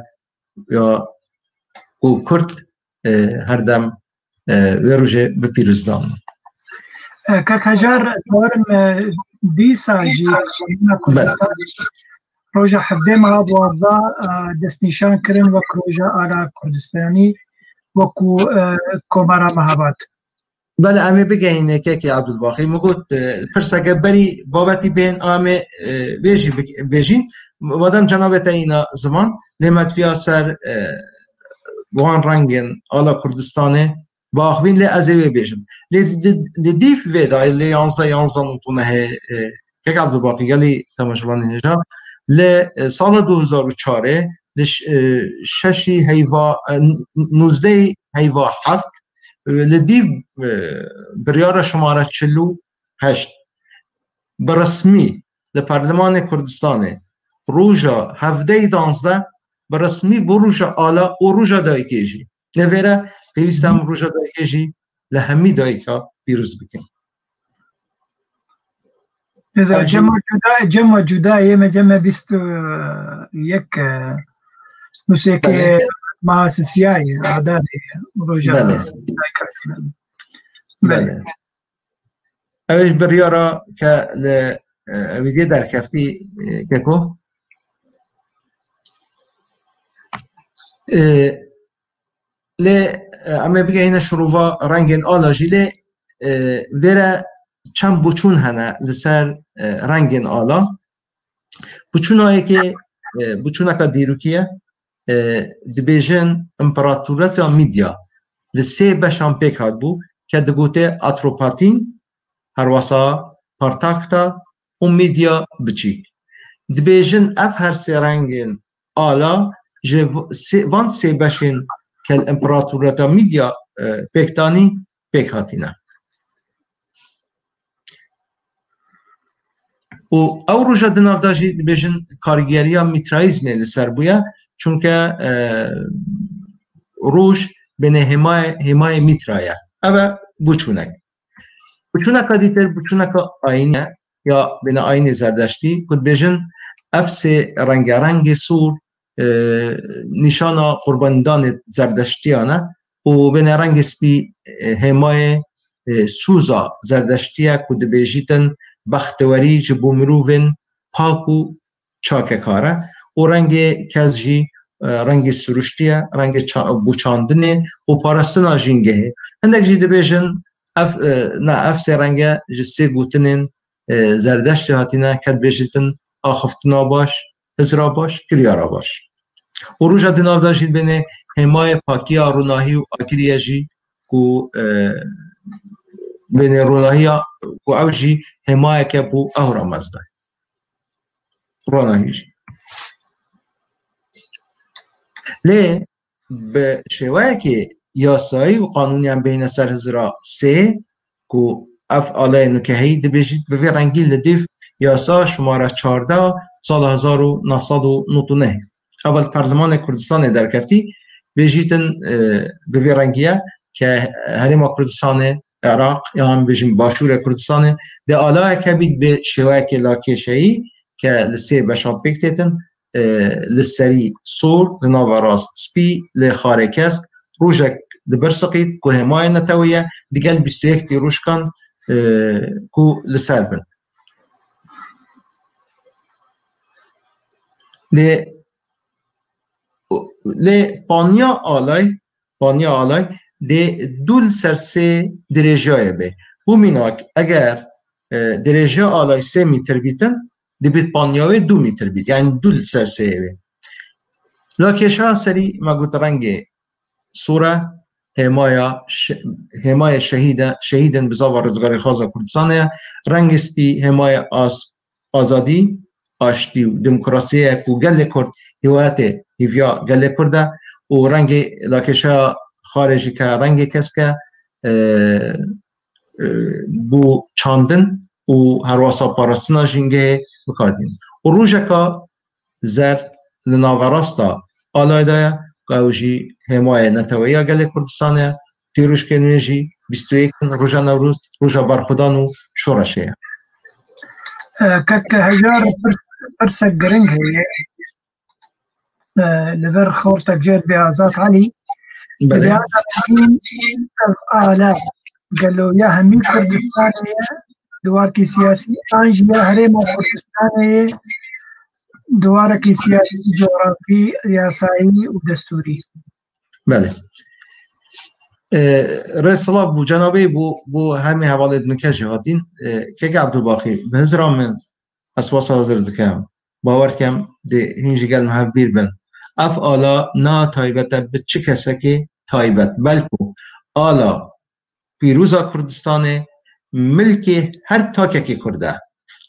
ya ku Kurd, e, her dem, e, wê rojê bi pîroz dan. E, Kak Hejar, bawerim, e, dîsa jî Be- Kurdistan roja hevdê meha duwazdeh, e, destnîşan kirin wek roja ala Kurdistanî, wekû, e, Komara Mehabad. Belê, em ê bigehîne kekê Abdulbaqî. Min got, e, pirseke berî babetî bên, em ê, e, vê jî bik-, bêjîn. Madem cenabê te îna ziman, lê me diviya ser, e, wan rengên ala Kurdistanê biaxivîn, lê ez ê wê bêjim. Lê di, li dîf vê de, lê yanzdeh, yanzdeh notû nehê, e, kek Abdulbaqî, gelî temaşevanên hêja, lê, e, sala du hezar û çarê, li ş-, e, şeşî heyva, e, n-, nûzdehî heyva heft, e, li dîv, e, biryara şimare çil û heşt bi resmî li Perlemanê Kurdistanê roja hevdeyê danzdeh bi resmî bû roja ala û roja dayikê jî. Lê vêre pêwîst e em roja dayikê jî li hemî dayika pîroz bikin. Lêza cema cuda, cema cuda yê me cema bîst û yek, e, nusêkê Belê. Maha sisiyayê, adadê roja Belê. dayika. Belê. Belê. Ew ê ji biryara ke li, e, ew ê derkeftî, e, keko. E, lê, e, em ê bigehîne şirova rengên ala jî lê, e, vêre çend boçûn hene li ser, e, rengên ala. Boçûna yekê, e, boçûneka dîrokî ye. E, dibêjin împeratoriyeta Mîdya li sê beşan pêk hatibû ke digote Atropatîn, herwasa Partakta û Mîdya Biçîk. Dibêjin ev her sê rengên ala ji v-, sê, van sê beşên ke li împeratoriyeta Mîdya, e, pêk danî, pêk hatîne. Û ew roja di nav de jî dibêjin kargeriya Mîtrayîzmê li ser bûye, çunke, e, roj bêne hêmayê, hêmayê Mîtra ye. Ev e boçûnek. Boçûneka dîtir, boçûneka ayînî ye, ya bêne ayînê Zerdeştî, ku dibêjin ev sê renge, rengê sor, e, nîşana qurbanîdanê Zerdeştiyan e û bêne rengê spî, e, hêmayê, e, soza Zerdeştî ye ku dibêjîtin bextewerî ji bo mirovên pak û çakekar e û rengê kez jî, e, rengê siruştî ye, rengê ça-, boçandinê û parastina jîngehê. Hindek jî dibêjin ev, e, na, ev sê renge ji sê gotinên, e, Zerdeştê hatine, ke dibêjîtin axiftina baş, hizra baş, kiryara baş. Û roja di nav de jî bêne hêmayê pakiya, ronahî û akiriye jî ku, e, bêne ronahiya ku ew jî hêmayeke bo ehramezda. Ronahî jî. Lê bi şêweyekê yasayî û qanûniyan bêhne ser hizra sê ku ev aleyê nûkeheyî dibêjît bi vê rengî li dîv yasa şumare çardeh sala hezar û neh sed û nod û neh. Ev li Perlemanê Kurdistanê derkeftî, bêjîtin, e, bi vê rengî ye ke Herêma Kurdistanê, Iraq, yan bêjin Başûrê Kurdistanê, dê alayeke bît bi şêweyekê lakêşeyî ke li sê beşan pêk têtin, e, li serî sor, li nava rast spî, li xarê kesk, rojek dibirsiqît ku hêmayê netewê ye, digel bîst û yek tîrûşkan, e, ku li ser bin. Lê, lê paniya alay, paniya alay dê du li ser sê dirêjiyayê be. Bo mînak, eger, e, dirêjiya alay sê mîtir bîtin, dibit paniya wê du mîtir bît. Yanî du li ser sê be. La kêşa serî me got rengê sor e, hêmaya şe-, hêmayê şehîd e, şehîdên bizava rizgarîxwaza Kurdistanê ye. Rengê spî hêmayê az-, azadî, aştî û demokrasiyê ye ku gelê Kurd hîwayetê hîviya gelê Kurd e û rengê lakêşa xarê jî ke rengê kesk e, e, e, bo çandin û herwasa parastina jîngehê bikardînin. Û rojeka zer li naverasta alay de ye, ku ew jî hêmayê neteweya gelê Kurdistanê ye. Tîrûşkên wê jî bîst û yek in, roja Newroz, roja berxwedan û şoreşê ye. E, kek Hejar, pirs-, pirsek giring heye. E, li vir xortek jê dibê Azad Elî. Belê. Dibê Azad Elî, ev ala gelo ya hemî Kurdistanê ye, di warkî siyasî, an jî ya Herêma Kurdistanê ye, di warekî siyasî, cografî, yasayî û destûrî. Belê. E, rê silav bo cenabê, bo, bo hemî hevalê din ke jî hatîn. E, keke Ebdulbaxî, bi hizra min ez wesa hazir dikim. Bawer dikim, dê hîn jî gel me hevbîr bin. Ev ala na taybet e bi çi kesekê taybet. Belku ala pîroza Kurdistanê milkê her takekê Kurd e.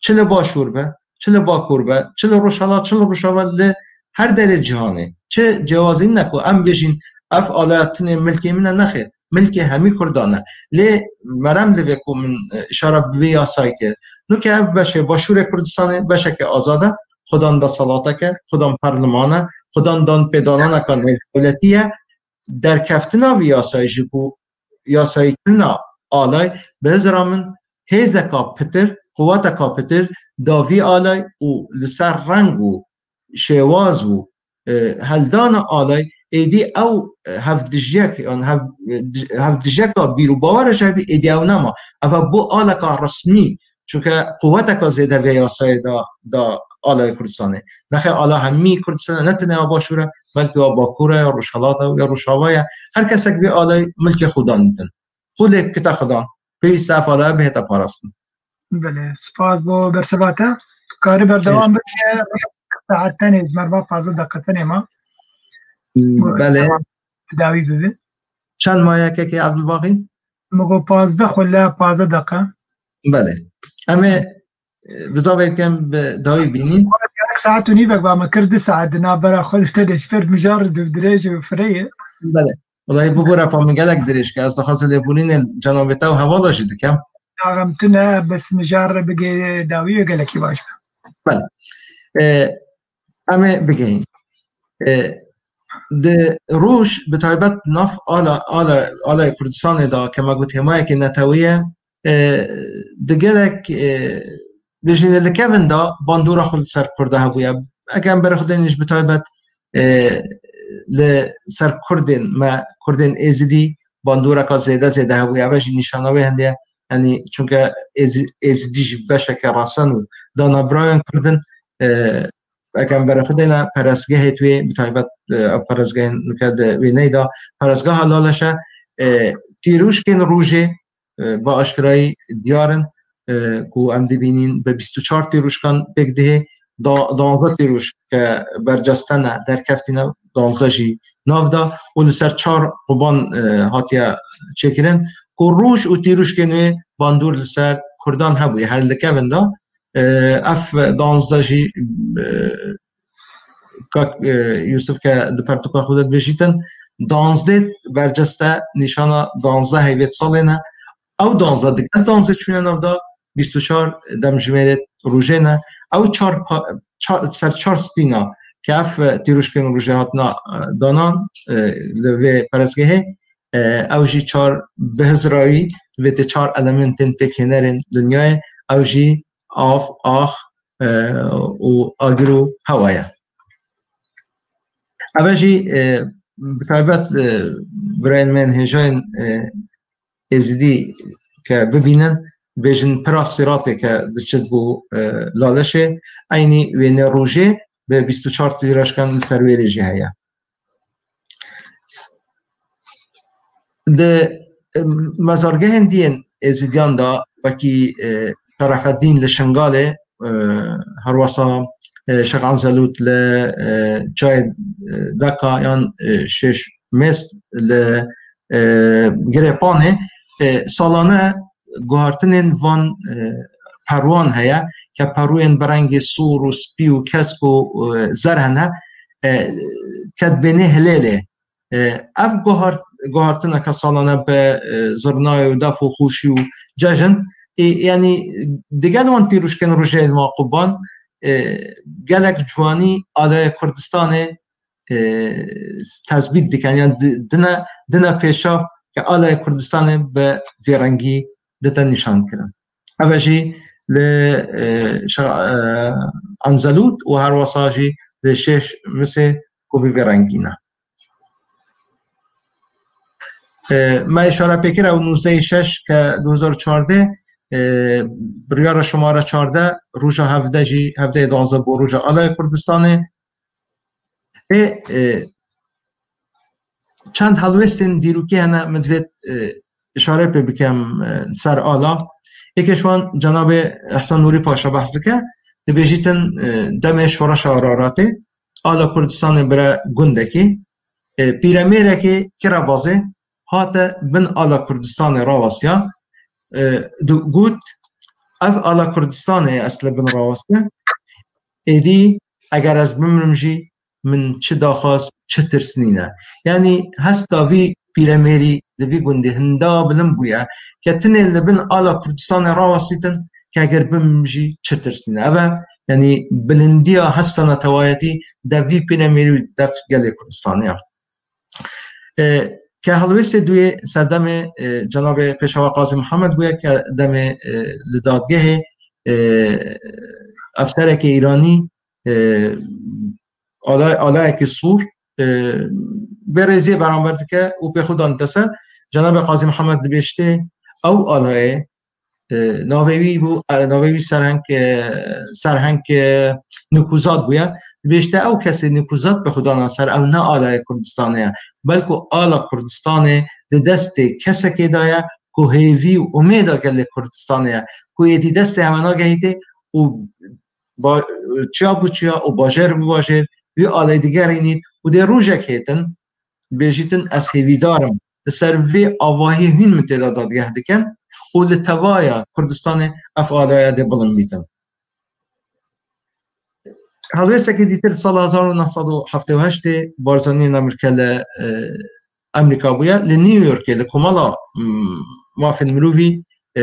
Çi li Başûr be, çi li Bakur be, çi li Rojhelat, çi li Rojava, li her derê cîhanê. Çi cewazî nîne ku em bêjin ev alaya tinê milkê min e, nexêr. milkê hemî Kurdan e. Lê merem divê ku min, e, îşara bi vê yasayê kir. Nuke ev beşê Başûrê Kurdistanê beşeke azad e, xudan deselateke, xudan perliman e, xudan danpêdananeka nêvdewletî ye. Derkeftina vî yasayê jî ku yasayîkirina alay, bi hizra min hêzeka pitir, quweteka pitir da vî alay û li ser reng û şêwaz û, e, heldana alay êdî ew, e, hevdijiyek, yan hev-, hevdijiyeka bîr û bawer e ji hev êdî ew nema. Ev e bo aleka resmî, çunke quweteka zêde vê yasayê da, da alay Kurdistanê. Nexê ala hemî Kurdistanê, ne tenê ya Başûr e, belkî ya Bakur e, ya Rojhilat e, ya Rojava ye. Her kesek vê alay milkê xwe danîtin. Xwe lê bikite xudan. Pêwîst e ev alaya bihête parastin. Belê, spas bo berseva te. Tu karî berdewam bike, saet tenê, ji merva pazdeh deqe tenê ma. Belê. Dawî bibe. Çend maye kekê Ebdulbaxî? Min got pazdeh, xwe le pazdeh deqe. Belê. Em ê, e, bizavê bikem bi dawî bînîn. Yek saet û nîvek ba me kir, du saet di navbera xwe de tenê ji ber mijar dirêj û firê ye. Belê. Welayi bibûre pa min gelek dirêj ke ez dixwazim lêbûrînên cenabê te û hevala jî dikem. Naxem tune, bes mijar bigê dawî gelekî baş be. Belê. E, em ê bigihîn. E, di roj, bi taybet nav ala, ala, alaya Kurdistanê de, ke me got hêmayekî netewî ye, e, di gelek, e, bêjîne li kevin de bandora xwe li ser Kurda hebûye. Eger em berê xwe dêne jî bi taybet, e, li ser Kurdên me, Kurdên Êzidî bandoreka zêde zêde hebûye. Ev jî nîşana wê hindê ye. Yanî çunke Êzi-, Êzidî jî beşeke resen û dana birayên Kurd in. E, eger em berê xwe dêne perestgehê wê, bi taybet, e, ev perestgehên nuke di wêneyê de, perestgeha Laleşe, e, tîrûşkên rojê, e, bi aşkirayî diyar in, e, ku em dibînîn bi bîst û çar tîrûşkan pêk dihê, da-, duwazdeh tîrûşk ke berceste ne, derkeftî ne, duwazdeh jî nav da û li ser çar Quban, e, hatiye çêkirin, ku roj û tîrûşkên wê bandor li ser Kurdan hebûye, her li kevin da, e, ev duwazdeh jî, e, Kak, e, Yusuf ke di pertûka xwe de dibêjîtin, duwazdeh berceste nîşana duwazdeh heyvêt salê ne. Ew duwazdeh digel duwazdeh çûne nav da, bîst û çar demjimêrê rojê ne. Ew çar pa-, çar, ser çar stîna ke ev, e, tîrûşkên rojê hatina, e, danan, e, li vê perestgehê, e, ew jî çar bi hizrayî vê tê çar elementên pêkhênerên dinyayê, ew jî av, ax, e, û agir û hewa ye. Ev e jî, e, bi taybet, e, birayên me yên hêjayên, e, Êzidî ke bibînin, bêjin pira Sîratê ke diçit bo, e, Laleşê, eynî wênê rojê bi bîst û çar tîrûşkan li ser wê rê jî heye. Di, e, mezargehên dî yên Êzidiyan de, wekî, e, Şerefeddîn li Şingalê, e, herwesa, e, Şêx Enzelût li, e, Çayê, e, Deka yan, e, Şêş Mês li, e, Girê Panê, e, salane guhartinên van, e, perwan heye, ke perûyên bi rengê sor û spî û kesk û, e, zer hene, e, ke dibênê Hilêlê. E, ev guhart-, guhartineke salane bi, e, zirnayê û def û xûşî û cejn, e, yanî digel wan tîrûşkên rojê ma Quban, e, gelek ciwanî alaya Kurdistanê, e, tezbît dikin, yan di-, dine, dine pêşav ke alaya Kurdistanê bi vê rengî dite nîşan kirin. Ev e jî li, e, Şa-, e, Enzelût û herwesa jî li Şêş Misê ku bi vê rengî ne. E, me îşare pê kir, ew nûzdehê şeş ke du hezar û çardeh, e, biryara şumare çardeh, roja hevdeh jî, hevdehê duwazdeh bû roja alaya Kurdistanê. Ê, e, çend helwestên dîrokî hene, min divêt, e, îşare pê bikem, e, ser ala. Yekê ji wan cenabê Ehsen Nûrî Paşa behs dike, dibêjîtin, e, demê şoreşa Araratê, ala Kurdistanê bire gundekî, e, pîremêrekê Kirabazê hate bin ala Kurdistanê rawestiya, e, du-, got, ev ala Kurdistanê ye, ez li bin rawestiye. Êdî eger ez bimirim jî, min çi daxwaz, çi tirs nîne. Yanî hesta vî pîremêrî di vî gundî hinda bilind bûye, ke tinê li bin ala Kurdistanê rawestîtin, ke eger bim jî çi tirsîne. Ev e, yanî bilindiya hesta netewayetî de vî pênemêrî û def gelê Kurdistanê ye. E, ke helwêstê duyê serdemê, e, cenabê Pêşewa Qazî Mihemed bûye, ke demê, e, li dadgehê, e, efserekê Îranî, e, alay-, alayekî sûr, e, bêrêziyê beramber dike û pêxudan dide ser. Cenabê Qazî Mihemed dibêjtê, ew alayê, e, navê wî bû, e, navê wî Serheng, e, Serheng, e, Nûkûzat bûye. Dibêjte, ew kesê nûkûzat pêxudana ser, ew ne alayê Kurdistanê ye. Belku ala Kurdistanê di destê kesekê de ye ku hêvî û umêda gelê Kurdistanê ye, ku êdî destê hewe nagehîtê û ba-, çiya bi çiya û bajêr bi bajêr wî alê digerînît û dê rojek hêtin, bêjîtin, ez hêvîdar im. Li ser vê avahiyê hûn min tê de dadgeh dikin û li tevaya Kurdistanê ev alaya dê bilind bîtin. Helwêstekî dîtir sala hezar û neh sed û heftê û heştê Barzanî namrike li, e, Amerîka bûye. Li New Yorkê li Komala, mm, Mafên Mirovî, e,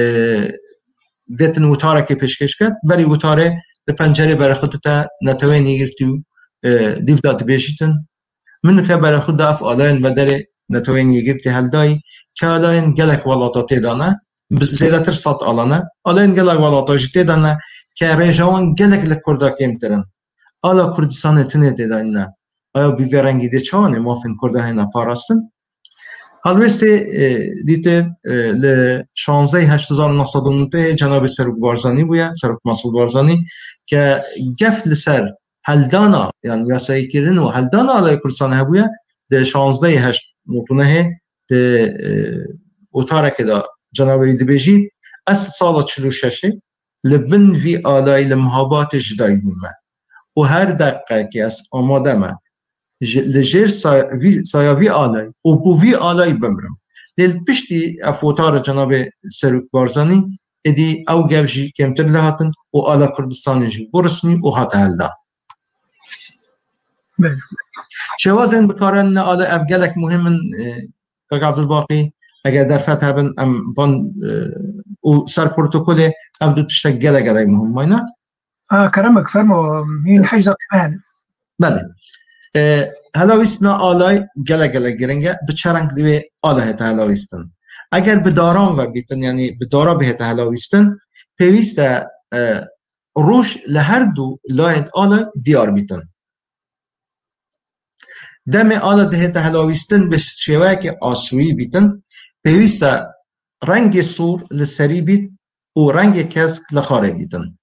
dêtin witarekê pêşkêş ket. Berî witarê li pencerê berê xwe dite neteweyên yekgirtî û, e, dîv de dibêjîtin. Min ke berê xwe da ev alayên vedarê neteweyên yekgirtî heldayî, ke alayên gelek welata tê de ne, bi zêdetir sed ala ne, alayên gelek welata jî tê de ne, ke rêja wan gelek li Kurda kêmtir in. Ala Kurdistanê tinê tê de ne. Aya bi vê rengî dê çawa ne mafên Kurda hêna parastin? Helwêstê, e, dîtir, e, li şanzdehê heşt hezar û neh sed û newidê cenabê Serok Barzanî bûye, Serok Mesûd Barzanî, ke gef li ser heldana, yan yasayîkirin û heldana alaya Kurdistanê hebûye, di şanzdehê heşt nod û nehê di, e, otarekê de cenabê wî dibêjî, ez li sala çil û şeşê li bin vî alayî li mihabatê ji dayik bûme. Û her deqekê ez amade me ji, li jêr saya vî, saya vî alayî û bo vî alayî bimrim. Lê li piştî ev wotara cenabê Serok Barzanî êdî ew gef jî kêmtir lê hatin û ala Kurdistanê jî bû resmî û hate heldan. Belê. Şêwazên bikaranîna ala ev gelek muhim in, e, kak Abdulbaqî, eger derfet hebin, em van, e, û ser protokolê ev du tiştek gelek gelek muhim mayne. Ha, keremek, fermo, hîn heşt deqîqe hene. Belê. E, helawîstina alay gelek gelek giring e. Bi çi reng divê ala hête helawîstin? Eger bi daran ve bîtin, yanî bi dara bihête helawîstin, pêwîst e, e, roj li her du layên ala diyar bîtin. Demê ala dihête helawîstin bi şêweyekê asûyî bîtin, pêwîst e rengê sûr li serî bît û rengê kesk li xarê bîtin.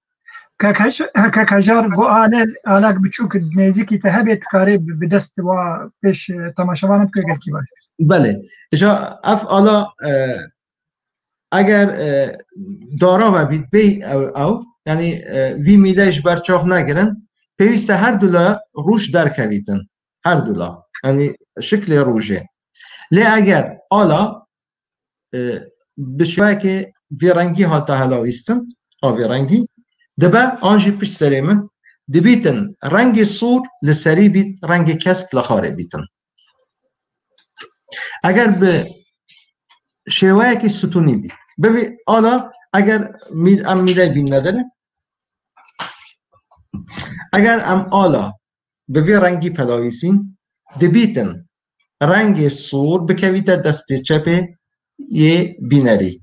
Kek Hej-, Kek Hejar got, ale, alak biçûk nêzîkî te hebe, dikarê bi, bi dest wa pêş, e, temaşevanan bike gelkî baş. Belê. Îja ev ala, e, eger, e, dara ve bît bêy ew, ew, yanî, e, vî mîleyê ji ber çav negirin, pêwîst e her du la roj derkevîtin. Her du la. Yanî şiklê rojê. Lê eger ala, e, bi şêweyekê vê rengî hate helawîstin, a vê rengî, dibe an jî pişt serê min, dibîtin rengê sûr li serî bît, rengê kesk li xarê bîtin. Eger bi şêweyekî stûnî bît, bivî ala, eger mîl-, em mîley bîn nedere, eger em ala bi vê rengî pelawîsîn, dibîtin rengê sûr bikevîte destê çepê yê bînerî.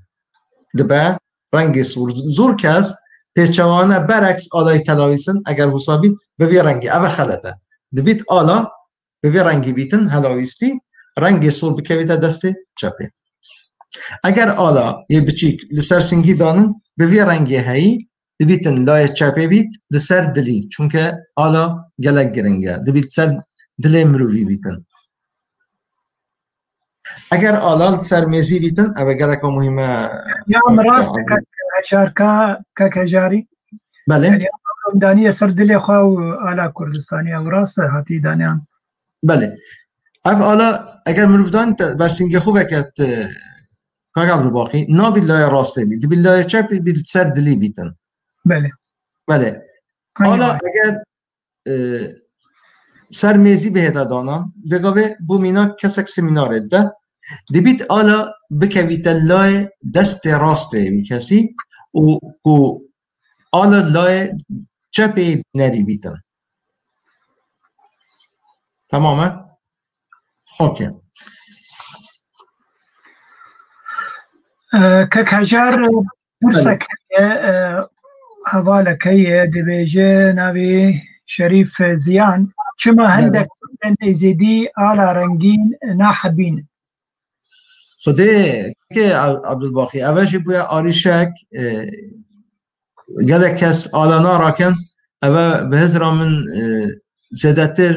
Dibe rengê sûr. Zor kes pêçewane bereks alayî telawîsin, eger wisa bît, bi vê rengî. Ev e xelet e. Dibît ala bi vê rengî bîtin, helawîstî, rengê sûr bikevîte destê çepê. Eger ala yê biçîk li ser singî danin, bi vê rengê heyî, dibîtin layê çepê bît, li ser dilî. Çunke ala gelek giring e. Dibît ser dilê mirovî bîtin. Eger ala li ser mêzî bîtin, ev e geleka muhîm e. Ya, min rast e, kek Hejar, ka, kek Hejarî. Belê. Yanî, ew daniye ser dilê xwe û ala Kurdistanê, ew rast e, hatî daniyan. Belê. Ev ala, eger mirov dan te, bersîngê xwe veket, e, kak Abdulbaqî, nabî layê rastê bî, dibî layê çepê bî, li ser dilî bîtin. Belê. Belê. Aynen. Ala eger, e, ser mêzî bihête danan, vêgavê bo mînak kesek semînarê dide, Dibît ala bikevîte layê destê rastê wî kesî û ku ala layê çepê bînerî bîtin. Tamam e? Okey. Kek Hejar, pirsek heye, hevalek heye, dibêje navê Şerîf Ziyan, çima hindek kurd ên êzidî ala rengîn nahebîn? Xwedê ke Abdulbaqî, eve jî bûye arîşek, gelek kes ala narakin, eve bi hizra min zêdetir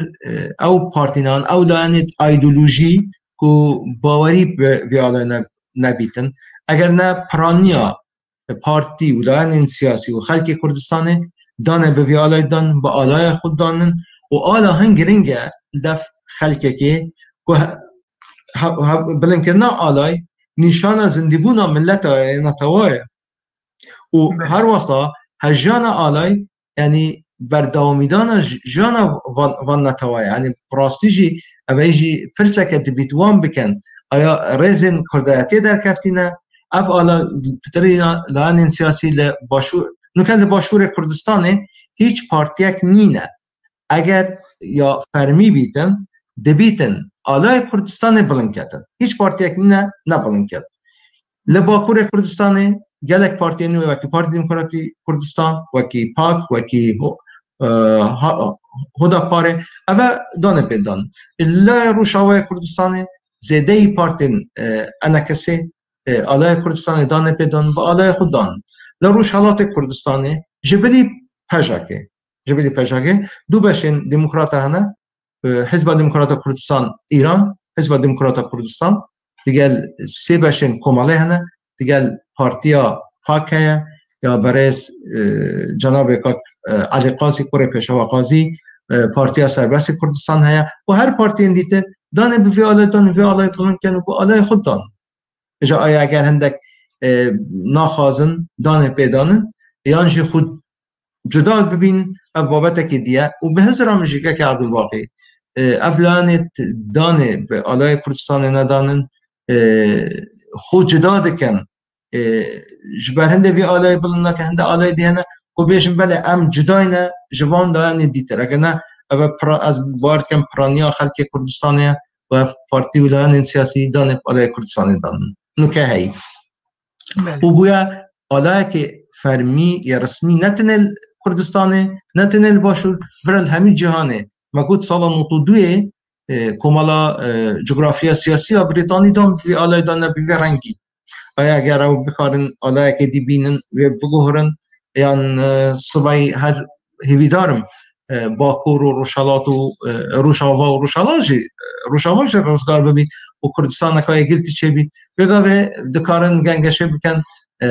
ew partînan, ew layenê îdeolojî ku bawerî bi vî alay nebîtin. Eger ne piraniya partî û layenên siyasî û xelkê Kurdistanê danê bi vî alay dan, bi alaya xwe danin û ala hin giring e li dev xelkekê ku bilinkirina alay nîşana zindîbûna mileta ye, netewa ye. Û her wesa hejiyana alay, yanî berdewamîdana jiyana van, van netewa ye. Yanî bi rastî jî ev jî pirseke dibît wan bikin. Aya rêzên kurdayetiyê derkeftîne? Ev ala pitirîna layenên siyasî li başûr, nuke li başûrê Kurdistanê hîç partiyek nîne. Eger ya fermî bîtin, dibîtin alayê Kurdistanê bilind ketin. Hîç partiyek nîne ne bilind ket. Li Bakurê Kurdistanê gelek partiyên nû wekî Partî Demokratî Kurdistan, wekî pak, wekî HUDA-PARê, eve danê pê dan. Li Rojavayê Kurdistanê zêdeyî partên ENKSê, alaya Kurdistanê danê pê dan, bi alaya xwe dan. Li Rojhelatê Kurdistanê ji bilî PJAKê, ji bilî PJAKê du beşên demokrata hene, Hizba Demokrata Kurdistan Îran, Hizba Demokrata Kurdistan, digel sê beşên komelê hene, digel partiya pak heye, ya berêz cenabê kak Elî Qazî, kurê Pêşewa Qazî, Partiya Serbestê Kurdistan heye û her partiyên dîtir danê bi vê alê dan, vê alê bilind ken û bi alê xwe dan. Ji aya eger hindek naxwazin danê pê danin, yan jî xwe cuda bibîn, ev babetekê diye û bi hizra min jî keke Abdulbaqî, ev layanê danê bi alaya Kurdistanê nedanin, xwe cuda dikin. Ji ber hindê vî alayê bilind nake, hinde alayê dî hene ku bêjin belê em cudayne ji van layanê dîtir. Eger ne, ev ez bawer dikim piraniya xelkê Kurdistanê ye û ev partî û layanên siyasî danê bi alaya Kurdistanê danin. Nuke heyî. Û bûye alayekê fermî ya resmî ne tenê li Kurdistanê, ne tenê li Başûr, vira li hemî cîhanê. Me got sala nod û duyê, e, Komela, e, Cografiya Siyasî ya Brîtanî dan vî alayê dan ne bi vî rengî. Aya eger ew bikarin alayekê dî bînin, wê biguhirin, yan, e, sibay her hêvîdar im, e, Bakur û Rojhelat û, e, Rojava û Rojhelat jî, e, Rojava jî rizgar bibît û Kurdistaneka yekgirtî çêbît. Vê gavê dikarin gengeşê bikin, e,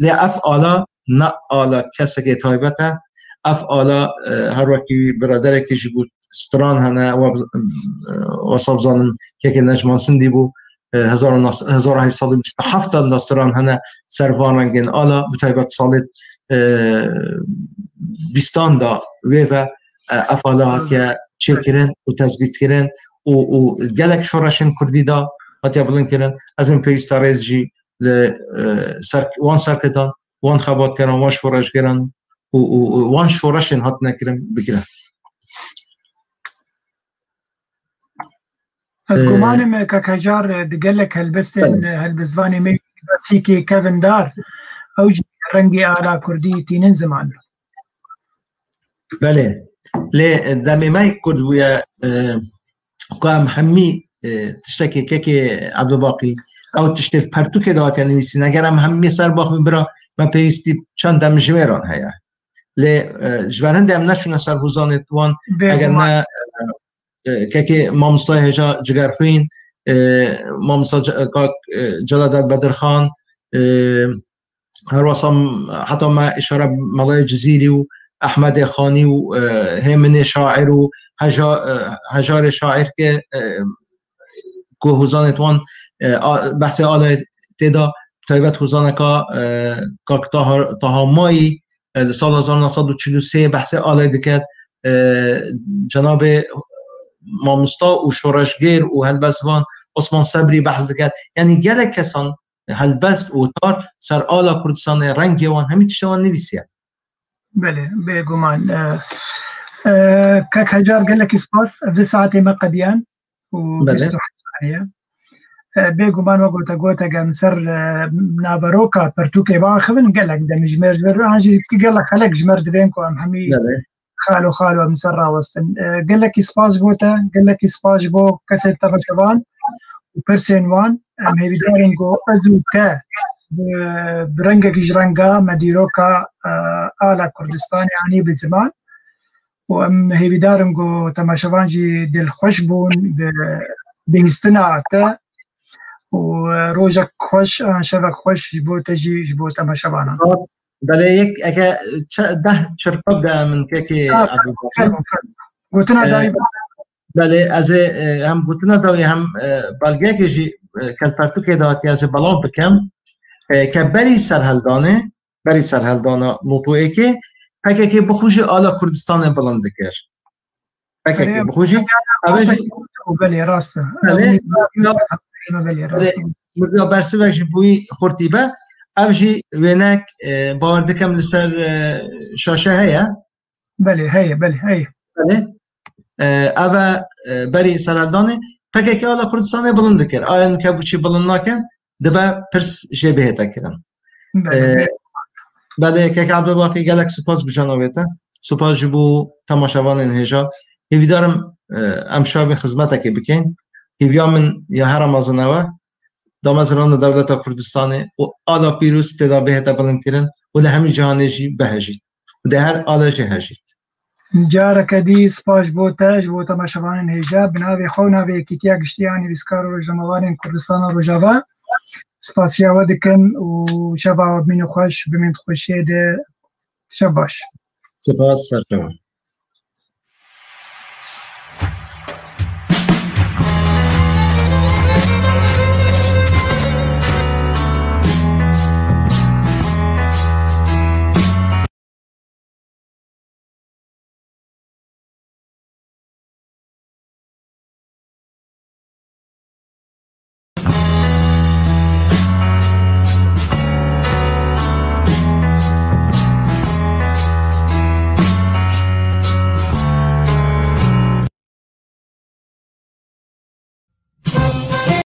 lê ev ala ne ala kesekê taybet e. Ev ala, e, her wekî biraderekî jî got, stran hene, we, e, wesa bizanim kekê Necman Sindî bû, e, hezar û neh sed, hezar û heşt sed û bîst û heft de stran hene ser van rengên ala, bi taybet salê, e, bîstan de wê ve, e, ev ala hatiye çêkirin û tezbîtkirin û, û gelek şoreşên kurdî de hatiye bilindkirin. Ez ê pêwîsta rêz jî li, e, ser, wan serketan, wan xebatkeran, wan şoreşgeran û, û, û wan şoreşên hatine kirin bigirin. Ez, e, guman im, e, kek Hejar, e, di gelek helbestên, belê, e, helbestvanê me klasîkê kevin dar, ew jî rengê ala kurdî tînin ziman. Belê. Lê demê me kurd bûye, e, ku em hemî, e, tiştekê kekê Ebdulbaqî, ew tiştê li pertûkê de hatiye nivîsîn. Eger em hemî ser baxin bira, me pêwîstî çend demjimêran heye. Lê, e, ji ber hindê em neçûne ser hûzanê wan, eger ne, e, e, kekê mamostayê hêja Cigerxwîn, e, mamosta Ce-, kak, e, Celadet Bedirxan, e, her wesa m-, heta me îşare Melayê Cizîrî û Ehmedê Xanî û, e, Hêminê şair û heja-, e, hejarê şair ke, e, ku hûzanê wan, e, a, behsê alê tê de, taybet hûzaneka, e, kak Taha, Taha Mayî, e, li sala hezar neh sed û çil û sê behsê alê diket, e, cenabê mamosta û şoreşgêr û helbestvan Osman Sebrî behs diket. Yanî gelek kesan helbest û tar ser ala Kurdistanê, rengê wan, hemî tişta wan nivîsiye. Belê, bêguman. E, e, Kek Hecar, gelekî spas. Ev di saetê me qediyan û Belê. bîst û heft saniye. E, bêguman wek gote gote, gem ser, e, naveroka pertûkê biaxivin, gelek demî ji me re, an jî gelek xelek ji me re divên ku em hemî Belê. xalo xalo em ser rawestin. E, gelekî spas ji bo te, gelekî spas ji bo kesê temaşevan û pirsên wan. Em hêvîdar in ku ez û te bi, bi rengekî ji renga me dîroka, e, ala Kurdistanê anî bi ziman û em hêvîdar in ku temaşevan jî dilxweş bûn bi bihîstina te û, e, rojek xweş an şevek xweş ji bo te jî, ji bo temaşevanan. Belê, yek, eke çe-, deh çirpik de min kekê Fermo, Ebûbakir. Fermo, fermo. Gotina E, dawî. Belê, ez ê, e, hem gotina dawî hem, e, belgeyekê jî, e, kelpertûkê de hatiye ez ê belav bikim. E, ke berî serheldanê, berî serheldana notoyekê, P K K bi xwe jî ala Kurdistanê bilind dikir. P K K Belê, bi xwe jî, ev e jî Belê, rast e. Belê, Ew ya, belê, belê, rast e. Mirya bersivek jî bûyî xurtî be. Ev jî wênek, e, bawer dikim li ser, e, şaşe heye. Belê, heye, belê, heye. Belê. E, ev e, e, berî serheldanê P K K ala Kurdistanê bilind dikir. Aya nike bûçî bilind nakin, dibe pirs jê bihête kirin. Belê, E, belê. Belê, kek Ebdulbaqî, gelek spas bi cana wê te. Spas ji bo temaşevanên hêja. Hêvîdarim, e, em şavê xizmetekê bikin. Hêviya min ya here mezin ew e. Damezrana dewleta Kurdistanê û ala pîroz tê de bihête bilindkirin û li hemî cihanê jî bihejît. Û di her alê jî hejît. Careke dî spas ji bo te, ji bo temaşevanên hêja. Bi navê xwe û navê Yekîtiya Giştî ya Nivîskar û Rojnamevanên Kurdistana Rojava, spasiya we dikim û şeva we bimîne xweş, bimîne di xweşiyê de. Şev baş. Spas, ser çavan.